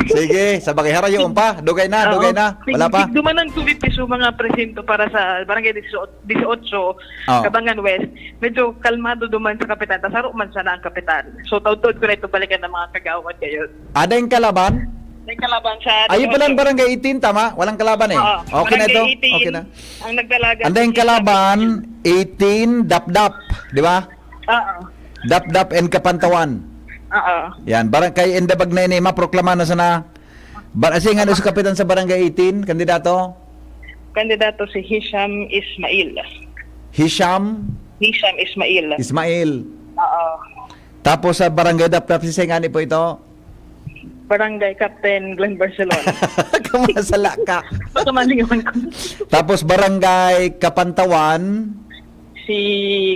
Sige, sa bagay, harayoon pa. Dugay na, Oo. dugay na. Wala pa? Sig-, sigdumanan ko, V P, so mga presinto para sa Barangay dieciocho, dieciocho, Oh. Cabangan West. Medyo kalmado duman sa kapitan. Ta saro man sana ang kapitan. So, taud-taud ko na ito balikan ng mga kagawad ngayon. Ah, dahil kalaban? Dahil kalaban sa Ayun pala ang dieciocho. Barangay eighteen, tama? Walang kalaban eh. Oo. Okay na Barangay ito? eighteen, Okay na. Ang nagdalagan Ang dahil si kalaban, eighteen, Dapdap. Di ba? Oo. Dapdap and Kapantawan. Oo. Yan. Barangay Indabag na ini. Maproklama na sana. Bar-, kasi nga, sa kapitan sa Barangay eighteen, kandidato? Kandidato si Hisham Ismail. Hisham? Hisham Ismail. Ismail. Oo. Tapos sa Barangay Dapdap, si Sengani po ito? Barangay Captain Glenn Barcelona. Kamasala ka. Baka malingawan ko. Tapos Barangay Kapantawan? Si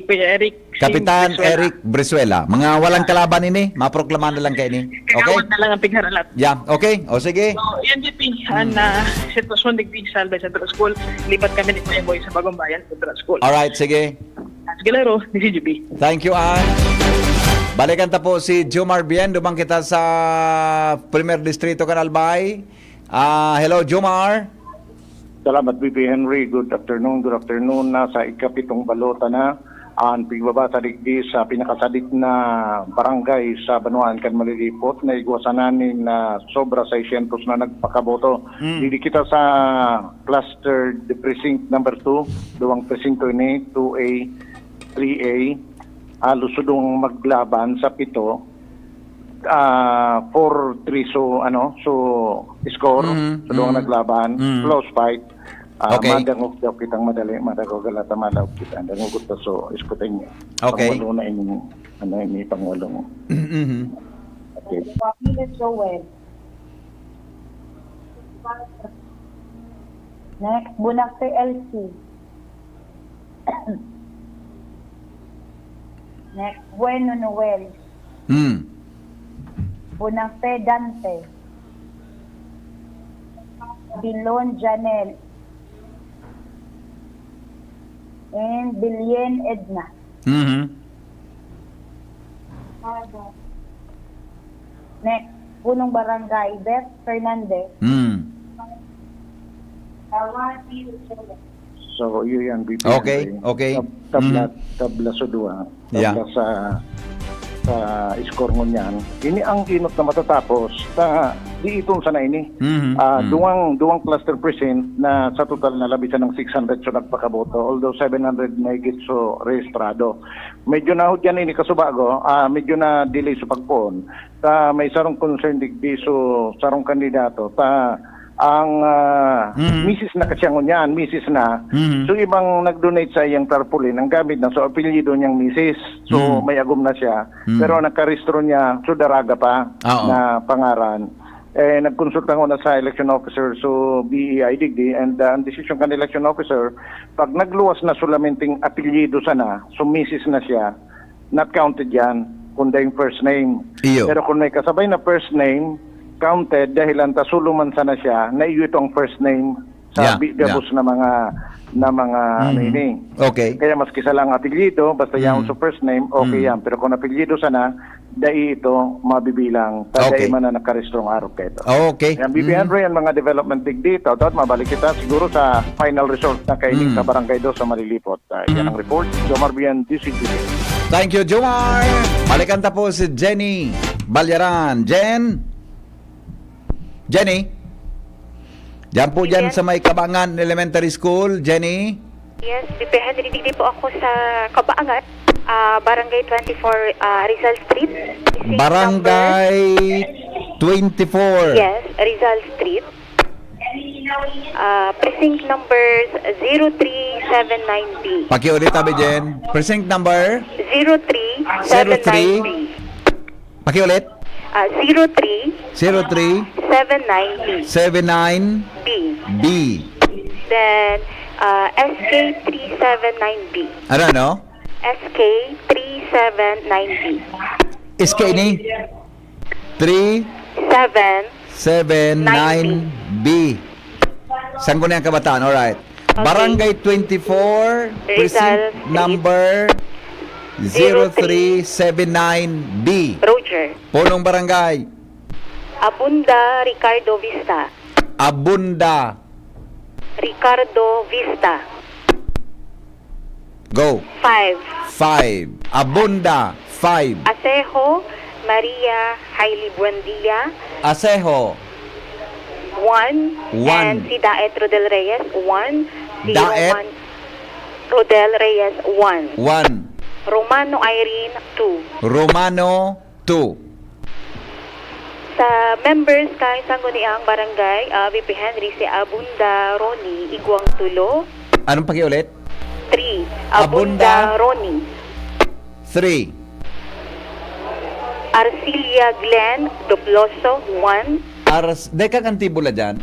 Kuya Eric Kapitan Brizuela. Eric Brizuela. Mga walang kalaban ini, maproklama na lang kayo ini. Okay? Kagawad na lang ang pigharalat. Yeah, okay. O sige. So, yan, V P, ang, Hmm. ah, sitwasyon digdi sa Albay Central School. Lipat kami ni Kuya Boy sa Bagong Bayan Central School. Alright, sige. As Galero, ni C G B. Thank you, Ann. Balikan ta po si Jomar Bien. Duman kita sa Primer Distrito kan Albay. Ah, hello, Jomar. Salamat, V P Henry. Good afternoon, good afternoon. Nasa ikapitong balota na ang pigbabata digdi sa pinakasadik na barangay sa banwaan kan Malilipot na igwa sana nin, ah, sobra seiscientos na nagpakaboto. Mm. Digdi kita sa cluster precinct number two, duwang presinto ini, two A, three A. Halos sudong maglaban sa pito. Ah, four three, so, ano, so, score, Mm, so, duwang mm. naglaban, Mm. close fight. Ah, Okay. madangog daw kitang madali, madangog galata, madangog kita. Ang dangog ta, so, iskutin niyo. Okay. Pangwalo na ini, ano, ini pangwalo mo. Mhm. Okay. Next, Bunak si L C. Next, Bueno Noel. Hmm. Bunak si Dante. Bilon Janel. And Bilyen Edna. Mhm. Next, punong barangay, Beth Fernandez. Hmm. So, iyo yan, B P Okay, Henry. okay. Tab-, tabla, Mhm. tabla sa duwa. Yeah. Tabla sa, sa score ngunyan. Ini ang kinot na matatapos. Ta, di iton sana ini. Mhm, Ah, mhm. duwang, duwang cluster precinct na sa total na labi sa ng six hundred so nagpakaboto. Although seven hundred mahigit so rehistrado. Medyo nahudyan ini kasubago, ah, medyo na delay sa pagpoon. Ta may sarong concern digdi so sarong kandidato. Ta ang, ah, Mhm. misis na kasi ang ngunyan, misis na. Mhm. So, ibang nag-donate sa iyang tarpaulin, ang gamit na, so, apelyido niyang misis. So, Mhm. may agom na siya. Mhm. Pero ang nakarehistro niya, so, Daraga pa Oo. na pangaran. Eh, nagkonsulta ko na sa election officer, so, B E I digdi, and, ah, ang decision kan election officer, pag nagluwas na solamente ang apelyido sana, so, misis na siya, not counted yan, kundi yung first name. Iyo. Pero kung may kasabay na first name, counted dahil ang tasulo man sana siya, na iyo itong first name sa Yeah, bi-, yeah. gabos na mga, na mga, ano Mm. ini. Okay. Kaya maski sa lang apelyido, basta Mm. yaon sa first name, okay Mm. yan. Pero kung apelyido sana, dai ito mabibilang. Ta dai Okay. man na nakarestrong arog kaito. Okay. Yan, B P Mm. Henry, ang mga development digdi, taot-taot, mabalik kita siguro sa final result na kainin Mm. sa Barangay Dos sa Malilipot. Ah, yan Mm. ang report. Jomar Bian, D C T V. Thank you, Jomar. Balikan ta po si Jenny Balyaran. Jen? Jenny? Diyan po, diyan Yes. sa may Kabangan Elementary School, Jenny? Yes, B P Henry, digdi po ako sa Kabangan, ah, Barangay twenty-four, ah, Rizal Street. Precinct Barangay number twenty-four. Yes, Rizal Street. Ah, precinct numbers zero three seven nine B. Pakiulit, Abi Jen. Precinct number? Zero three seven nine B. Zero three. Pakiulit. Ah, zero three Zero three seven nine B. seven nine B. B. Then, ah, S K three seven nine B. Ano, ano? S K three seven nine B. S K ni? Three Seven. seven nine B. Sangguniang Kabataan, alright. Okay. Barangay twenty-four, Rizal precinct Street. number zero three seven nine B. Roger. Punong barangay. Abunda, Ricardo Vista. Abunda. Ricardo Vista. Go. Five. Five. Abunda. Five. Asejo, Maria Hailey Buendia. Asejo. One. One. And si Daet Rodel Reyes, one. Si Daet? Roman Rodel Reyes, one. One. Romano Irene, two. Romano, two. Sa members kan Sangguniang Barangay, ah, V P Henry, si Abunda Ronnie, igwang tulo. Anong pakiulit? Three. Abunda Abunda. Ronnie. Three. Arcilia Glenn Doploso, one. Ars-, dai kang Antibola dyan?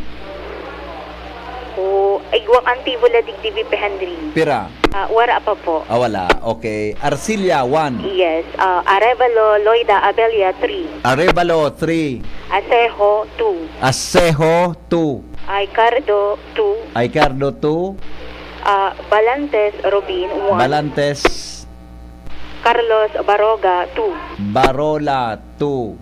O, igwang Antibola digdi, V P Henry. Pira? Ah, wara pa po. Ah, wala. Okay. Arcilia, one. Yes. Ah, Arevalo Loida Abella, three. Arevalo, three. Asejo, two. Asejo, two. Aicardo, two. Aicardo, two. Ah, Balantes Robin, one. Balantes. Carlos Baroga, two. Barola, two.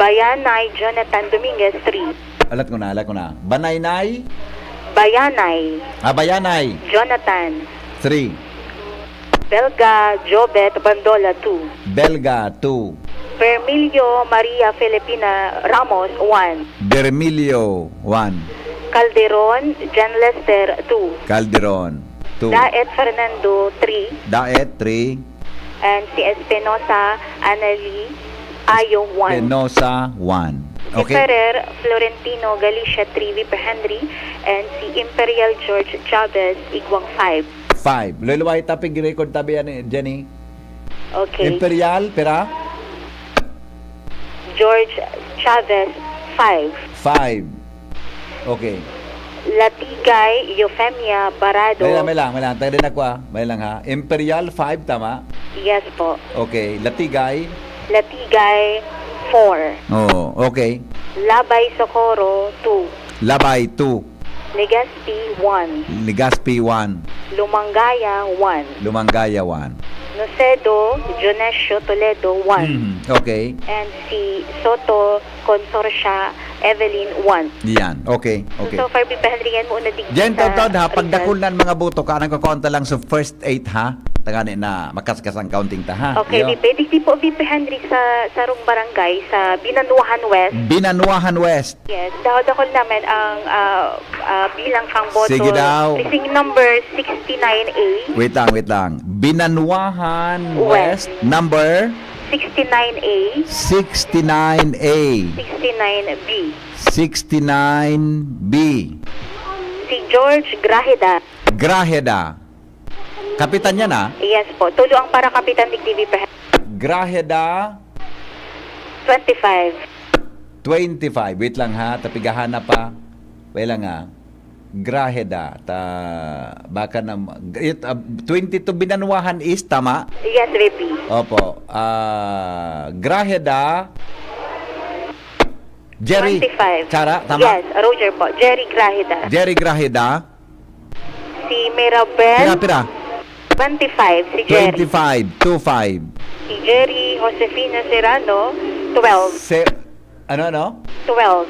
Bayanay Jonathan Dominguez, three. Alat ko na, alat ko na. Banaynay? Bayanay. Ah, Bayanay. Jonathan. Three. Belga Jobet Bandola, two. Belga, two. Bermilio Maria Filipina Ramos, one. Bermilio, one. Calderon Jan Lester, two. Calderon, two. Daet Fernando, three. Daet, three. And si Espinosa Annalie Ayo, one. Espinosa, one. Si Okay. Ferrer Florentino Galicia, three, V P Henry. And si Imperial George Chavez, igwang, five. Five. Luluway tapig record tabi yan, eh, Jenny. Okay. Imperial, pira? George Chavez, five. Five. Okay. Latigay, Eufemia, Barado. May lang, may lang, may lang. Tayo din ako ah. May lang ha. Imperial, five, tama? Yes po. Okay. Latigay. Latigay, four. Oo, okay. Labay, Socorro, two. Labay, two. Legazpi, one. Legazpi, one. Lumangaya, one. Lumangaya, one. Nocedo, Dionisio, Toledo, one. Mhm, okay. And si Soto, Consorcia, Evelyn, one. Yan, okay, okay. So far, Vipe Henry, yan muna digdi Diyan, sa Tod, Tod, ha, result. Pagdakul nan mga boto, kanang kakonta lang sa first eight, ha? Tagani na makaskas ang counting ta, ha? Okay, Yo. Vipe. Digdi po, Vipe Henry, sa sarong barangay, sa Binanuahan West. Binanuahan West. Yes, dakul-dakul naman ang ah, ah, bilang kang boto. Sige daw. Precinct number sixty-nine A. Wait lang, wait lang. Binanuahan West. West, number sixty-nine A. sixty-nine A. sixty-nine B. sixty-nine B. Si George Grajeda. Grajeda. Kapitan yan, ah. Yes po. Tulo ang para kapitan digdi, Vipe Henry. Grajeda Twenty-five. twenty-five. Wait lang ha, tapigahanap pa. Wait lang ha. Grajeda. Ta, baka na, it, ah, twenty-two Binanuahan East, tama? Yes, Vipe. Opo. Ah, Grajeda. Jerry. Twenty-five. Chara, tama? Yes, Roger po. Jerry Grajeda. Jerry Grajeda. Si Mirabel. Pira, pira? Twenty-five, si Jerry. Twenty-five, two five. Si Jerry Josefina Serrano, twelve. Se, ano, ano? Twelve.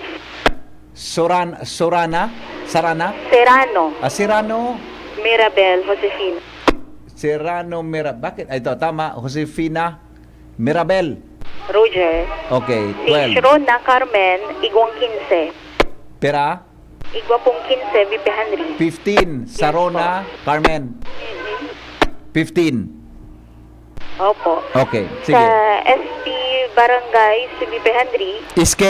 Soran, Sorana? Sarana? Serrano. Ah, Serrano? Mirabel, Josefina. Serrano Mira. Bakit? Ay, ito, tama. Josefina Mirabel. Roger. Okay, Si twelve. Shrona Carmen, igwang quince. Pera? Igwa pong quince, Vipe Henry. Fifteen. Sarona Carmen. Fifteen. Opo. Okay, Sa sige. S P Barangay, si Vipe Henry. S K.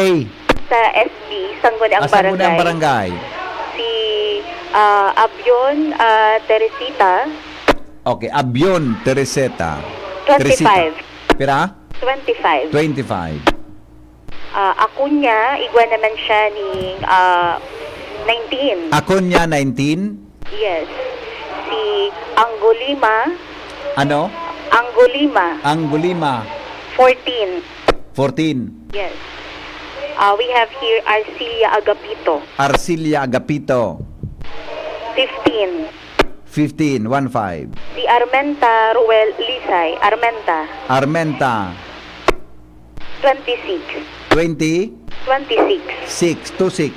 Sa S P, Sangguniang Asan mo na ang Barangay. Barangay? Si ah, Abion ah, Teresita, Okay, Abion, Tereseta. Twenty-five. Teresita. Pira? Twenty-five. Twenty-five. Ah, Acuña, igwa naman siya ni ah, nineteen. Acuña, nineteen. Yes. Si Angolima, Ano? Angolima, Angolima, fourteen. fourteen. Yes. Ah, we have here Arcilia Agapito, Arcilia Agapito, fifteen. fifteen, one five. Si Armenta Ruel Lisay, Armenta, Armenta, twenty-six. twenty, Twenty-six. six, two six.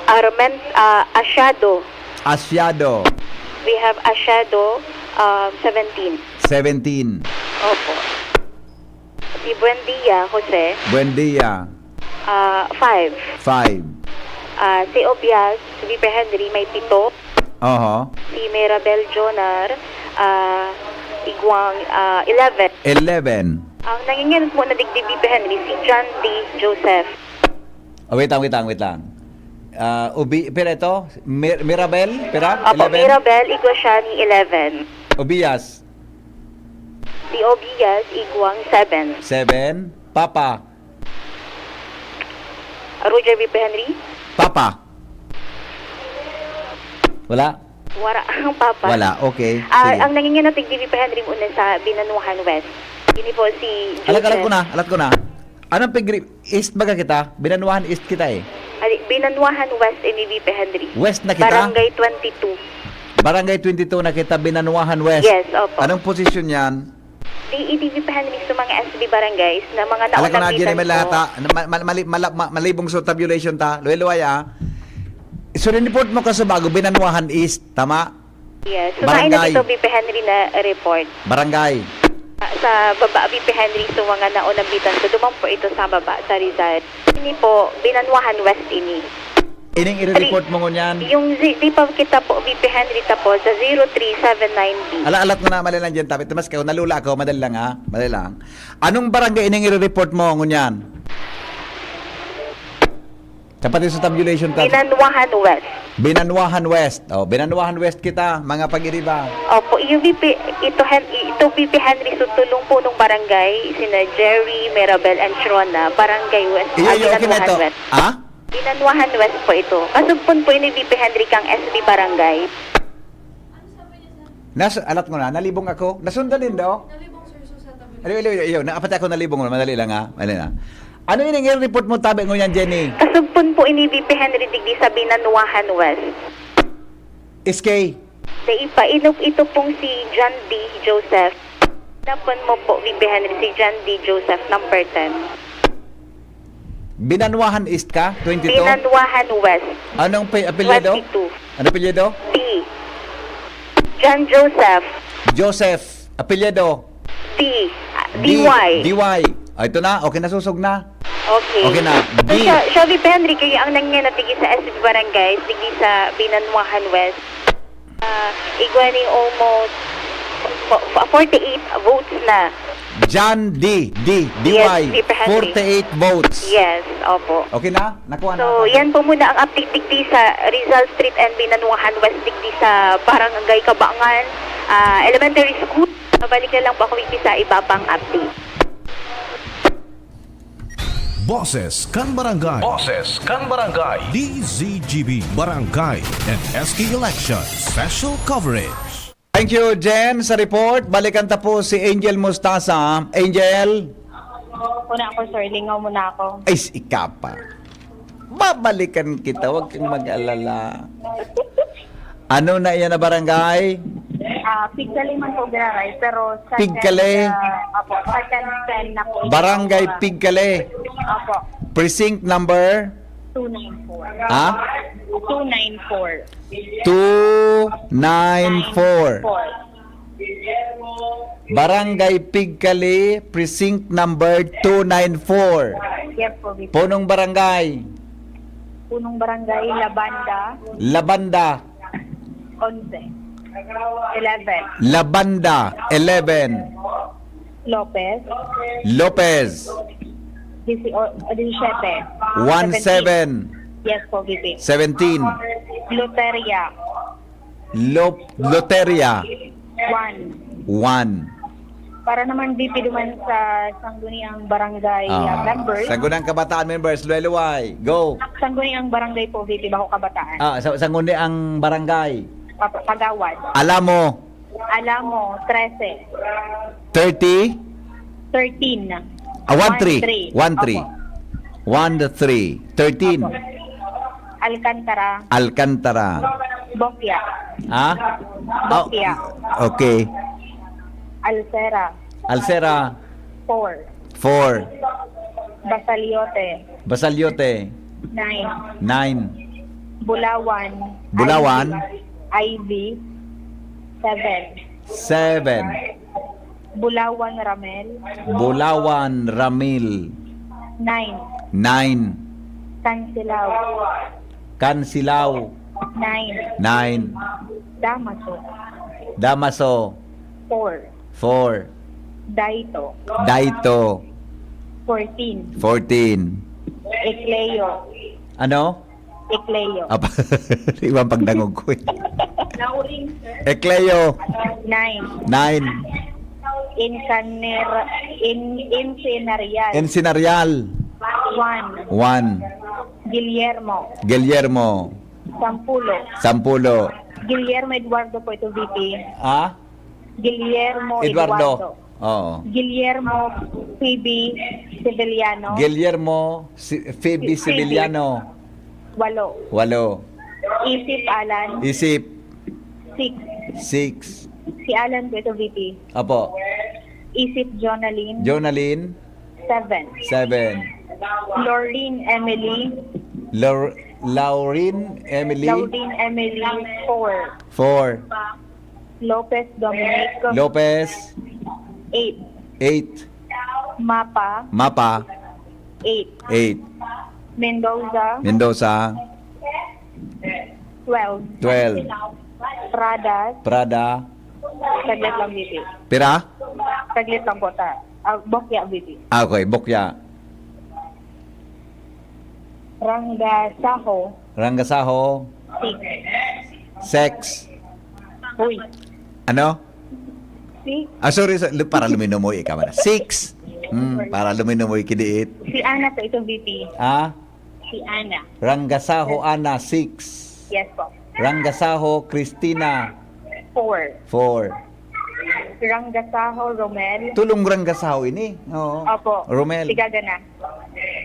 Arment, ah, Asiado. Asiado, We have Asiado, um, seventeen. seventeen. Opo. Si Buendia, Jose, Buendia, ah, five. five. Ah, si Obias, si Vipe Henry, may pito. Oho. Si Mirabel Jonar, ah, igwang ah, eleven. Eleven. Ang nanginginig po na digdi, Vipe Henry, si John D. Joseph. Oh, wait lang, wait lang, wait lang. Ah, Ubi, pira ito? Mir- Mirabel? Pira? Opo, Eleven? Mirabel, igwa siya ni eleven. Obias? Si Obias, igwang seven. Seven. Papa? Roger Vipe Henry? Papa? Wala? Wara ang papa. Wala. Okay. Ah, Sige. Ang nanginginig digdi, Vipe Henry, muna sa Binanuhan West. Ini po si Alat, alat Joseph. ko na. Alat ko na. Anong pigri? East baga kita? Binanuahan East kita eh. Ali, Binanuahan West ini, Vipe Henry. West na kita? Barangay twenty-two. Barangay twenty-two na kita, Binanuahan West. Yes, opo. Anong posisyon yan? Di, di, Vipe Henry, sa mga S B barangays na mga Alam ko na, naunang Jenny, may bitan po. lata. Na, ma- ma- mali, mala- ma- malibong sa tabulation ta. Luway-luway ah. So, report mo ka sa bago, Binanuahan East. Tama? Yes. So, Barangay. Nainit ito, Vipe Henry, na report. Barangay. Sa baba, Vipe Henry, so mga naunang bitan ko, duman po ito sa baba, sa Rizal. Ini po, Binanuahan West ini. Ining i-report mo ngunyan. Yung zi- di pa kita po, Vipe Henry, tapos sa zero three seven nine B. Ala, alat ko na, mali lang dyan, tapit. Mas kayo, nalula ako, madali lang ha. Madali lang. Anong barangay ining i-report mo ngunyan? Kapatid sa tabulation ta. Binanuahan West. Binanuahan West. Oh, Binanuahan West kita, mga pag-iriba. Opo, yung V P, ito, Hen- ito V P Henry, so tulong po nung barangay, sina Jerry, Mirabel, and Shrona, Barangay West, Iyo, ah, iyo, okay na Binanuahan ito. West. Ah? Binanwahan West po ito. Kasugpon po ini V P Henry kang S B Barangay. Nas, alat ko na, nalibong ako. Nasundan din daw. Aliw, aliw, aliw, aliw. Naapati ako nalibong, madali lang ha. Madali lang. Ano yung report mo tabi ngunyan, Jenny? Kasugpon po ini V P Henry digdi sa Binanwahan West. S K. Sa ipainop ito pong si John D. Joseph. Tapon mo po, V P Henry, si John D. Joseph, number ten. Binanwahan East ka? twenty-two? Binanwahan West, Anong pe- apelyido? twenty-two. Ano apelyido? D. John Joseph, Joseph. Apelyido? D. Ah, D- D Y. D Y. Ah, ito na. Okay, nasusog na. Okay. Okay na. So, D. siya, siya, V P Henry, kayo ang nangyay na tigi sa S B Barangay, tigi sa Binanwahan West. Ah, igwa ni almost fo- fo- forty-eight votes na. John D. D. Yes, D Y. V P Henry. forty-eight votes. Yes, opo. Okay na? Nakuha na? So, yan po muna ang update digdi sa Rizal Street and Binanwahan West digdi sa Barangay Kabangan ah, Elementary School. Babalik na lang po ako digdi sa iba pang update. Boses kan Barangay. Boses kan Barangay. D Z G B Barangay and S K Election Special Coverage. Thank you, Jen, sa report. Balikan ta po si Angel Mustasa. Angel? Una ako, sir. Lingaw muna ako. Ay, ika pa. Babalikan kita. Huwag kang mag-alala. Ano na iyan na barangay? Ah, Pigkali man po giraray, pero sa Pigkali. ah, apo, second ten na po. Barangay Pigkali. Apo, Precinct number? two nine four. Ha? Two nine four. two nine four. Barangay Pigkali, Precinct number two nine four. Yes po, V P. Punong barangay? Punong barangay, Labanda, Labanda. onse. Eleven. Labanda, eleven. Lopez, Lopez, disi- o, disisiete. one seven. Yes po, V P. seventeen. Loteria, Lo- Loteria, one. one. Para naman, V P, duman sa Sangguniang Barangay ah, Ah, members. Sangguniang Kabataan members, luway-luway. Go! Sangguniang Barangay po, V P, bako kabataan. Ah, sa Sangguniang Barangay. Papa- Pagawad. Alamo, Alamo, trese. thirty? Thirteen. Ah, one three. One three. One three. Opo. One three. Thirteen. Alcantara, Alcantara. Bokya. Ha? Oh, Bokya. Okay. Alcera, Alcera, four. four. Basaliote, Basaliote, nine. nine. Bulawan, Bulawan. Ivy, seven. Seven. Bulawan, Ramel, Bulawan, Ramil, nine. nine. Kansilao, Kansilao, nine. nine. Damaso, Damaso, four. four. Daito, Daito, fourteen. fourteen. Ecleo, Ano? Ecleo, Apa, iwan pagdangog ko eh. Lauring, Ecleo, nine. nine. Incanera, in, Incenarial, Encinarial, one. one. Guillermo, Guillermo, sampulo. sampulo. Guillermo Eduardo po ito, V P. Ah? Guillermo Eduardo. Eduardo. Oo. Guillermo Phoebe Sevillano, Guillermo si Phoebe Phoebe. Sevillano, walo. walo. Isip Alan, Isip, six. six. Si Alan po ito, V P. Apo. Isip Jonalyn, Jonalyn, seven. seven. Lorraine Emily, Lor- Laurin Emily, Lorraine Emily, four. four. Lopez Dominic, Lopez, eight. eight. Mapa, Mapa, eight. eight. Mendoza, Mendoza, twelve. twelve. Pradas, Prada, saglit lang, V P. Pira? Saglit lang po, ta. Ah, Bokya, V P. Ah, okay, Bokya. Rangasaho, Rangasaho, six. Sex. Uy, Ano? six. Ah, sorry, sorry. Lu- Para luminumoy ikaw na. Six. Hmm, para luminumoy kidiit. Si Ana po ito, V P. Ah? Si Ana. Rangasaho Ana, six. Yes po. Rangasaho Christina, Four. four. Rangasaho Romel. Tulong Rangasaho ini. Oo. Opo. Romel. Tigaga na.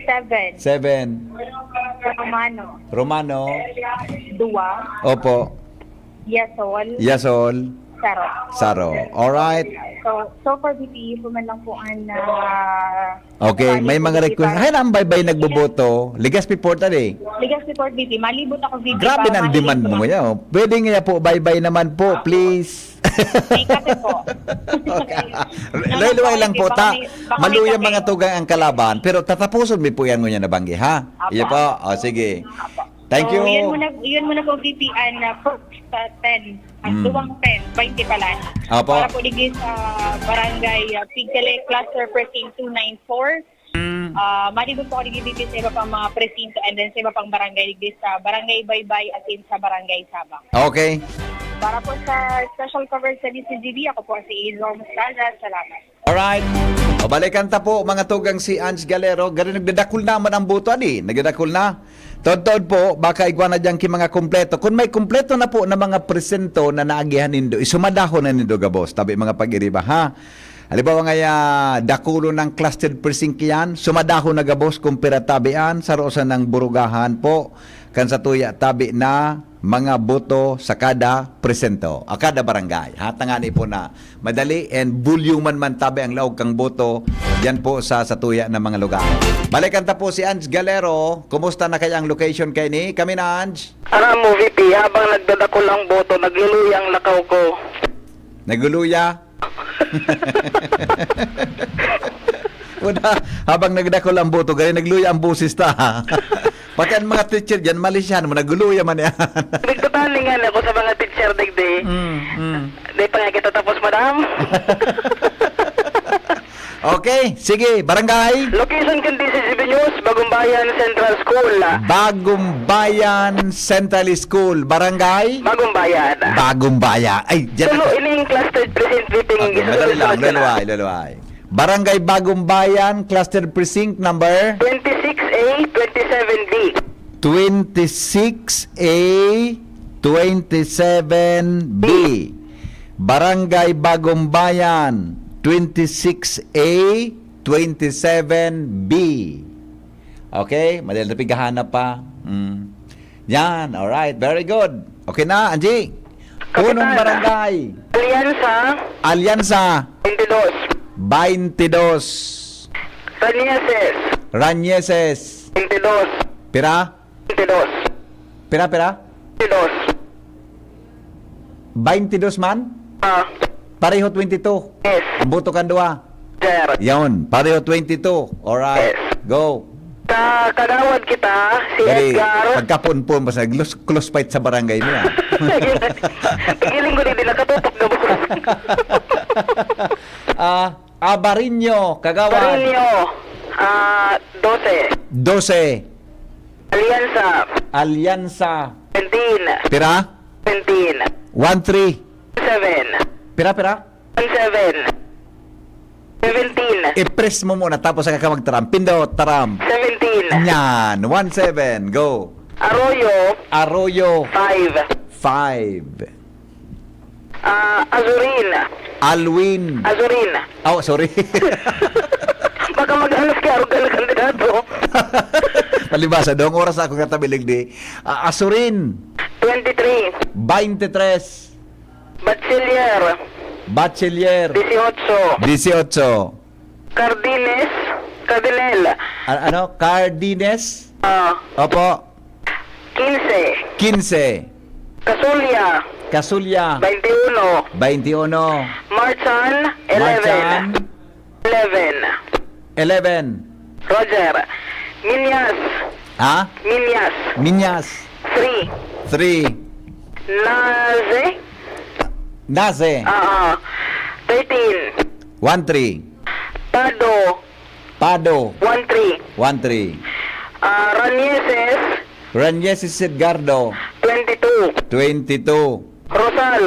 Seven. Seven. Romano. Romano. Dua. Opo. Yasol. Yasol. Saro. Saro. Alright. So, so for B P E po man lang po ang, ah, Okay, may mga request. Ay, na ang baybay nagboboto. Legazpi Port, adi. Legazpi Port, B P. Malibot ako, B P, Grabe para ng demand mo ngayon. Pwede nga po, baybay naman po, please. May kape po. Okay. Luway-luway lang po, ta. Maluya mga tugang ang kalaban, pero tatapuson mi po yan ngunyan na banggi, ha? Apo. Iyo po. O, sige. Apo. Thank you. So, yun muna, yun muna po, B P, ang, uh, first, uh, ten. Ang Mm. duwang ten, twenty pala. Apo. Para po digdi sa barangay, uh, Pigcale Cluster Precinct two nine four. Mm. Ah, malibot po ako digdi sa iba pang mga presinto and then sa iba pang barangay digdi sa Barangay Baybay asin sa Barangay Sabang. Okay. Para po sa special coverage sa D C G B, ako po si Izong Estrada. Salamat. Alright. O, balikan ta po, mga tugang, si Ange Galero. Gari nagdadakul naman ang boto, adi. Nagdadakul na. Todtod po, baka igwa na diyan ki mga kompleto. Kung may kompleto na po na mga presento na naagihan nindo, isumadahon na nindo gabos. Tabi mga pag-iriba, ha? Halimbawa nga, ya, dakulon ng clustered precinct yan, sumadahon na gabos kung pira tabian, sa rosa ng burugahan po, kan sa tuya tabi na mga boto sa kada presento, a kada barangay. Ha, tangani po na madali and volume man tabi ang laog kang boto diyan po sa satuya na mga lugar. Balikan ta po si Ange Galero. Kumusta na kaya ang location kay ni? Kami na, Ange. Aram mo, V P, habang nagdadakul ang boto, nagluluya ang lakaw ko. Nagluluya? Wala. Habang nagdakul ang boto, gani nagluya ang boses ta. Pati ang mga teacher diyan, malisyan mo, nagluluya man yan. Nagtataningan ako sa mga teacher, digdi. Mm, mm. Di pa nga kita tapos, madam. Okay, sige, barangay. Location kan D C G B News, Bagumbayan Central School. Bagumbayan Central School, barangay. Bagumbayan. Bagumbayan. Ay, diyan Tulo ako. Ining clustered precinct meeting. Okay, madali lang, luluway, luluway. Barangay Bagumbayan, Cluster Precinct number? Twenty-six A, twenty-seven B. Twenty-six A, twenty-seven B. Barangay Bagumbayan, twenty-six A, twenty-seven B. Okay? Madali na pighahanap pa. Mm. Yan, alright. Very good. Okay na, Angie? Punong Kapitan. Barangay. Alianza. Alianza. Twenty-dos. Twenty-dos. Ranieses. Ranieses. Twenty-dos. Pira? Twenty-dos. Pira, pira? Twenty-dos. Twenty-dos man? Ah. Pareho twenty-two. Yes. Ang boto kan duwa. Sir. Yun, pareho twenty-two. Alright. Yes. Go. Ka-, kagawad kita, si Dali, Edgar. Pagkapunpon, basta close, close fight sa barangay niya. Giling ko, di, di nakatutok na bukas. Ah, Abarinyo, kagawad. Abarinyo, ah, dose. Dose. Alianza. Alianza. Seventeen. Pira? Seventeen. One three. Seven. Pira, pira? One seven. Seventeen. I-press mo muna, tapos saka ka magtaram. Pindot, taram. Seventeen. Yan. One seven. Go. Arroyo. Arroyo. Five. Five. Ah, Azurin. Alwin. Azurin. Oh, sorry. Baka maghalos kay aruga na kandidato. Palibasa, dong oras ako nga tabilig di. Ah, Azurin. Twenty-three. Twenty-tres. Bachiller. Bachiller. Dieciocho. Dieciocho. Cardines. Cardinel. A-, ano? Cardines? Ah. Opo. Quince. Quince. Casulla. Casulla. Veintiuno. Veintiuno. Marchan. Eleven. Marchan. Eleven. Eleven. Roger. Miñas. Ha? Miñas. Miñas. Three. Three. Naze. Naze. Oo. Thirteen. One three. Pado. Pado. One three. One three. Ah, Ranieses. Ranieses Edgardo. Twenty-two. Twenty-two. Rosal.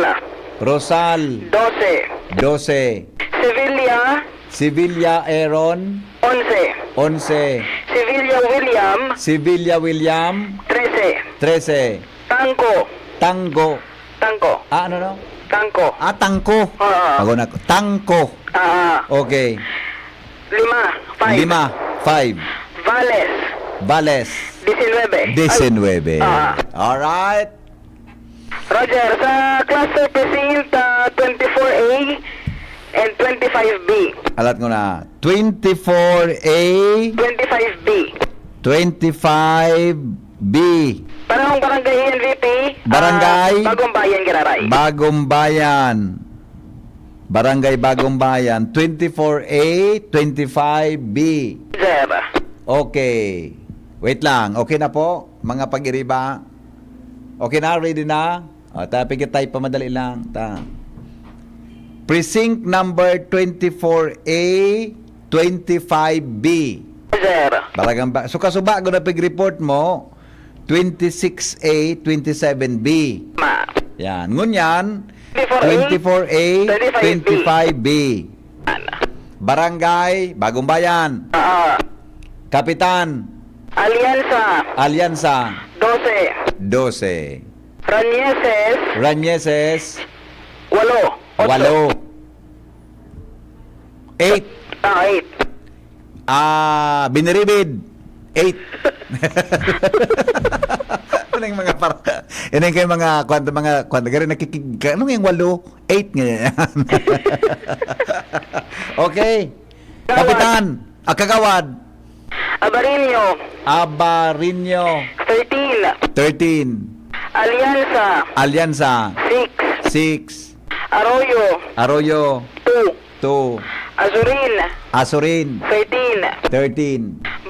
Rosal. Doce. Doce. Sevilla. Sevilla Aaron. Once. Once. Sevilla William, Sevilla William, trese. Trese. Tangko. Tanggo. Tangko. Ah, ano, no? Tangko. Ah, Tangko. Oo. Ako na, Tangko. Ah. Okay. Lima, five. Lima, five. Vales. Vales. Disinwebe. Ay. Disinwebe. Ah. Alright. Roger, sa cluster precinct, ah, twenty-four A and twenty-five B. Alat ko na. Twenty-four A. Twenty-five B. Twenty-five B. Parehong barangay N V P, Barangay ah, Bagong Bayan, Giraray. Bagong Bayan. Barangay Bagong Bayan, twenty-four A, twenty-five B. Sir. Okay. Wait lang. Okay na po, mga pag-iriba? Okay na? Ready na? O, ta, pigit tayo pa, madali lang. Ta. Precinct number twenty-four A, twenty-five B. Sir. Barangay Ba-, so, kasuba ko na pag-report mo, twenty-six A, twenty-seven B. Ma. Yan. Ngunyan, twenty-four A, twenty-four A, twenty-five B. Twenty-five B. Yan. Barangay, Bagong Bayan. Oo. Kapitan. Alianza. Alianza. Dose. Dose. Rañeses. Rañeses. Walo. Otso. Walo. Eight. Ah, eight. Ah, Biniribid. Eight. Ano yung mga par-, ano yung mga, kwan, mga, kwan, gari nakikig-, ano yung walo? Eight nga yan. Okay. Kapitan. Ah, Kagawad. Abariño. Abariño. Thirteen. Thirteen. Alianza. Alianza. Six. Six. Arroyo. Arroyo. Two. Two. Azurin. Azurin. Thirteen. Thirteen.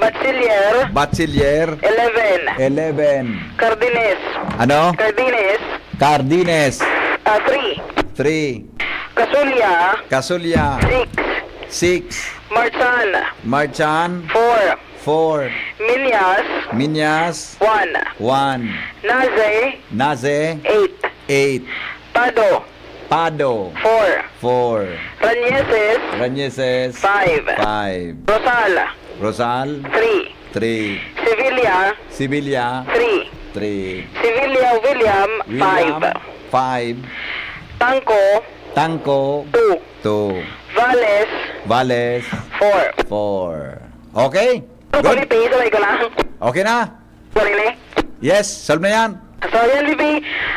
Bachiller. Bachiller. Eleven. Eleven. Cardines. Ano? Cardines. Cardines. Ah, three. Three. Casulla. Casulla. Six. Six. Marchan. Marchan. Four. Four. Miñas. Miñas. One. One. Naze. Naze. Eight. Eight. Pado. Pado. Four. Four. Rañeses. Rañeses. Five. Five. Rosal. Rosal. Three. Three. Sevilla. Sevilla. Three. Three. Sevilla William, William, five. Five. Tangko. Tangko. Two. Two. Vales. Vales. Four. Four. Okay? Good. Pwede, sabay ko lang. Okay na? Sorry, ne? Yes, solve na yan. So, yan, V P.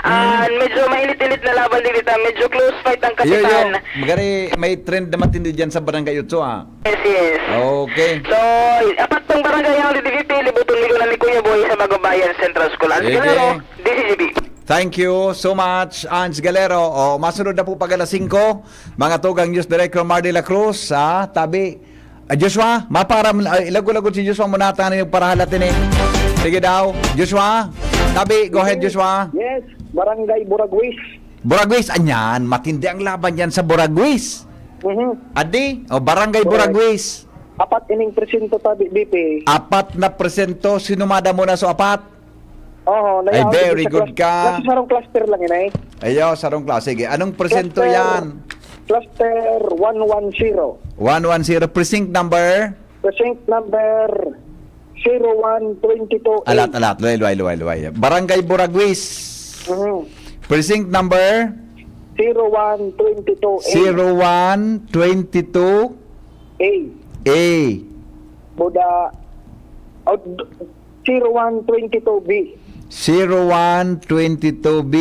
Ah, Hmm. medyo mainit-init na laban din ito. Medyo close fight ang Iyo, iyo. Kapitan. Magari, may trend na matindi dyan sa Barangay Otso, ah. Yes, yes. Okay. So, apat tong barangay ang V P, libuton mi ko na ni Kuya Boy sa Bagong Bayan Central School. Ang Sige. Siguro, D C G B. Thank you so much, Ange Galero. O, masunod na po pag alas singko, mga tugang News Director Mar de la Cruz, ha? Tabi. Ah, Joshua, maparam, ah, ilago-lago si Joshua muna, tangan yung parahalat ini. Sige daw, Joshua. Tabi, go ahead, Joshua. Yes, Barangay Buraguis. Buraguis, anyan, matindi ang laban yan sa Buraguis. Mhm. Adi, o, Barangay Correct. Buraguis. Apat ining presinto, tabi, V P. Apat na presinto, sinumada mo na so apat? Oho, Ay, nayaon very sa good clus-, ka. Nasa sarong cluster lang yun, eh. Ayo, sarong cluster. Sige, anong presinto Cluster, yan? Cluster one one zero. One one zero, precinct number? Precinct number zero one twenty-two A. Alat, alat. Luway, luway, luway, luway. Barangay Buraguis. Mhm. Precinct number? Zero one twenty-two A. Zero one twenty-two A. A. Buda, out-, zero one twenty-two B. Zero one twenty-two B.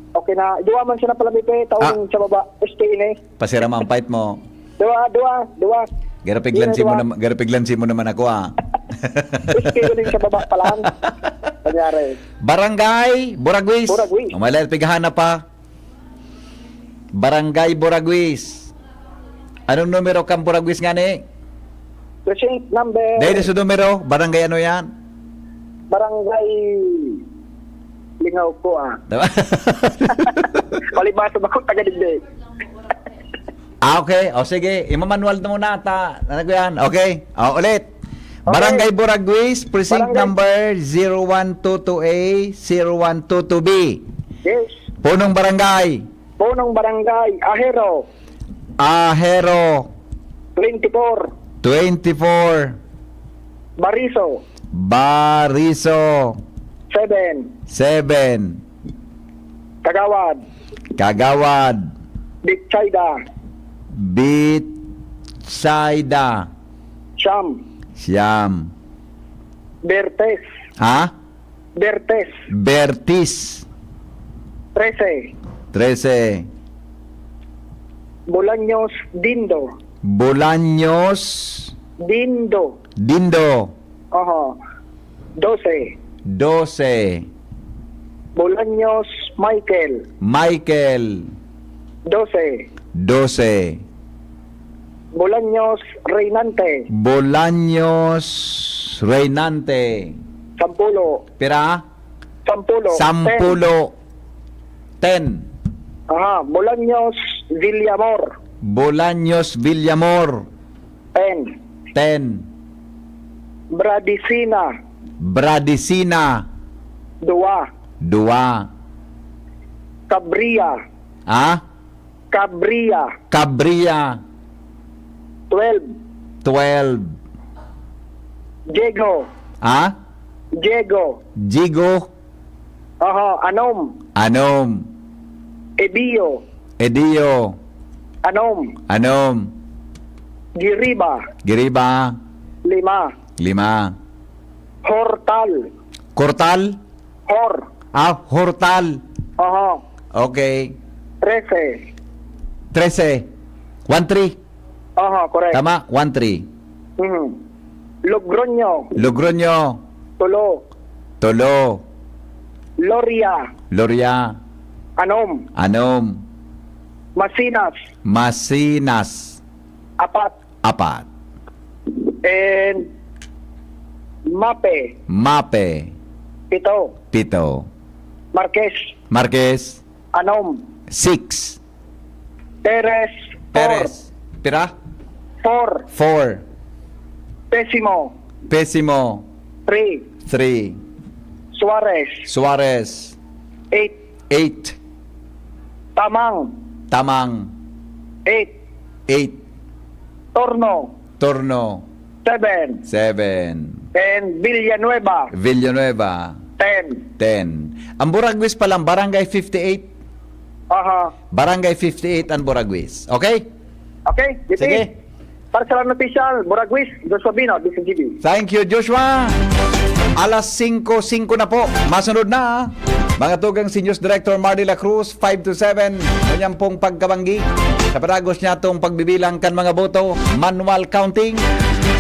Okay na. Duwa man siya na pala, Mipe, taong Ah. sa baba. S T N A. Pasira man ang fight mo. Duwa, duwa, duwa. Garapiglan Sino si mo duwa? nam-, garapiglan si mo naman ako, ah. S T N A sa baba pa lang. Kunyari. Barangay Buraguis. Buraguis. Umalay, pighahanap pa. Barangay Buraguis. Anong numero kan Buraguis ngani? Precinct number Dahil sa numero, barangay ano yan? Barangay Lingaw ko, ah. Diba? Palibasa ba ko taga digdi? Ah, okay. O sige, imamanual na muna ta. Ano ko yan? Okay. O, ulit. Okay. Barangay Buraguis, precinct Barangay number zero one two two A, zero one two two B. Yes. Punong barangay. Punong barangay, Ahero. Ahero. Twenty-four. Twenty-four. Bariso. Bariso. Seven. Seven. Kagawad. Kagawad. Betsaida. Betsaida. Siyam. Siyam. Bertes. Ha? Bertes. Bertis. Trese. Trese. Bolaños Dindo. Bolaños Dindo. Dindo. Oho. Dose. Dose. Bolaños Michael. Michael. Dose. Dose. Bolaños Reynante. Bolaños Reynante. Sampulo. Pira? Sampulo. Sampulo. Ten. Aha, Bolaños Villamor. Bolaños Villamor. Ten. Ten. Bradisina. Bradisina. Dua. Dua. Cabria. Ah? Cabria. Cabria. Twelve. Twelve. Diego. Ah? Diego. Jigo. Aha, anom. Anom. Ebio. Edio. Anom. Anom. Giriba. Giriba. Lima. Lima. Hortal. Kortal? Hor. Ah, hortal. Aha. Okay. Trese. Trese. One three. Aha, correct. Tama, one three. Mhm. Logroño. Logroño. Tulo. Tulo. Loria. Loria. Anom. Anom. Masinas. Masinas. Apat. Apat. And Mape. Mape. Pito. Pito. Marquez. Marquez. Anom. Six. Perez. Four. Perez. Pira? Four. Four. Pesimo. Pesimo. Three. Three. Suarez. Suarez. Eight. Eight. Tamang. Tamang. Eight. Eight. Torno. Torno. Seven. Seven. And Villanueva. Villanueva. Ten. Ten. Ang Buraguis pa lang, Barangay fifty-eight. Aha. Barangay fifty-eight ang Buraguis. Okay? Okay, G P. Sige. Para sa Land Official, Buraguis, Joshua Bino, D C G B. Thank you, Joshua. Alas singko, singko na po. Masunod na, mga tugang si News Director Mardy La Cruz, five to seven. Kanyang pong pagkabanggi sa padagos niya itong pagbibilang kan mga boto, manual counting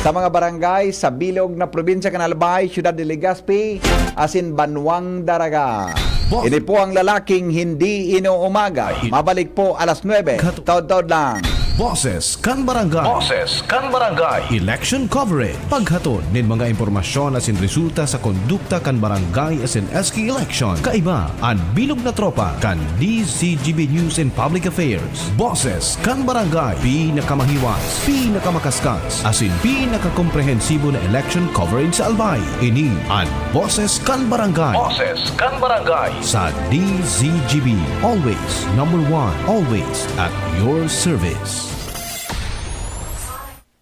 sa mga barangay sa bilog na probinsya kan Albay, Ciudad de Legazpi, asin Banwang Daraga. Boss. Ini po ang lalaking hindi inuumaga. Mabalik po alas nuebe. Kato. Taod-taod lang. Boses kan Barangay. Boses kan Barangay. Election coverage. Paghatod nin mga impormasyon asin resulta sa kondukta kan barangay asin S K election. Kaiba an bilog na tropa kan D Z G B News and Public Affairs. Boses kan Barangay. Pinakamahiwas, pinakamakaskal, asin pinakakomprehensibo na election coverage sa Albay. Ini an Boses kan Barangay. Boses kan Barangay. Sa D Z G B. Always number one. Always at your service.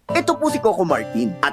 Ito po si Coco Martin at